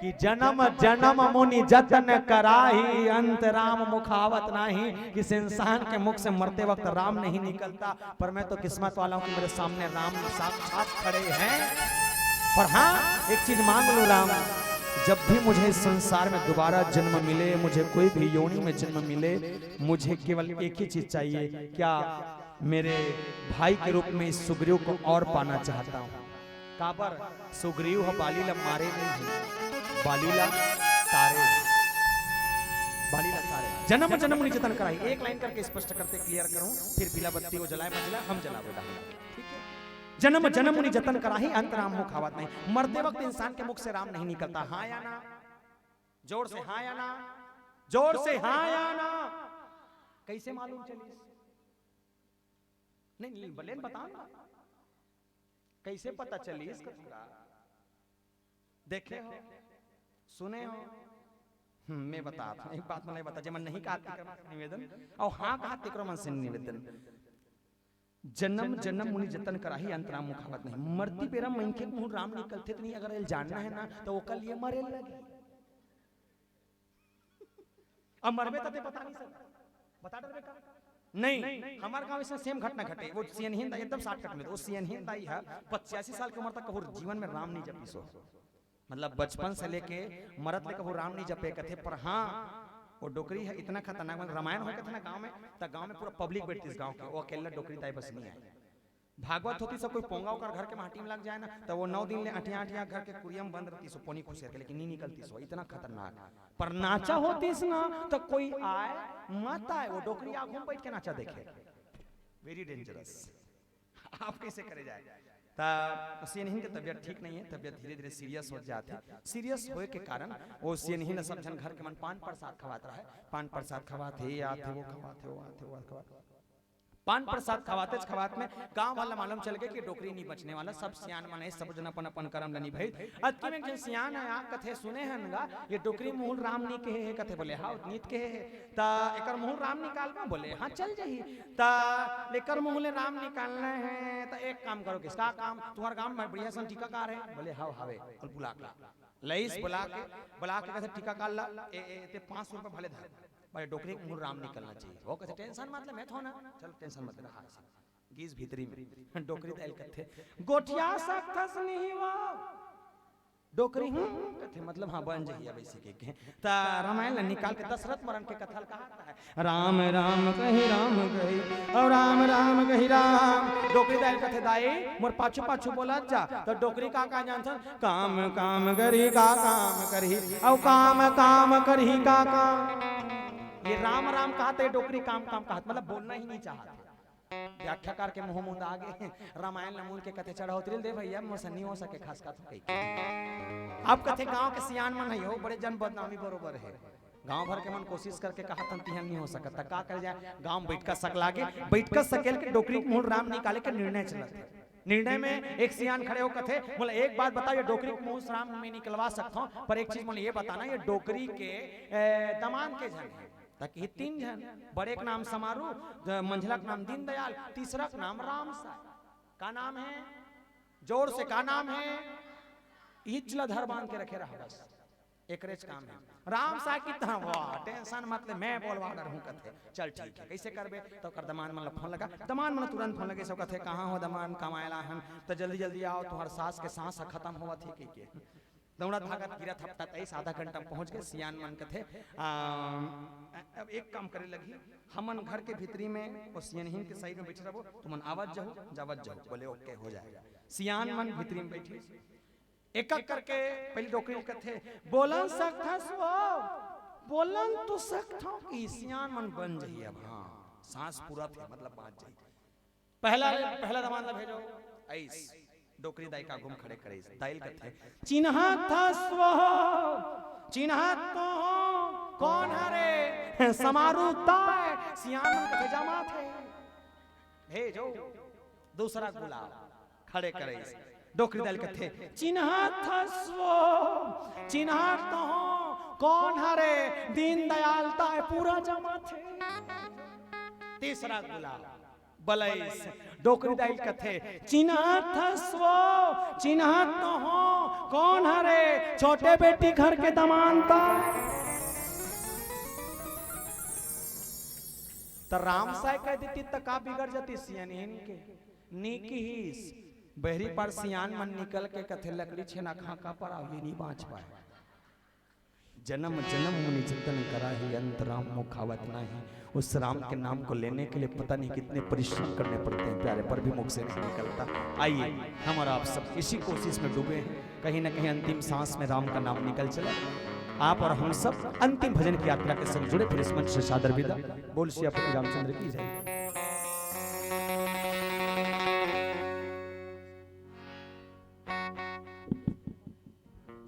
कि जन्म जन्म मुनि जतन कराही, अंत राम मुखावत नाही।" किसी इंसान के मुख से मरते वक्त राम नहीं निकलता, पर मैं तो किस्मत वाला हूँ कि मेरे सामने राम साक्षात खड़े हैं। पर हाँ, एक चीज मांग लो राम, जब भी मुझे इस संसार में दोबारा जन्म मिले, मुझे कोई भी योनि में जन्म मिले, मुझे केवल एक ही चीज चाहिए। क्या? मेरे भाई के रूप में इस सुग्रीव को और पाना चाहता हूँ। काबर? सुग्रीव ह बाली ला मारे नहीं है, बाली ला तारे, बाली ला तारे। जन्म जन्म मुनि जतन कराही, एक लाइन करके स्पष्ट करते, क्लियर करूं, फिर पीला बत्ती वो जलाए मत जलाए, हम जलावे ला। ठीक है? जन्म जन्म मुनि जतन कराही, अंत राम मुखावत नहीं। मरते वक्त इंसान के मुख से राम नहीं निकलता। हाँ या ना? जोर से हाँ या ना? जोर से हाँ या ना? कैसे मालूम चलिस? नहीं, नहीं, बलेन बताओ ना। कैसे पता चलिस? देखे हो, सुने हो? हम्म, मैं बता, एक बात मैं बता, जे मन नहीं कहा तेकर मन से निवेदन, और हाँ कहा तेकर मन से निवेदन। जन्म जन्म मुनि जतन कराही, अंत राम मुखावत नहीं। मरती बेरा मनखे के मुंह राम निकलथे त नहीं, अगर एल जानना है ना, तो ओकर लिए मरे लगे। अब मरबे त ते बता नहीं सकता, बता डरबे का? नहीं, हमार गांव ऐसा सेम घटना घटे। वो सियनहीन दाई एकदम शॉर्टकट में, वो सियनहीन दाई है, पचासी साल की उम्र तक कभू जीवन में राम नहीं जपी सो, मतलब बचपन से लेके मरत ले कभू राम नहीं जपे कथे। पर हाँ, वो डोकरी है इतना खतरनाक, मतलब रामायण हो कथे ना गांव में, त गांव में पूरा पब्लिक बैठतीस गांव के, वो अकेला डोकरी दाई बस नहीं आए। भागवत होती सो कोई पोंगा ओकर घर के माटी में लग जाए ना, तो वो नौ दिन ले अटिया अटिया घर के कुरिया में बंद रहती सो, पोनी खुसेर के, लेकिन नहीं निकलती सो, इतना खतरनाक। पर नाचा होतीस ना, तो कोई आए मत आए, वो डोकरी आगू में बैठ के नाचा देखे। Very dangerous. आप कैसे करे जाए? त सियनहीन के तबियत ठीक नहीं है, तबियत धीरे धीरे सीरियस हो जात है। सीरियस होए के कारण वो सियनहीन सब झन घर के मन पान प्रसाद खवात रहे, पान प्रसाद खवात हे, आत हे, वो खवात हे, वो आत हे, वो खवात हे। पान प्रसाद खवातेच खवात में गांव वाला मालूम चल गए कि डोकरी नहीं बचने वाला, सब सियान मन हे, सब जन अपन अपन कर्म ल निभाई। अतकी में एक झन सियान है, आ कथे सुने हन गा, ये डोकरी मुंह राम नहीं कहे है, कथे बोले, हाँ, नीत कहे है, त एकर मुंह राम निकालबो, बोले, हाँ, चल जाही। त एकर मुंह ले राम निकालना है, त एक काम करो, किसका काम? तुम्हारे गांव में बढ़िया सन टीकाकार है? बोले, "हव, हवे।" और बुला के लइस, बुला के, बुला के कथे, "टीकाकार ला, ए, ए, ते पाँच सौ रुपया भले धर।" बोले, "डोकरी के मुहूं ले राम निकलना चाहिए।" वो कथे, "टेंशन मत ले, मैं थों ना।" चलो, टेंशन मत ले, रहा ऐसे। गीस भीतरी में डोकरी दाई ल कथे, "गोठिया सकथस नहीं वो?" डोकरी, "हूं," कथे, "मतलब हाँ, बन जही अब ऐसे कहिके।" त रामायण ल निकाल के दशरथ मरन के कथा ल कहात हे, "राम राम कहि राम कहि, अउ राम राम कहि राम।" डोकरी दाई ल कथे, "दाई, मोर पाछू पाछू बोलत जा।" त डोकरी का का जानथन, "काम काम करही का काम करही, अउ काम काम करही का काम।" ये राम राम कहत हे, डोकरी काम काम कहत, मतलब बोलना ही नहीं चाहत हे। व्याख्याकार के मुंह मुंदा आगे, रामायण ल मुंद के कथे, "चढ़ौतरी ल दे भैया, मोर से नहीं हो सके, खास का तो कही के।" अब कथे, "गांव के सियान मन हे, हो बड़े जन बदनामी बरोबर हे, गांव भर के मन कोशिश करके कहत हन, तिहन नहीं हो सकत, त का करे जाए?" गांव में बइठका सकेल लागे, बइठका सकेल के डोकरी के मुंह ले राम निकाले के निर्णय चलत हे। निर्णय में एक सियान खड़े हो कथे, "मोला एक बात बताओ, ये डोकरी के मुंह से राम मैं निकलवा सकथों, पर एक चीज मोला ये बताना, ये डोकरी के, ए, दमांद के झन हे?" त कही, "तीन झन, बड़े के नाम समारू, द-, मंझला के नाम दीनदयाल, तीसरा के नाम रामसाय।" "का नाम हे? जोर से का नाम हे?" "इच ल धर बांध के रखे रहा बस, एकरेच काम हे।" रामसाय कथे, "वाह, टेंशन मत ले, मैं बोलवा डरहूं," कथे। "चल ठीक हे, कइसे करबे?" त ओकर दमांद मन ल फोन लगा, दमांद मन ल तुरंत फोन लगे, सब कथे, "कहां हो दमांद, कमाए ला हन, त जल्दी जल्दी आओ, तुम्हार सास के सांस ह खतम होवत हे," कहिके। दौड़त भागत गिरत हपटत आइस, आधा घंटा में पहुंच गे। सियान मन कथे, "आ, अब एक काम करे लगही, हमन घर के भीतरी में ओ सियनहिन के साइड में बइठे रहबो, तुमन आवत जाहू, जावत जाहू।" बोले, "ओके, हो जाएगा।" सियान मन भीतरी में बइठे, एक एक करके पहली डोकरी ल कथे, "बोलन सकथस वो, बोलन तो सकथों।" कि सियान मन बन जही अब, हाँ, सांस पूरा थे, मतलब बांच जही। पहला, पहला दमांद ला भेजो। आइस, डोकरी दाई के आगू म खड़े करिस। दाई ल कथे, "चिन्हत हस वो, चिन्हत तो हों, कोन हरे?" "समारू ताय।" सियान मन कथे, "जमाथे।" भेजो दूसरा गुलाब, खड़े करिस। डोकरी दाई ल कथे, "चिन्हत हस वो, चिन्हत तो हों, कोन हरे?" "दीनदयाल ताय।" "पूरा जमाथे।" तीसरा गुलाब बलाइस। डोकरी दाई ल कथे, "चिन्हत हस वो, चिन्हत तो हों, कोन हरे?" "छोटे बेटी घर के दमांद ताय।" त रामसाय कह देतिस त का बिगड़ जातिस सियनहिन के? नी किहिस। बहरी पार सियान मन निकल के कथे, "लकड़ी छेना खा का पर आगे नहीं बांच पाए।" जन्म जन्म मुनि जतन करा है, अंत राम मुखावत नाही। उस राम के नाम को लेने के लिए पता नहीं कितने परिश्रम करने पड़ते हैं प्यारे, पर भी मुख से नहीं निकलता। आइए, हम और आप सब इसी कोशिश में डूबे हैं, कहीं ना कहीं अंतिम सांस में राम का नाम निकल चले। आप और हम सब अंतिम भजन की यात्रा के संग जुड़े, फिर इस मंच से सादर विदा। बोल सियापति रामचंद्र की जय।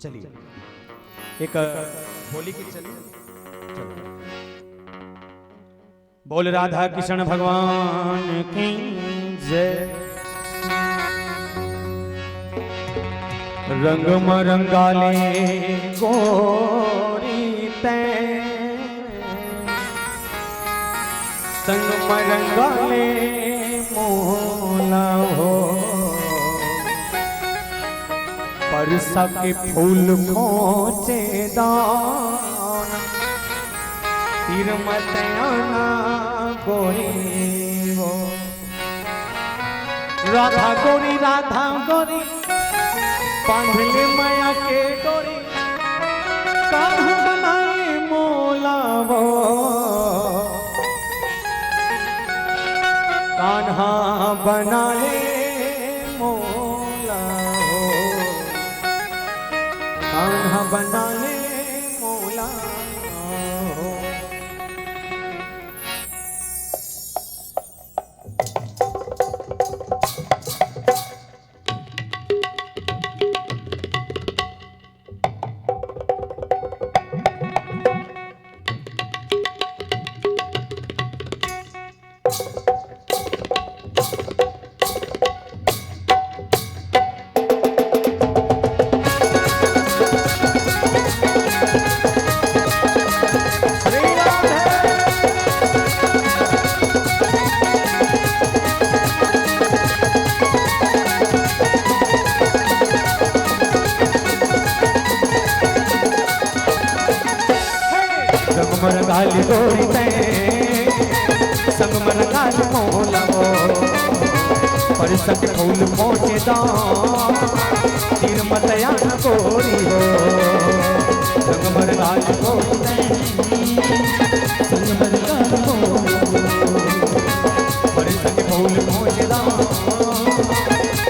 चलिए, एक होली की चलिए, चलो। बोल राधा कृष्ण भगवान की जय। रंग म रंगाले गोरी तैं, संग म रंगाले मोला हो। परसा के फूल खोचे दान, तीर मत आना गोरी वो। राधा गोरी, राधा गोरी, बांध ले मया के डोरी, कान्हा बनाए मोला वो, कान्हा बना ले मोला वो, कान्हा बना ले मोला वो। काली गोरी तैं संग मरकाल मोला वो, पर संग फूल पहुँचे दां, तीर मत आना गोरी हो। संग मरकाल मोला, संग मरकाल मोला, पर संग फूल पहुँचे दां,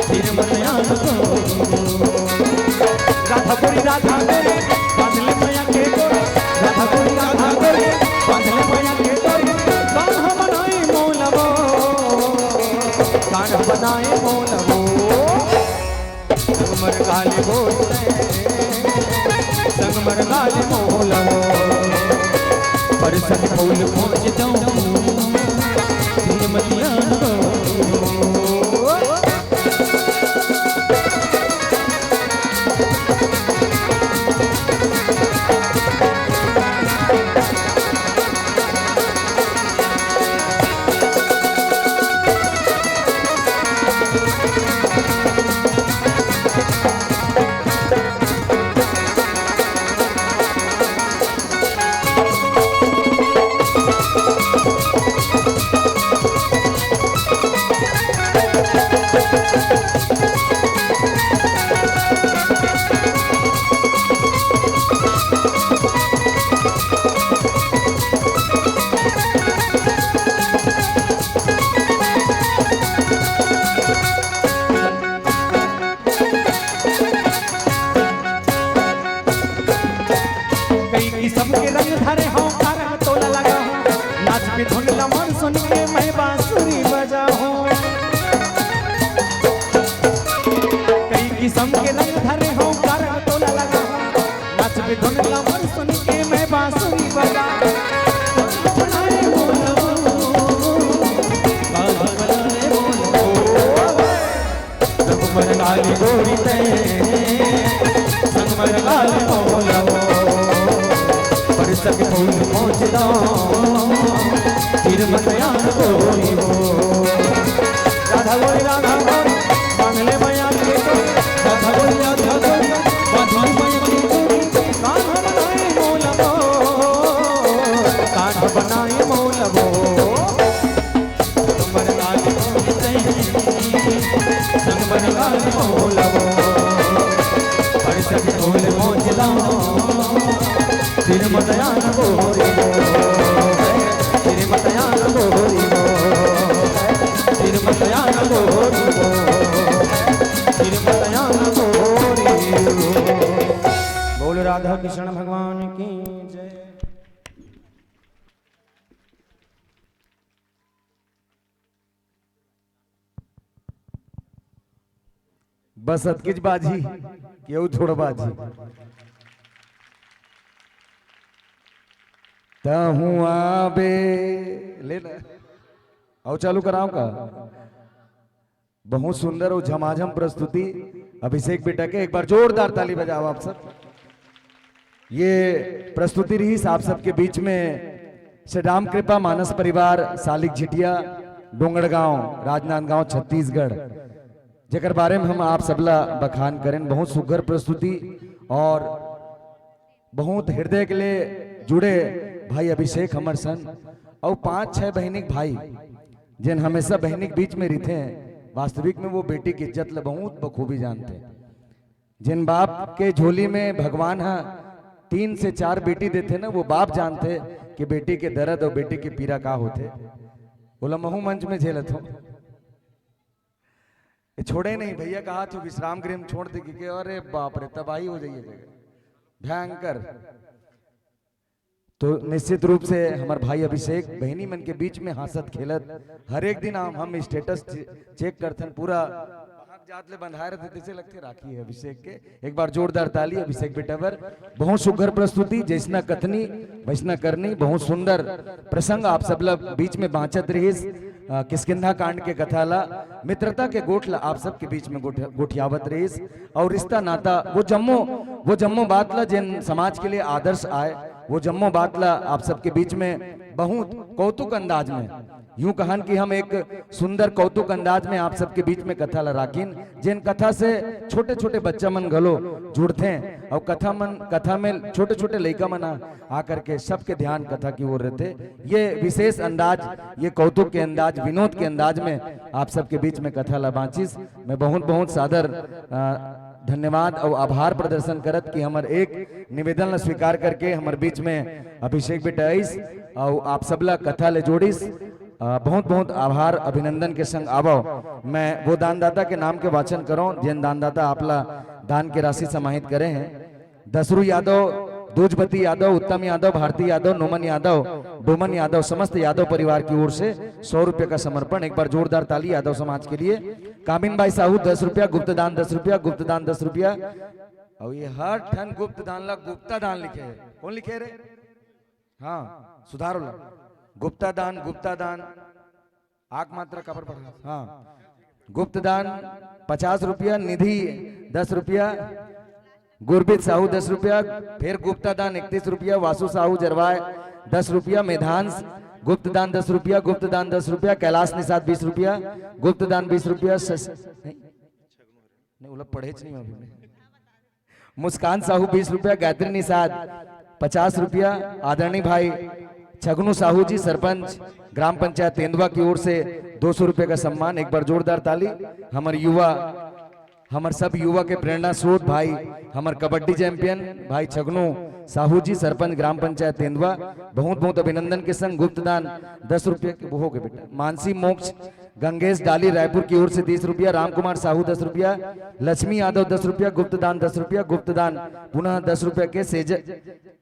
तीर मत आना गोरी। राधा गोरी, राधा गोरी, बांध ले मैया के डोरी। राधा गोरी, राधा गोरी, बांध ले मैया के डोरी। कान्हा बनाए मोला वो, कान्हा बनाए मोला वो। संग मरकाल मोला वो, संग मरकाल मोला वो। पर संग फूल पहुँच जाऊं, श्रीमतिया को। कई किसम के रंग धरे हंव, का रंग तोला लगाहूं। नाच के धुन ला मन सुन के मैं बांसुरी बजाहूं। कई किसम के रंग धरे हंव, का रंग तोला लगाहूं। नाच के धुन ला मन सुन के मैं बांसुरी बजाहूं। संग मरकाल गोरी तैं, संग मरकाल मोला वो, पर संग फूल पहुँच दां, तीर मत आना गोरी वो। राधा गोरी, राधा गोरी, बांध ले मैया के डोरी। राधा गोरी, राधा गोरी, बांध ले मैया के डोरी। कान्हा बनाए मोला वो, कान्हा बनाए मोला वो। संग मरकाल मोला वो, पर संग फूल पहुँच दां, तीर मत आना गोरी वो, तीर मत आना गोरी वो, तीर मत आना गोरी वो, तीर मत आना गोरी वो। बोल राधा कृष्ण भगवान की जय। बस अतकिच बाजही, केहू थोड़ा बाजही। तहूँ आबे, ले ना। अउ चालू कराओ का? बहुत सुंदर अउ झमाझम प्रस्तुति अभिषेक बेटा के, एक बार जोरदार ताली बजाओ आप सब। ये प्रस्तुति रहिस आप सबके बीच में श्री राम कृपा मानस परिवार सालिक झिटिया, डोंगड़गांव, राजनांदगांव, छत्तीसगढ़, जेकर बारे में हम आप सबला बखान करेन। बहुत सुघर प्रस्तुति और बहुत हृदय के ले जुड़े भाई अभिषेक हमर संग, अउ पांच छह बहिनी के भाई, जेन हमेशा बहिनी के बीच में रहिथे, वास्तविक में वो बेटी के इज्जत ल बहुत बखूबी जानथे। जेन बाप के झोली में भगवान ह तीन से चार बेटी देथे ना, वो बाप जानथे कि बेटी के दर्द अउ बेटी के पीरा का होथे। ओला महू मंच में झेलत हो। ये छोड़े नहीं भैया, कहा तू विश्राम गृह में छोड़ दे के, अरे बाप रे, तबाही हो जाइए जगह, भयंकर। तो निश्चित रूप से हमर भाई अभिषेक बहिनी मन के बीच में हंसत खेलत हर एक दिन हम, हम status चे-, check करथन, पूरा पहाक जात ले बंधाए रहथे, तैसे लगथे राखी है अभिषेक के। एक बार जोरदार ताली अभिषेक बेटा बर। बहुत सुघर प्रस्तुति, जैसना कथनी वैसना करनी, बहुत सुंदर प्रसंग आप सब ला बीच में बांचत रहिस। अ, किष्किंधा कांड के कथा ला, मित्रता के गोठ ला आप सबके बीच में गोठ-, गोठियावत रहिस। और रिश्ता नाता वो जम्मो, वो जम्मो बात ला जेन समाज के लिए आदर्श आय, वो जम्मो बात ला आप सबके बीच में बहुत कौतुक अंदाज में यूं कहन कि हम एक सुंदर कौतुक अंदाज में आप सबके बीच में कथा ला राखिन, जेन कथा से छोटे-छोटे बच्चा मन घलो जुड़थे अउ कथा मन, कथा में छोटे-छोटे लइका मन आ, आकर के सबके ध्यान कथा की ओर रहथे। ये विशेष अंदाज, ये कौतुक के अंदाज, विनोद के अंदाज में आप सबके बीच में कथा ला बांचिस। मैं बहुत-बहुत सादर, अ, धन्यवाद अउ आभार प्रदर्शन करत कि हमर एक निवेदन ला स्वीकार करके हमर बीच में अभिषेक बेटा आइस अउ आप सबला कथा ले जोड़िस। अ, बहुत बहुत आभार, अभिनंदन के संग आवव। मैं वो दानदाता के नाम के वाचन करौं, जेन दानदाता आपला दान के राशि समाहित करे हैं। दसरू यादव, दूजपति यादव, उत्तम यादव, भारती यादव, नोमन यादव, डोमन यादव, समस्त यादव परिवार की ओर से सौ रुपये का समर्पण। एक बार जोरदार ताली यादव समाज के लिए। कामिन बाई साहू दस रुपया, गुप्त दान दस रुपया, गुप्त दान दस रुपया। और ये हर ठन गुप्त दान ला गुप्ता दान लिखे है। कौन लिखे रे? हाँ, सुधारो ला। गुप्ता दान, गुप्ता दान। आग मात्रा काबर बढ़ा? हाँ, गुप्त दान पचास रुपया, निधि दस रुपया, गुरबीत साहू दस रुपया, फिर गुप्ता दान इकतीस रुपया, वासु साहू जरवाय दस रुपया, मेधांश गुप्त दान दस रुपया, गुप्त दान दस रुपया, कैलाश निषाद बीस रुपया, गुप्त दान बीस रुपया, शश-, नहीं, नहीं, वो लोग पढ़े च नहीं अभी में। मुस्कान साहू बीस रुपया, गायत्री निषाद पचास रुपया, आदरणीय भाई छगनू साहू जी, सरपंच ग्राम पंचायत तेंदुआ की ओर से दो सौ रुपये का सम्मान। एक बार जोरदार ताली। हमर युवा, हमर सब युवा के प्रेरणा स्रोत भाई, हमर कबड्डी चैंपियन भाई छगनू साहू जी, सरपंच ग्राम पंचायत तेंदुआ, बहुत बहुत अभिनंदन के संग गुप्त दान दस रुपये के, वो हो गए बेटा, मानसी मोक्ष गंगेश डाली रायपुर की ओर से तीस रुपया, रामकुमार साहू दस रुपया, लक्ष्मी यादव दस रुपया, गुप्त दान दस रुपया, गुप्त दान पुनः दस रुपया के सेज-,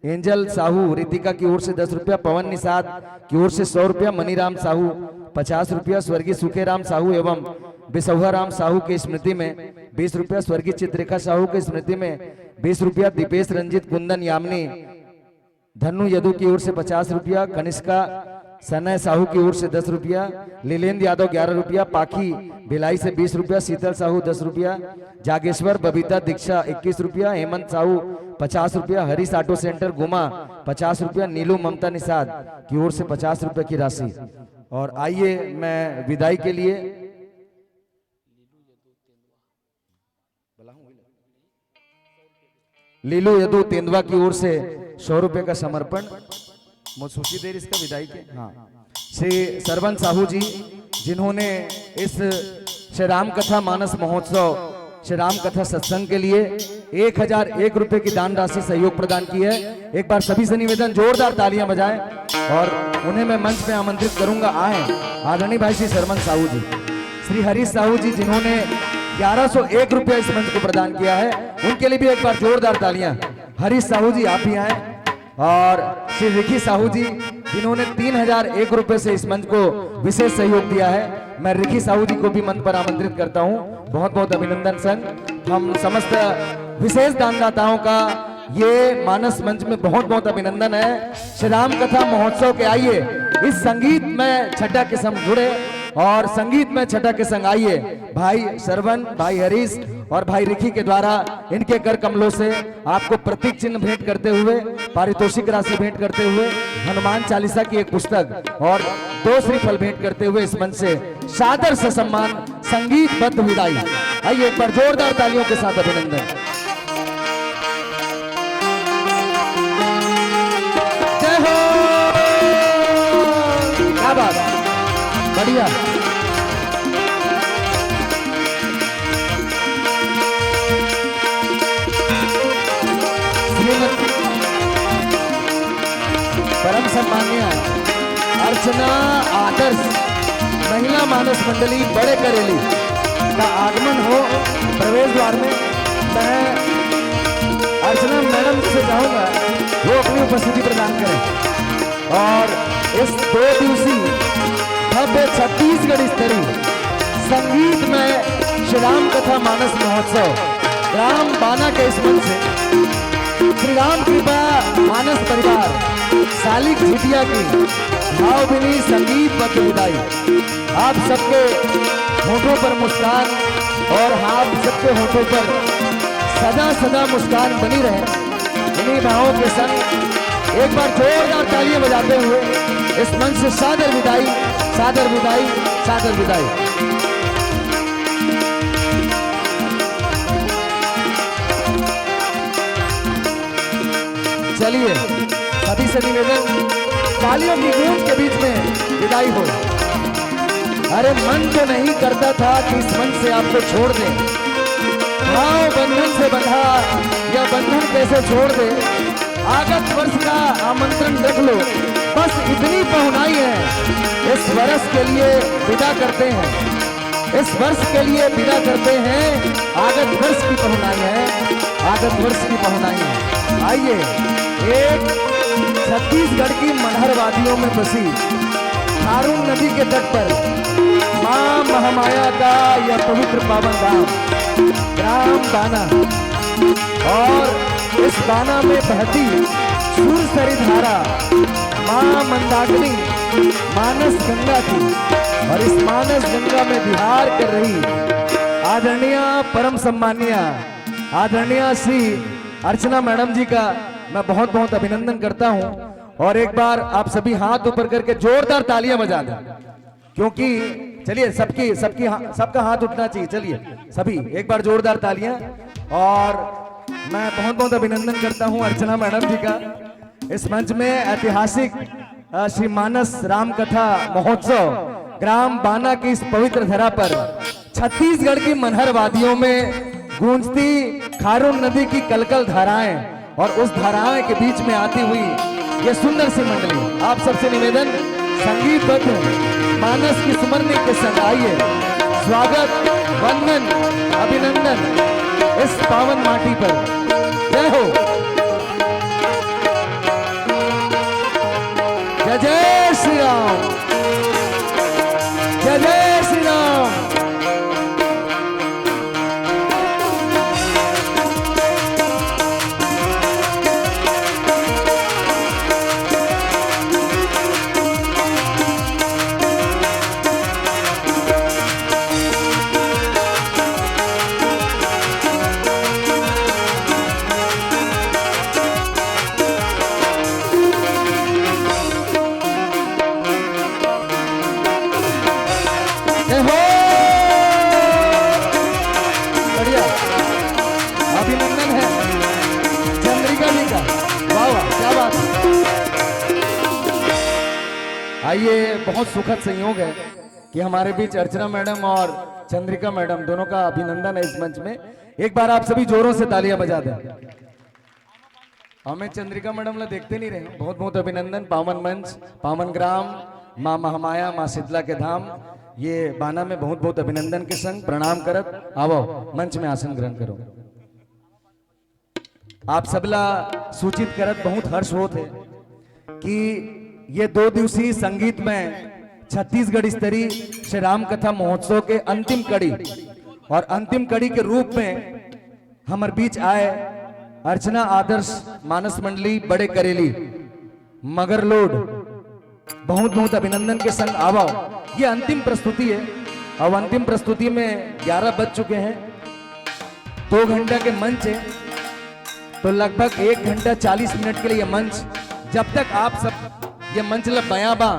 एंजल साहू रितिका की ओर से दस रुपया, पवन निषाद की ओर से सौ रुपया, मनीराम साहू पचास रुपया, स्वर्गीय सुखेराम साहू एवं बिसौहा राम साहू की स्मृति में बीस रुपया, स्वर्गीय चित्रेखा साहू की स्मृति में बीस रुपया, दीपेश रंजीत कुंदन यामिनी धन्नू यदु की ओर से पचास रुपया, कनिष्का सनय साहू की ओर से दस रुपया, लीलेंद्र यादव ग्यारह रुपया, पाखी भिलाई से बीस रुपया, शीतल साहू दस रुपया, जागेश्वर बबीता दीक्षा इक्कीस रुपया, हेमंत साहू पचास रुपया, हरीश ऑटो सेंटर गुमा पचास रुपया, नीलू ममता निषाद की ओर से पचास रुपये की राशि। और आइए, मैं विदाई के लिए लीलू यदु तेंदुआ की ओर से सौ रुपए का समर्पण। मोर सूची दे इसका विदाई के। हाँ, श्री सरवन साहू जी, जिन्होंने इस श्री राम कथा मानस महोत्सव, श्री राम कथा सत्संग के लिए एक हजार एक रुपए की दान राशि सहयोग प्रदान की है। एक बार सभी से निवेदन, जोरदार तालियां बजाएं और उन्हें मैं मंच पे आमंत्रित करूंगा, आए आदरणीय भाई श्री सरवन साहू जी। श्री हरीश साहू जी, जिन्होंने ग्यारह सौ एक रुपया इस मंच को प्रदान किया है, उनके लिए भी एक बार जोरदार तालियां। हरीश साहू जी, आप भी आए। और श्री रिखी साहू जी, जिन्होंने तीन हजार एक रुपए से इस मंच को विशेष सहयोग दिया है, मैं रिखी साहू जी को भी मंच पर आमंत्रित करता हूं। बहुत बहुत अभिनंदन संग। हम समस्त विशेष दानदाताओं का ये मानस मंच में बहुत बहुत अभिनंदन है। श्री राम कथा महोत्सव के आइए, इस संगीत में छठा किस्म जुड़े और संगीत में छठा के संग आइए। भाई सरवन, भाई हरीश और भाई रिखी के द्वारा इनके कर कमलों से आपको प्रतीक चिन्ह भेंट करते हुए, पारितोषिक राशि भेंट करते हुए, हनुमान चालीसा की एक पुस्तक और दो श्रीफल भेंट करते हुए इस मंच से सादर ससम्मान संगीतबद्ध विदाई। आइए, एक बार जोरदार तालियों के साथ अभिनंदन। जय हो। क्या बात, बढ़िया। श्रीमती परम सम्मान्य अर्चना आदर्श महिला मानस मंडली बड़े करेली का आगमन हो प्रवेश द्वार में। मैं अर्चना मैडम से चाहूंगा, वो अपनी उपस्थिति प्रदान करें और इस दो दिवसीय भव्य छत्तीसगढ़ स्तरीय संगीतमय श्री राम कथा मानस महोत्सव ग्राम बाना के इस मंच से श्री राम कृपा मानस परिवार सालिक झिटिया की भावभीनी संगीतबद्ध विदाई। आप सबके होठों पर मुस्कान और आप सबके होठों पर सदा सदा मुस्कान बनी रहे। इन्हीं भावों के संग एक बार जोरदार तालियां बजाते हुए इस मंच से सादर विदाई। सादर विदाई, सादर विदाई। चलिए, सभी से निवेदन, तालियों की गूंज के बीच में विदाई हो। अरे, मन तो नहीं करता था कि इस मंच से आपको छोड़ दें, भाव बंधन से बंधा यह बंधन कैसे छोड़ दे। आगत वर्ष का आमंत्रण रख लो, बस इतनी पहुनाई है। इस वर्ष के लिए विदा करते हैं, इस वर्ष के लिए विदा करते हैं। आगत वर्ष की पहुनाई है, आगत वर्ष की पहुनाई है। आइए, एक छत्तीसगढ़ की मनहर वादियों में बसी खारून नदी के तट पर माँ महामाया का यह पवित्र पावन धाम ग्राम बाना, और इस बाना में बहती सुरसरी धारा माँ मंदाकिनी मानस गंगा की, और इस मानस गंगा में विहार कर रही आदरणीय, परम सम्मानीय आदरणीय श्री अर्चना मैडम जी का मैं बहुत बहुत अभिनंदन करता हूं। और एक बार आप सभी हाथ ऊपर करके जोरदार तालियां बजा दें, क्योंकि चलिए, सबकी, सबकी हा-, सबका हाथ उठना चाहिए। चलिए, सभी एक बार जोरदार तालियां। और मैं बहुत बहुत अभिनंदन करता हूं अर्चना मैडम जी का। इस मंच में ऐतिहासिक, अ, श्री मानस राम कथा महोत्सव ग्राम बाना की इस पवित्र धरा पर छत्तीसगढ़ की मनहर वादियों में गूंजती खारून नदी की कलकल धाराएं, और उस धाराएं के बीच में आती हुई ये सुंदर सी मंडली। आप सबसे निवेदन, संगीतबद्ध मानस की सुमरनी के संग आइए, स्वागत, वंदन, अभिनंदन इस पावन माटी पर। जय हो। जय जय श्री राम। जय जय श्री राम। जय हो। बढ़िया, अभिनंदन है चंद्रिका जी का। वाह वाह, क्या बात है। आइए, बहुत सुखद संयोग है कि हमारे बीच अर्चना मैडम और चंद्रिका मैडम दोनों का अभिनंदन है इस मंच में। एक बार आप सभी जोरों से तालियां बजा दें। हमें चंद्रिका मैडम ला देखते नहीं रहे। बहुत बहुत अभिनंदन। पावन मंच, पावन ग्राम, माँ महामाया, माँ शीतला के धाम, ये बाना में बहुत बहुत अभिनंदन के संग प्रणाम करत आवो, मंच में आसन ग्रहण करो। आप सबला सूचित करत बहुत हर्ष होत है कि ये दो दिवसीय संगीत में छत्तीसगढ़ स्तरीय श्री राम कथा महोत्सव के अंतिम कड़ी, और अंतिम कड़ी के रूप में हमर बीच आए अर्चना आदर्श मानस मंडली बड़े करेली मगरलोड, बहुत बहुत अभिनंदन के संग आवो। ये अंतिम प्रस्तुति है। अब अंतिम प्रस्तुति में ग्यारह बज चुके हैं। दो घंटा के मंच है, तो लगभग एक घंटा चालीस मिनट के लिए ये मंच, जब तक आप सब ये मंच ल बया बा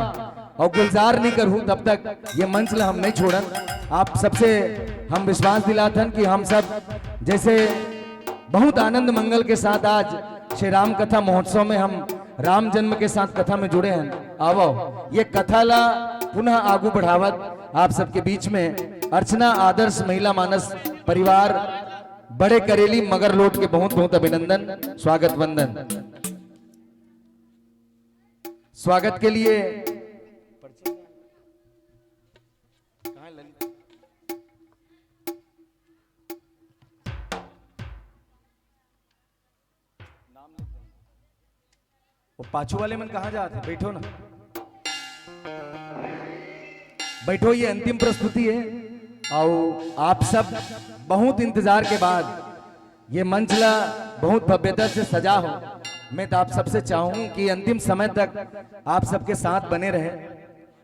और गुलजार नहीं करहू, तब तक ये मंच ल हम नहीं छोड़न। आप सबसे हम विश्वास दिलाथन कि हम सब जैसे बहुत आनंद मंगल के साथ आज श्री राम कथा महोत्सव में हम राम जन्म के साथ कथा में जुड़े हैं। आवो, ये कथा ला पुनः आगू बढ़ावत आप सबके बीच में अर्चना आदर्श महिला मानस परिवार बड़े करेली मगरलोड के बहुत बहुत अभिनंदन, स्वागत वंदन। स्वागत के लिए वो पाछू वाले मन कहाँ जात है? बैठो ना, बैठो। ये अंतिम प्रस्तुति है और आप सब बहुत इंतजार के बाद ये मंच ला बहुत भव्यता से सजा हो। मैं तो आप सबसे चाहूँ कि अंतिम समय तक आप सबके साथ बने रहे।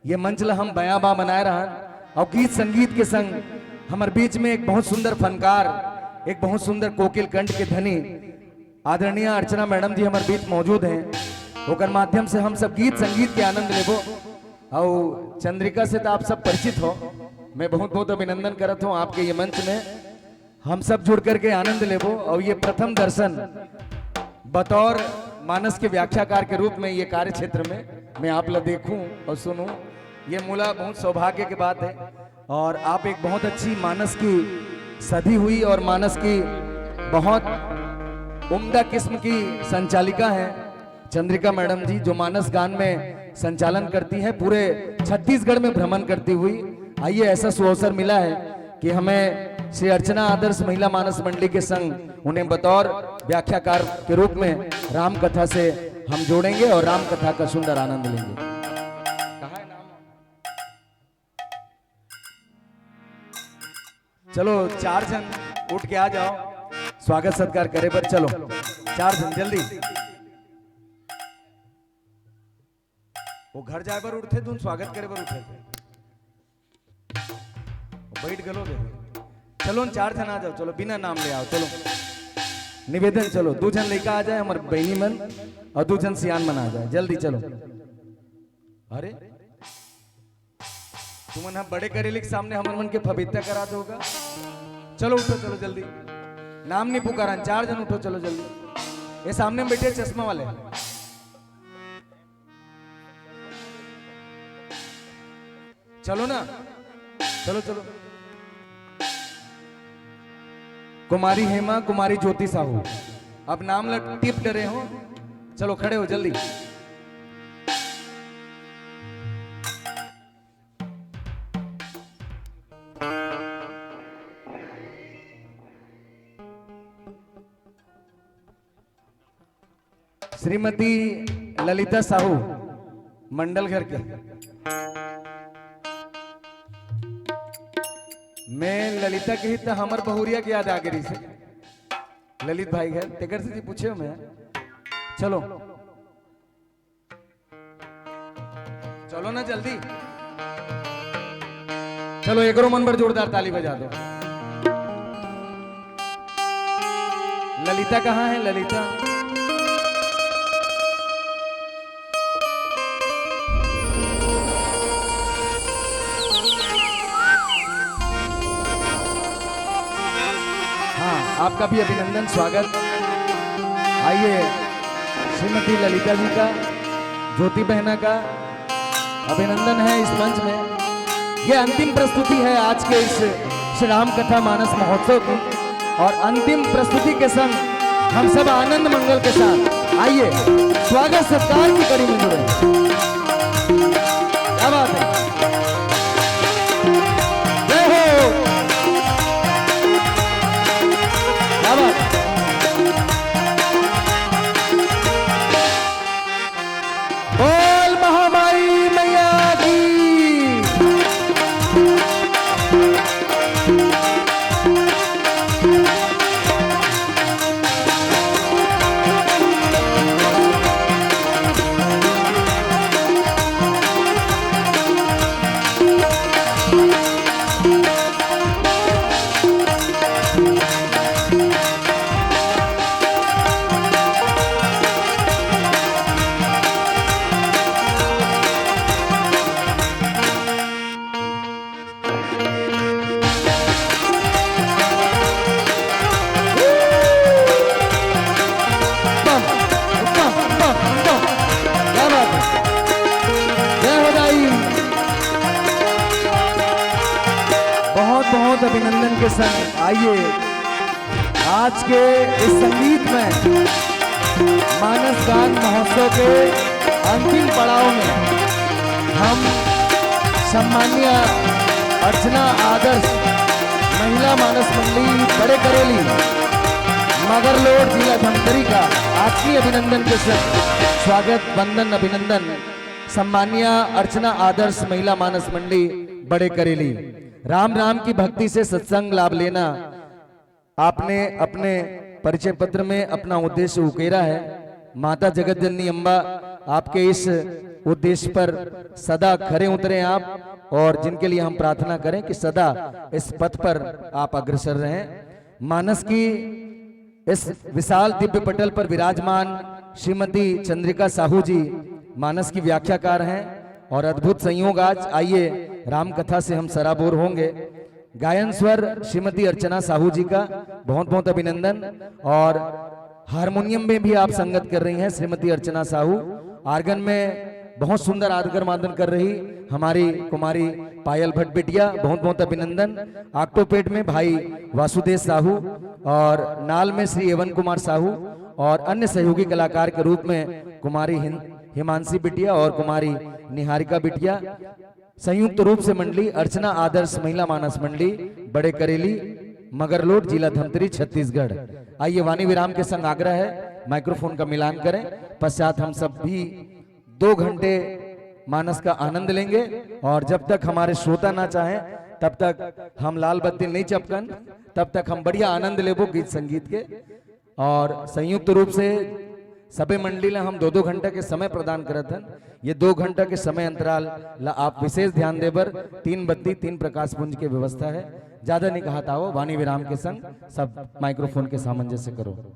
ये मंच ला हम बयां बा बनाए रहन और गीत संगीत के संग हमर बीच में एक बहुत सुंदर फनकार, एक बहुत सुंदर कोकिल कंठ के धनी आदरणीय अर्चना मैडम जी हमर बीच मौजूद हैं। ओकर माध्यम से हम सब गीत संगीत के आनंद लेबो। अउ चंद्रिका से तो आप सब परिचित हो। मैं बहुत बहुत अभिनंदन करत हूँ आपके ये मंच में। हम सब जुड़ करके आनंद लेबो। और ये प्रथम दर्शन बतौर मानस के व्याख्याकार के रूप में ये कार्य क्षेत्र में मैं आप ला देखूं और सुनूं, ये मोला बहुत सौभाग्य की बात है। और आप एक बहुत अच्छी मानस की सधी हुई और मानस की बहुत उम्दा किस्म की संचालिका हैं चंद्रिका मैडम जी, जो मानस गान में संचालन करती हैं, पूरे छत्तीसगढ़ में भ्रमण करती हुई। आइए, ऐसा सुअवसर मिला है कि हमें श्री अर्चना आदर्श महिला मानस मंडली के संग उन्हें बतौर व्याख्याकार के रूप में राम कथा से हम जोड़ेंगे और राम कथा का सुंदर आनंद लेंगे। कहाँ है नाम? चलो, चार झन उठ के आ जाओ, स्वागत सत्कार करे बर। चलो, चार झन जल्दी। वो घर जाए बर उठथे, तुम स्वागत करे बर उठे थे, बैठ गलो दे। चलो न, चार झन आ जाओ, चलो, बिना नाम ले आओ, चलो। निवेदन, चलो, दू झन लइका आ जाए, हमर बहिनी मन, और दू झन सियान मन आ जाए, जल्दी चलो। अरे, तुमन ह बड़े करेली के सामने हमर मन के फबीता करा दोगा। चलो उठो, चलो जल्दी। नाम नहीं पुकारन, चार झन उठो, चलो जल्दी। ये सामने में बैठे चश्मा वाले, चलो ना, चलो, चलो। कुमारी हेमा, कुमारी ज्योति साहू, अब नाम ल टिप डरे हो। चलो, खड़े हो जल्दी। श्रीमती ललिता साहू, मंडल घर के। मैं ललिता कही त हमर बहुरिया के याद आ गई से। ललित भाई घर, तेकर से जी पूछे मैं। चलो, चलो ना जल्दी। चलो, एकरो मन बर जोरदार ताली बजा दो। ललिता कहाँ है, ललिता? हाँ, आपका भी अभिनंदन, स्वागत। आइए, श्रीमती ललिता जी का, ज्योति बहना का अभिनंदन है इस मंच में। ये अंतिम प्रस्तुति है आज के इस श्री राम कथा मानस महोत्सव की, और अंतिम प्रस्तुति के संग हम सब आनंद मंगल के साथ, आइए, स्वागत सत्कार की कड़ी में जुड़े। क्या बात है, जय हो। क्या बात है। बोल महामाई मैया की। बम, बम, बम, बम। क्या बात है? जय हो दाई। बहुत बहुत अभिनंदन के संग आइए, आज के इस संगीत में मानस गान महोत्सव के अंतिम पड़ाव में हम सम्मान्य अर्चना आदर्श महिला मानस मंडली बड़े करेली मगरलोड जिला धमतरी का आत्मीय अभिनंदन के साथ स्वागत वंदन अभिनंदन। सम्मान्य अर्चना आदर्श महिला मानस मंडली बड़े करेली, राम राम की भक्ति से सत्संग लाभ लेना। आपने अपने परिचय पत्र में अपना उद्देश्य उकेरा है। माता जगत जननी अम्बा आपके इस उद्देश्य पर सदा खरे उतरे आप, और जिनके लिए हम प्रार्थना करें कि सदा इस पथ पर आप अग्रसर रहें। मानस की इस विशाल दिव्य पटल पर विराजमान श्रीमती चंद्रिका साहू जी मानस की व्याख्याकार हैं। और अद्भुत संयोग आज। आइए, राम कथा से हम सराबोर होंगे। गायन स्वर श्रीमती अर्चना साहू जी का, बहुत बहुत अभिनंदन। और हारमोनियम में भी आप संगत कर रही हैं श्रीमती अर्चना साहू। आर्गन में बहुत सुंदर आर्गन वादन कर रही हमारी कुमारी पायल भट्ट बिटिया, बहुत बहुत अभिनंदन। ऑक्टोपेड में भाई वासुदेव साहू और नाल में श्री एवन कुमार साहू और अन्य सहयोगी कलाकार के रूप में कुमारी हिं-, हिमांशी बिटिया और कुमारी निहारिका बिटिया। संयुक्त रूप से मंडली अर्चना आदर्श महिला मानस मंडली, बड़े करेली, मगरलोड, जिला धमतरी, छत्तीसगढ़। आइए, वाणी विराम के संग आग्रह है, माइक्रोफोन का मिलान करें। पश्चात हम सब भी दो घंटे मानस का आनंद लेंगे और जब तक हमारे श्रोता ना चाहें, तब तक हम लाल बत्ती नहीं चपकन, तब तक हम बढ़िया आनंद लेबो गीत संगीत के। और संयुक्त रूप से सबे मंडली ला हम दो दो घंटा के समय प्रदान करत हन। ये दो घंटा के समय अंतराल ला आप विशेष ध्यान दे बर तीन बत्ती, तीन प्रकाश पुंज के व्यवस्था है। ज्यादा नहीं कहा था, वो वाणी विराम के संग सब माइक्रोफोन के सामंजस्य करो।